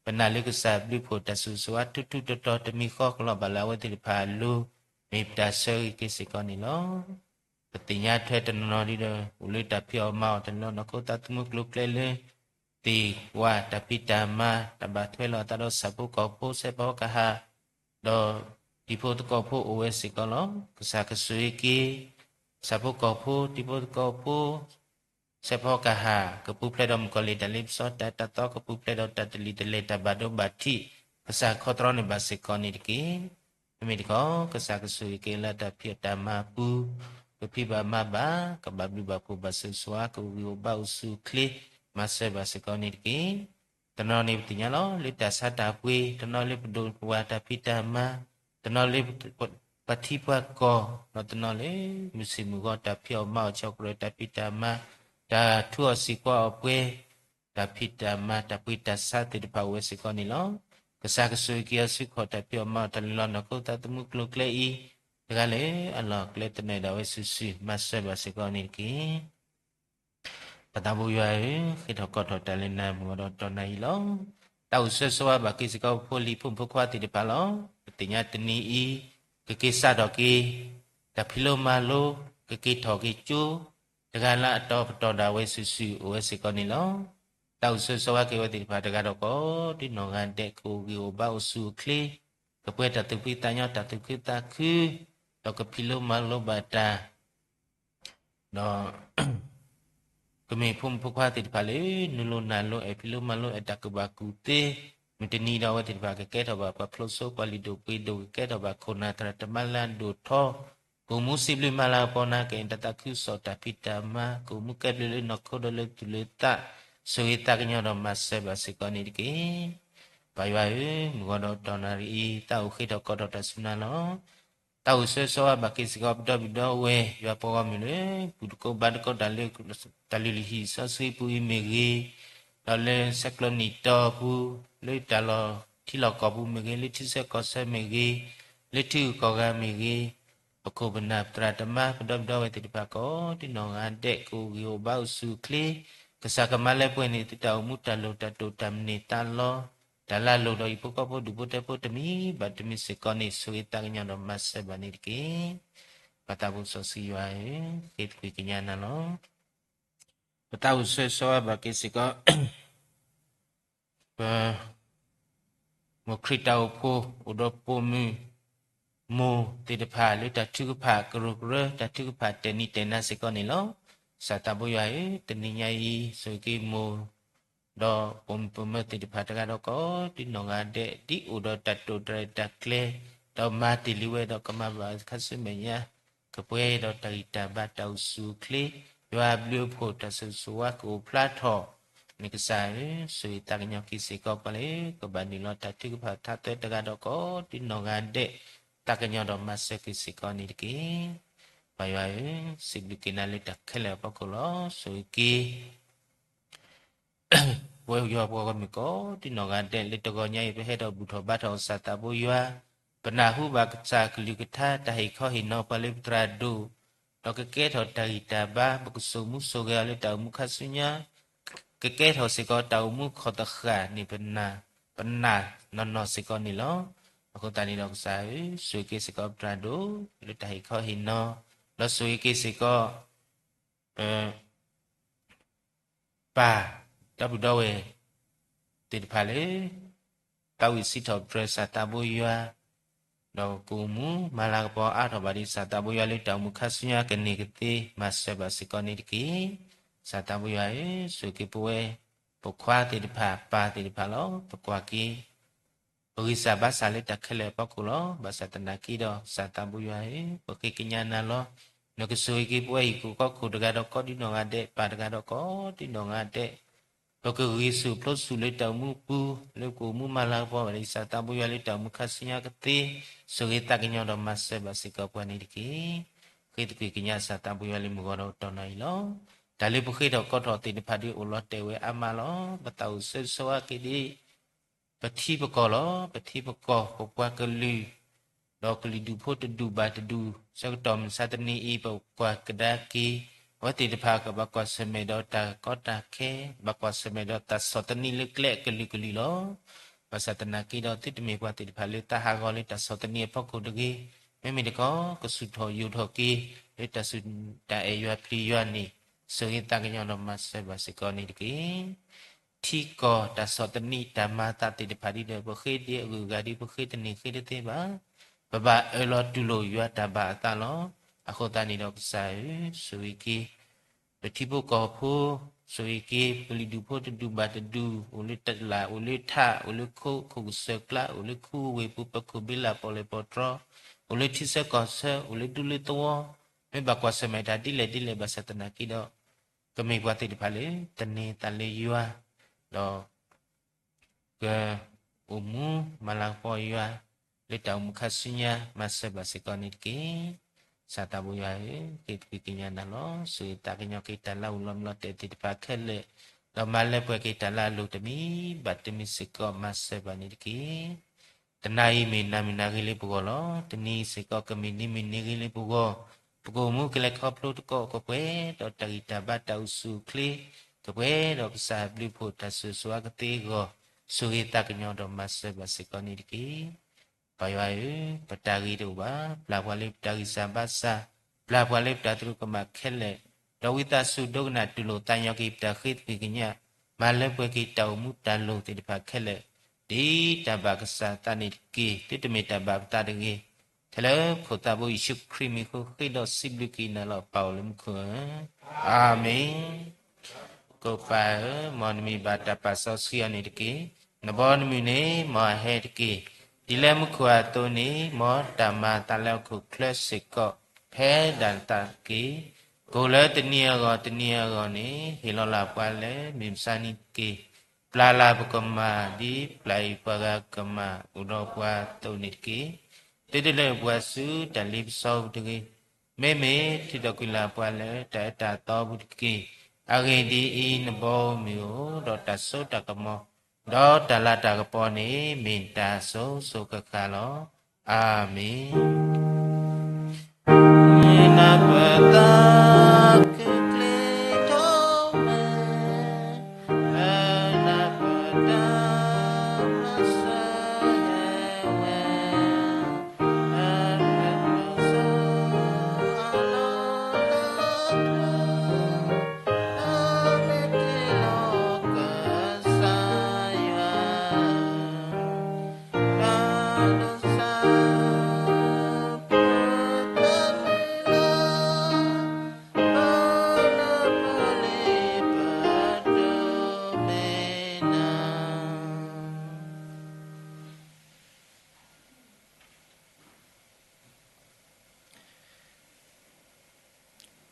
ပနာ်လၢကစၢ်ဘျုးဖှိၣ်တၢ်ဆိၣ်ဂ့ၤဆိၣ်ဝါ ထူးထူးတီၤတီၤ တမံၤဃီကလီၤဘၣ်လၢအဝဲသ့ၣ်တဖၣ်အလိၤ မ့ၢ်ပတၢ်ဆၢဂ့ၤက့ၤစ့ၢ်ကီးန့ၣ်လီၤ. ပသ့ၣ်ညါထွဲတနီၤနီၤဒီး အိၣ်လၢတၢ်ဖံးအီၣ်မၤအီၣ် တလၢနီၢ်ခိသးသမူကျိၤကျဲလၢ သ့ၣ်ဝဲတၢ်ဖံးတၢ်မၤ တၢ်ဘၣ်ထွဲလိာ်အသးဒီးဆၣ်ဖိကီၢ်ဖိ ဆဲးဖီကဟၣ် ဒီးတံၤဖိသကိးဖိအိၣ်ဝဲစ့ၢ်ကီးလီၤ. ကစၢ်ကဆိၣ်ဂ့ၤက့ၤ ဆၣ်ဖိကီၢ်ဖိ တံၤဖိသကိးဖိ ဆဲးဖီကဟၣ် ကပူၤဖျဲးဒီးမုၣ်ကီၤလံၢ်တၢ်လ့ပစီ တၢ်အဲၣ်တၢ်သီ ကပူၤဖျဲးဒီးတၢ်တလံၤတလဲၢ် တၢ်ဘၣ်ဒိဘၣ်ထံး ကစၢ်ခီတြီန့ၢ်ဘၣ်စ့ၢ်ကီးန့ၣ်တက့ၢ်. မ့မ့ၢ်တခီ ကစၢ်ကဆိၣ်ဂ့ၤက့ၤလၢတၢ်ဖံးတၢ်မၤအပူၤ ကဖံးဘၣ်မၤဘၣ် ကဘၣ်ဘျုးဘၣ်ဖှိၣ်ဘၣ်ဆိၣ်ဂ့ၤဆိၣ်ဝါ ကအိၣ်ဂ့ၤအိၣ်ဘၣ်အိၣ်ဆူၣ်အိၣ်ချ့ မၤစၢၤဘၣ်စ့ၢ်ကီးန့ၣ်တက့ၢ်. တနီၤန့ၣ်ပသ့ၣ်ညါလီၤ လၢတၢ်ဆါတၢ်ပှ့ၤ တနီၤလၢပဒိၣ်ပဝၢ်တၢ်ဖံးတၢ်မၤ တနီၤလၢ ပှၤထံပှၤကီၢ် ဒီးတနီၤလၢ မုၢ်ဆ့ၣ်မုၢ်ဂီၤ တၢ်ဖံးအီၣ်မၤအီၣ် ကီၢ်ကရၢ တၢ်ဖံးတၢ်မၤ တၢ်ထူအီၣ်စံာ်ကွၢ်အီၣ်ပှဲၤ တၢ်ဖံးတၢ်မၤ တၢ်ပှ့ၤတၢ်ဆါသ့ၣ်တဖၣ်အိၣ်ဝဲစ့ၢ်ကီးန့ၣ်လီၤ. ကစၢ်ကဆိၣ်ဂ့ၤက့ၤအီၤ စုခီၣ်တၢ်ဖံးအီၣ်မၤအီၣ် တၢ်လၢလီၢ်နီၢ်ခိသးသမူကျိၤကျဲအံၤ တဂၤလၢအလီၢ်အကျဲသနၢၣ်ဒၣ်ဝဲစုာ်စုာ် မၤစၢၤဘၣ်စ့ၢ်ကီးန့ၣ်တက့ၢ်. ပသးဘိယွၤဧၢ, ဃ့ထီၣ်ကီထီၣ်တၢ်လၢနၤမုၢ်ဂီၤဒီးတီၢ်နၤအံၤလီၤ. တၢ်အိၣ်ဆၢဂ့ၤဆၢဝါဘၣ်က့ၤစ့ၢ်ကီးပဖိလံၤဖိမုၣ်ဖိခွါသ့ၣ်တဖၣ်လီၤ. ပသ့ၣ်ညါတနံၤအံၤ ကက့ၤစးထီၣ်က့ၤ တၢ်ဖံးလိမၤလိ ကက့ၤထီၣ်က့ၤကၠိ တဂၤလၢအတီပတီၢ်ဒၣ်ဝဲစုာ်စုာ်အိၣ်ဝဲစ့ၢ်ကီးန့ၣ်လီၤ. တၢ်အိၣ်ဆၢဂ့ၤဆၢဝါက့ၤဝဲသ့ၣ်တဖၣ်တဂၤဒီးကိး ဒ်နီၢ်ဂၤဒဲး ကအိၣ်ဂ့ၤအိၣ်ဘၣ်အိၣ်ဆူၣ်အိၣ်ချ့, ကပှဲၤတၢ်သူၣ်ဖှံသးညီ တၢ်သူၣ်ခုသးခု, ဒီးကဖံးလိမၤလိဘၣ်တၢ် ဒီး ကမ့ၢ်ဖိမုၣ်ဖိခွါသ့ၣ်တဖၣ်လၢ နုာ်လီၤနၢ်လီၤ အဲၣ်ဖံးလိမၤလိ အဲၣ်တၢ်ကူၣ်ဘၣ်ကူၣ်သ့, မုၢ်တနံၤဒီးအဝဲသ့ၣ်တဖၣ် ကကဲထီၣ်ဘၣ်ပှၤဖျိးစိ ပှၤလုၢ်ဒိၣ်ပှ့ၤဒိၣ်, ကကဲထီၣ်ဘၣ်ခိၣ်နၢ်သရၣ်သမါလၢအဒိၣ်ထီ, ကအိၣ်မူစံးဘျုးမၤလၤကပီၤနၤ ကအဲၣ်တၢ်သးခုကစီၣ်တၢ်ဖံးတၢ်မၤ, ကအိၣ်မူကဲဘျုးလၢနီၢ်ခိဒီးလၢသူၣ်လၢသး, ဆိၣ်ဂ့ၤသးကညီၤဒီးမၤစၢၤဘၣ်စ့ၢ်ကီးန့ၣ်တက့ၢ်. ပၢ်ယွၤဧၢ, မုၢ်ဂီၤဒီးတီၢ်နၣ်ရံၣ်အံၤ သးအိၣ်ဃ့ထီၣ်ကီထီၣ်တၢ်ဆူနၤလီၤ. တၢ်အိၣ်ဆၢဂ့ၤဆၢဝါဘၣ်က့ၤစ့ၢ်ကီးပဒီပုၢ်ဒီဝဲၢ် ယွၤပှၤဂီၢ်မုၢ်လၢ ပူၤတကိးဘါတကိး တၢ်လုၢ်ဟံၣ်စီဆှံပူၤအံၤမ့ၢ်ဂ့ၤ, ဒီးလၢဆဲးကျိးနံၣ်တီပူၤ, လၢတၢ်လီၢ်ထံလီၢ်ကီၢ်ပူၤမ့ၢ်ဂ့ၤ, လၢထံဆၢကီၢ်ဆၢမ့ၢ်ဂ့ၤ, လၢထံဂုၤကီၢ်ဂၤမ့ၢ်ဂ့ၤ, ပခိၣ်ပနၢ်ပသရၣ်သမါ ပဒီပုၢ်ဒီဝဲၢ်သ့ၣ်တဖၣ်ကိးဒ်နီၢ်ဂၤဒဲး ကအိၣ်ဂ့ၤအိၣ်ဘၣ်အိၣ်ဆူၣ်အိၣ်ချ့, ကစၢ်ကမၤလၢပှဲၤန့ၢ်သုတၢ်အိၣ်မူတၢ်လိၣ်တၢ်တိာ်တၢ်မုၢ်န့ၢ်သးလီ, တၢ်လၢအလိၣ်ဒီးဟံၣ်ဖိဃီဖိဒူၣ်ဖိထၢဖိတမံၤဘၣ်တမံၤစ့ၢ်ကီးန့ၣ် ဆိၣ်ဂ့ၤသးကညီၤဒီးမၤစၢၤဘၣ်န့ၣ်တက့ၢ်. ပၢ်သးဘိစီဆှံယွၤဧၢ, ဃ့သကွံာ်ကညးနၤလီၤ. ပတၢ်အိၣ်ဆၢဂ့ၤဆၢဝါဘၣ်က့ၤစ့ၢ်ကီး ပ မိၢ်ခရံာ်တၢ်အိၣ်ဖှိၣ် အိၣ်ဒီးပိာ်မုၣ်မိၢ်သ့ၣ်တဖၣ်လၢတၢ်ထုကဖၣ်ကရူၢ်ကရၢ တၢ်ထုကဖၣ်တဲာ်နံၤတဲာ်နၤစ့ၢ်ကီးန့ၣ်လီၤ. ကစၢ်သးဘိယွၤဧၢ, တနံၤညါအံၤ ဆိၣ်ဂ့ၤက့ၤမိၢ် ဒီးပိာ်မုၣ်ပိာ်မၢၤသ့ၣ်တဖၣ်တဂၤဒီးကိးဒ်နီၢ်ဂၤဒဲး ဒ်အိၣ်ဒီးတၢ်တိာ်တၢ်ရဲၣ်တၢ်ကျဲၤ ဒီးမၤတ့ၢ်လံဝဲဒီးကမၤဘၣ်ခါဆူမဲာ်ညါ ကပှဲၤဒီးတၢ်ဂံၢ်တၢ်ဘါတၢ်အိၣ်ဆူၣ်အိၣ်ချ့ ယွၤအဘျုးအဖှိၣ်တၢ်ဆိၣ်ဂ့ၤဆိၣ်ဝါကအိၣ်ဖျါထီၣ်န့ၣ် ကစၢ်ဧၢ, ဆိၣ်ဂ့ၤသးကညီၤက့ၤစ့ၢ်ကီးပှၤလၢ ကဘၣ်နုာ်လီၤတၢ်ထုကဖၣ်ထါသၢတဂၤဒီးကိးဒ်နီၢ်ဂၤဒဲး သးကညီၤဒီးမၤစၢၤက့ၤစ့ၢ်ကီးန့ၣ်တက့ၢ်. ပၢ်ယွၤဧၢ, စံးဘျုးက့ၤနၤလၢတၢ်ခဲလၢာ်အဖီခိၣ်လီၤ. ဆိၣ်ဂ့ၤက့ၤ ပဝဲယွၤပှၤဂီၢ်မုၢ်ကိးဒ်နီၢ်ဂၤဒဲးလၢတဂီၤညါအံၤ ပဟဲဒီးဘူၣ်ထီၣ်ဘါထီၣ်ကစၢ်သးဘိယွၤ, ပနၢ်ဟူဘၣ်ကစၢ်ကလုၢ်ကထါ တၢ်ဟ့ၣ်ခီဟ့ၣ်နီၤပှၤလၢပသရၣ်ဒိၣ်, ဒီးကကဲထီၣ်တၢ်ဂံၢ်တၢ်ဘါ ပကစိာ်မူစိာ်ဂဲၤအီၤလၢတၢ်အိၣ်မူခါဆူညါ, ကကဲထီၣ်စ့ၢ်ကီးတၢ်အိၣ်မူခီၣ်သဃာ်န့ၣ် ပနာ်နီၢ်နီၢ်စ့ၢ်ကီးန့ၣ်လီၤ. အဃိသတးန့ၣ်ဒီးကစၢ်ဧၢ, ဆိၣ်ဂ့ၤက့ၤစ့ၢ်ကီးပသရၣ်ဒိၣ်လၢတၢ်ဟ့ၣ်ခီဟ့ၣ်နီၤ, ဒီးဆိၣ်ဂ့ၤက့ၤစ့ၢ်ကီး ပ ပၢ် ဒီပုၢ်ဒီဝဲၢ်သ့ၣ်တဖၣ်လၢ သးဝံၣ်စံးထီၣ်ပတြၢၤကစၢ်သးဘိယွၤ, ဒီးကအိၣ်မူမၤလၤကပီၤအါထီၣ်ဘၣ်ဒ်ကစၢ်သးဘိယွၤလၢတၢ်အိၣ်မူခါဆူညါ ကန့ၢ်ကသ့မၤစၢၤဘၣ်စ့ၢ်ကီးန့ၣ်တက့ၢ်. ကစၢ်သးဘိယွၤဧၢ, ဆိၣ်ဂ့ၤက့ၤပဝဲ ပိာ်ခွါသ့ၣ်တဖၣ် ပၢ်သ့ၣ်တဖၣ်လီၤ. ပကွၢ်က့ၤ ပဂံၢ်စၢ်ဘါစၢ်လၢတၢ်ခဲလၢာ်အဖီခိၣ်လီၤ. ဘၣ်ဆၣ်သနာ်က့ဒီး ကစၢ်သးဘိယွၤဧၢ, ပဃ့ကညးနၤလီၤ. နကဆိၣ်ဂ့ၤက့ၤပဝဲဟံၣ်ဖိဃီဖိတဂၤဒီးကိးဒ်နီၢ်ဂၤဒဲး, ပၢ်တဂၤဒီးကိးဒ်နီၢ်ဂၤဒဲး, ပကဂံၢ်ဆူၣ်ဖျိးဆူၣ်လၢတၢ်အိၣ်မူအပူၤ, လၢပကအိၣ်မူမၤလၤကပီၤဘၣ်ဒ်ကစၢ်သးဘိယွၤလၢတၢ်အိၣ်မူခါဆူညါကသ့, ဆိၣ်ဂ့ၤသးကညီၤဒီးမၤစၢၤဘၣ်စ့ၢ်ကီးပှၤန့ၣ်တက့ၢ်. ဃ့သကွံာ်ကညးကစၢ်သးဘိယွၤလၢမုၢ်ဂီၤဒီးတီၢ်နၤအံၤလီၤ. တၢ်လၢပဃ့ထီၣ်ကိးထီၣ်သ့ၣ်တဖၣ်ဒ်အိၣ်လီၤတဲာ်ဝဲအါမးလီၤ. ပသးအိၣ်ဆၢဂ့ၤဆၢဝါက့ၤဒ် ပထံပကီၢ်လီၤ. ပထံပကီၢ် ပပှၤကလုာ် ဒီးကလုာ်ဒူၣ်ဖိတဒူၣ်ဘၣ်တဒူၣ် ဆၢကတီၢ်မုၢ်ဆါတနံၤအံၤ ပကွၢ်ကဒါက့ၤ အဝဲသ့ၣ်တဖၣ်ကဘၣ်ကွၢ်ဆၢၣ်မဲာ်ဒီးတၢ်ကီတၢ်ခဲ, ဘၣ်ကွၢ်ဆၢၣ်မဲာ်ဒီးတၢ်ဆီၣ်သနံးလၢကျဲအကလုာ်ကလုာ်လီၤ. ဘၣ်ဆၣ်သနာ်က့ဒီး သုတမ့ၢ်ပှၤသ့ၣ်တဖၣ်လၢတၢ်ဟးဂီၤလၢတၢ်ဆီၣ်သနံးအဖီခိၣ်တဂ့ၤ, မ့မ့ၢ်တခီ ကစူၢ်ထီၣ်ယိာ်ထီၣ်က့ၤ လၢတၢ်စူၢ်တၢ်အဲၣ်ယွၤပျံၤယွၤန့ၣ် ဆိၣ်ဂ့ၤသးကညီၤဒီးမၤစၢၤဘၣ်စ့ၢ်ကီးန့ၣ်တက့ၢ်. ထံကီၢ်တၢ်ဆီၣ်သနံးတၢ်မၤအသးသ့ၣ်တဖၣ်ဒ်ဒီး ပဃ့ဒ်အဂုၤအဂၤဒ် ပဃ့တန့ၢ်ဃ့တသ့ဘၣ်, ပဘၣ်အၢၣ်လီၤတူၢ်လိာ်ယွၤတၢ်ဘၣ်အသးလီၤ. အဃိသတးန့ၣ်ဒီးကစၢ်ဧၢ, ဆိၣ်ဂ့ၤက့ၤ ပထံဖိကီၢ်ဖိ, ဆိၣ်ဂ့ၤက့ၤ ပလုၢ်ဒူၣ်ဖိတဒူၣ်ဘၣ်တဒူၣ်, အိၣ်လၢတလၢ် အိၣ်လၢထး အိၣ်လၢခိခိၣ်ကစၢၢ်ကျါ အိၣ်လၢခူဝ့ၢ်ပူၤ ပခိၣ်ဘ့လၢ်ပီၣ်လဲၣ်ပီၣ်တြီ, အိၣ်လၢထံဆၢကီၢ်ဆၢ အိၣ်လၢဒူလၢသဝီ, မ့ၢ်ဘၣ်ကွၢ်ဆၢၣ်မဲာ်တၢ်ဒ်လဲၣ်ဒ်လဲၣ်ဘၣ်ဆၣ်သနာ်က့ဒီး ကမ့ၢ်ပှၤသ့ၣ်တဖၣ်လၢ သန့ၤသးလၢယွၤ, ဒီး ကအိၣ်မူမၤလၤကပီၤယွၤ လၢတၢ်အိၣ်မူခါဆူညါ မၤစၢၤဘၣ်စ့ၢ်ကီးန့ၣ်တက့ၢ်. ကစၢ်သးဘိယွၤဧၢ, ဃ့သကွံၢ်ကညးနၤလီၤ. ဆိၣ်ဂ့ၤသးကညီၤက့ၤတၢ်လၢအအိၣ်လီၤမုၢ်လီၤတဲာ်သ့ၣ်တဖၣ်ခဲလၢာ်, ဒီးမၤလၢပှဲၤက့ၤတၢ်လၢအလိၣ်တမံၤဘၣ်တမံၤစ့ၢ်ကီး မၤစၢၤဘၣ်န့ၣ်တက့ၢ်. တနၤအံၤမ့ၢ်နၤမ့ၢ်နၤဂ့ၤလၢပဂီၢ်လီၤ. တနံၤအံၤစ့ၢ်ကီးကမ့ၢ်နံၤမ့ၢ်နံၤဂ့ၤလၢပဂီၢ်, ပကအိၣ်မူကလဲၤခီဖျိသကိးကပှဲၤ ဒီးတၢ်ဂံၢ်တၢ်ဘါတၢ်အိၣ်ဆူၣ်အိၣ်ချ့ ကပှဲၤဒီးကစၢ်ဘျုးဖှိၣ်တၢ်ဆိၣ်ဂ့ၤဆိၣ်ဝါကသ့အဂီၢ်, ဆိၣ်ဂ့ၤသးကညီၤဒီးမၤစၢၤဘၣ်စ့ၢ်ကီးန့ၣ်တက့ၢ်. ပၢ်ယွၤဧၢ, ပတၢ်ဂ့ၤတအိၣ်ဘၣ်, ပျၢ်ပှၤလၢပတၢ်ဂံၢ်စၢ်ဘါစၢ်, ပျၢ်ပှၤလၢပတၢ်သရူးကမၣ်ခဲလၢာ်, ဒီးဝံသးစူၤဒိကနၣ်တူၢ်လိာ်သးကညီၤက့ၤပတၢ်ဃ့သကွံၢ်ကညး, မၤလၢပှဲၤက့ၤတၢ်အိၣ်မူတၢ်လိၣ်သ့ၣ်တဖၣ်ခဲလၢာ်, ဒ်တၢ်ဘၣ်ကစၢ်သးန့ၣ်တက့ၢ်. သုတမ့ၢ်တၢ်ဘၣ်ပသးတဂ့ၤ. ထဲလၢခိၣ်သးဘိယ့ၣ်ၡူးခရံာ်မံၤအဃိ ဃ့ဒီးစံးဘျုးက့ၤနၤလီၤ ပၢ်အိၣ်လၢမူခိၣ်ဧၢ, အၤမ့ၣ်. ကိးပၢ်ဧၢ, မ်နမံၤဘၣ်တၢ်ပာ်စီဆှံအီၤန့ၣ်တက့ၢ်. နဘီနမုၢ်န့ၣ် မ်အဟဲတက့ၢ်. ဒ်လၢမူခိၣ်အသိးန့ၣ် မ်တၢ်မၤအသးလၢဟီၣ်ခိၣ်ချၢစ့ၢ်ကီး ဖဲဒၣ်တက့ၢ်. ကိၣ်လၢတနံၤအဂီၢ်တနံၤအဂီၢ်န့ၣ် ဟ့ၣ်လီၤလၢ်ပှၤလၢမုၢ်မဆါနံၤတက့ၢ်. ပျၢ်လၢ်ပကမၢ်ဒ်ပျၢ်အံၤပှၤဂၤကမၢ်အိၣ်ဒီးပှၤအသိးန့ၣ်တက့ၢ်. သုတလၢပှၤဆူတၢ်လ့ပစီပူၤတဂ့ၤ. မ့မ့ၢ်ထုးထီၣ်ကွံာ်လၢ်ပှၤလၢ တၢ်အၢတၢ်သီပူၤတက့ၢ်. အဂ့ၢ်ဒ်အံၤ, နဘီမုၢ်ဧၢ, ဒီးတၢ်စိတၢ်ကမီၤ, ဒီးတၢ်လၤတၢ်ကပီၤန့ၣ် မ့ၢ်နတၢ်အစိၤစိၤဃၣ်ဃၣ်လီၤ. အၤမ့ၣ်.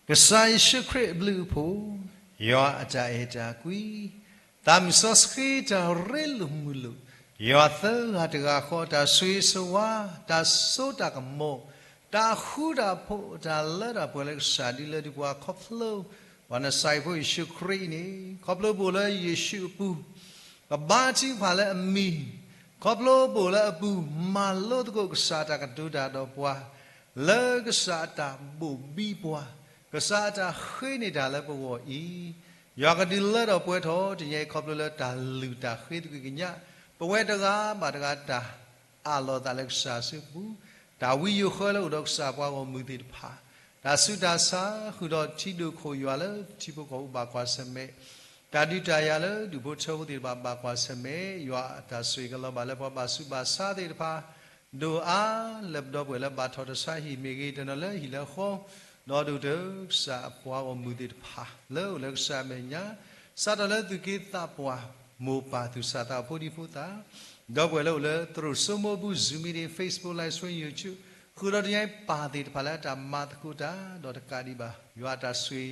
ကစၢ်ယ့ၣ်ၡူးခရံာ်အဘျုးအဖှိၣ်, ယွၤအတၢ်အဲၣ်တၢ်ကွံ, သးမုၢ်စီဆှံတၢ်ရ့လိာ်မုာ်လိာ်, ယွၤသၢဂၤတဂၤဃီ တၢ်ဆိၣ်ဂ့ၤဆိၣ်ဝါ, တၢ်စိတၢ်ကမီၤ, တၢ်ဃူတၢ်ဖိး, တၢ်လၢတၢ်ပှဲၤလၢကစၢ်ဒုးလၢဒုးပှၤခီဖျိ ပှၤနစၤရ့းဖိယ့ၣ်ၡူးခရံာ်အံၤန့ၣ်, ခီဖျိပအိၣ်လၢယ့ၣ်ၡူးအပူၤ, ကဘါထုကဖၣ်လၢအမံၤ, ခီဖျိပအိၣ်လၢအပူၤ မၤလိသကိးကစၢ်အတၢ်ကတိၤတၢ်ဒီးပှၤ, လၢကစၢ်အတၢ်ဘိၣ်ဘံပှၤ, ကစၢ်အတၢ်ဃ့န့ၢ်တၢ်လၢပဂီၢ်အံၤ, ယွၤကဒုးလၢထီၣ်ပှဲၤထီၣ်တနံၤအံၤ ခီဖျိလၢတၢ်လုၢ်တၢ်ဃ့သကွံၢ်ကညး, ပဝဲတဂၤဘၣ်တဂၤတၢ်အးလီၤသးလၢကစၢ်စုပူၤ, တၢ်ဝံယိၤဃၢလၢအိၣ်ဒီးကစၢ်ပှၤဂီၢ်မုၢ်သ့ၣ်တဖၣ်, တၢ်ဆူးတၢ်ဆါဃုာ်ဒီးထံဒိၣ်ခိၣ်ယွၤလၢထံဖိကီၢ်ဖိဘၣ်ကွၢ်ဆၢၣ်မဲာ်, တၢ်ဒုးတၢ်ယၤလၢဒူၣ်ဖိထၢဖိသ့ၣ်တဖၣ်ဘၣ်ကွၢ်ဆၢၣ်မဲာ်, ယွၤအတၢ်ဆိၣ်ဂ့ၤကလီၤဘၣ်လၢပှၤဘၣ်ဆူးဘၣ်ဆါသ့ၣ်တဖၣ်, ဒိၣ်အါလၢပဒီပုၢ်ဝဲၢ်လၢဘၣ်ထီၣ်တၢ်ဆါဟံၣ်မ့ၢ်ဂ့ၤ, တနီၤလၢဟံၣ်လၢဃီ, ဒီးဒိၣ်တုာ်ကစၢ်အပှၤဂီၢ်မုၢ်သ့ၣ်တဖၣ် လၢအိၣ်လၢကစၢ်အမဲာ်ညါ, စးထီၣ်လၢသူၣ်က့သးပှၢ်, မိၢ်ပၢ်သူၣ်စၢ်သးဖိဒံဖိသၣ်, ဒီပုၢ်ဝဲၢ်လၢအိၣ်လၢသရိာ်စိမိၢ်ပူၤ Zoom meeting, Facebook live stream, YouTube, ဃုာ်ဒီးတနံၤအံၤပၢ်သ့ၣ်တဖၣ်လၢအတၢ်မၤသကိးတၢ် ဒီးတကးဒံးဘၣ် ယွၤအတၢ်ဆိၣ်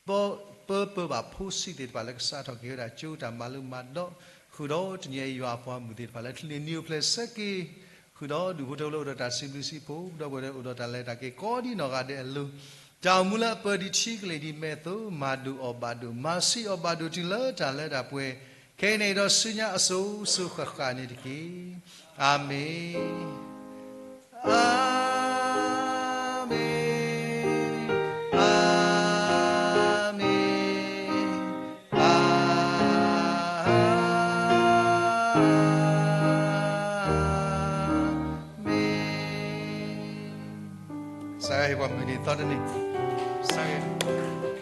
ဂ့ၤ ပၢပၢဘၣ်ဖိဆံးသ့ၣ်တဖၣ်လၢကစးထီၣ်က့ၤဝဲဒၣ်ကၠိတၢ်မၤလိမၤဒိး, ဃုာ်ဒီးတနံၤအံၤယွၤအပှၤဂီၢ်မုၢ်သ့ၣ်တဖၣ်လၢ ချံးန့ၢ်နံၤအိၣ်ဖျဲၣ်ဆၢက့ၤ, ဃုာ်ဒီးဒူၣ်ဖိထၢဖိလၢအိၣ်ဒီးတၢ်စံးဘျုးစံးဖှိၣ်, ဒီပုၢ်ဝဲၢ်လၢအိၣ်ဒီးတၢ်လဲၤတၢ်က့ၤကိးဒံနီၢ်ဂၤဒဲးအလိၤ, တၢ်အိၣ်မူလၢအပၢၤဒံးထံကလ့ၢ်ဒံးမဲာ်အသိး မၤဒိၣ်အီၣ်ဘၣ်ဒိၣ်, မၤဆံးအီၣ်ဘၣ်ဒိၣ်တုၤလၢတၢ်လၢတၢ်ပှဲၤ, ခဲအံၤန့ၣ်ဒီးဆူညါအစိၤစိၤဃၣ်ဃၣ်န့ၣ်တက့ၢ်. အၤမ့ၣ်, အၤမ့ၣ်, အၤမ့ၣ်, အၤမ့ၣ်. ကစၢ်ယွၤဟ့ၣ်ပှၤမုၢ်နံၤသီတနံၤ, ကစၢ်ယွၤ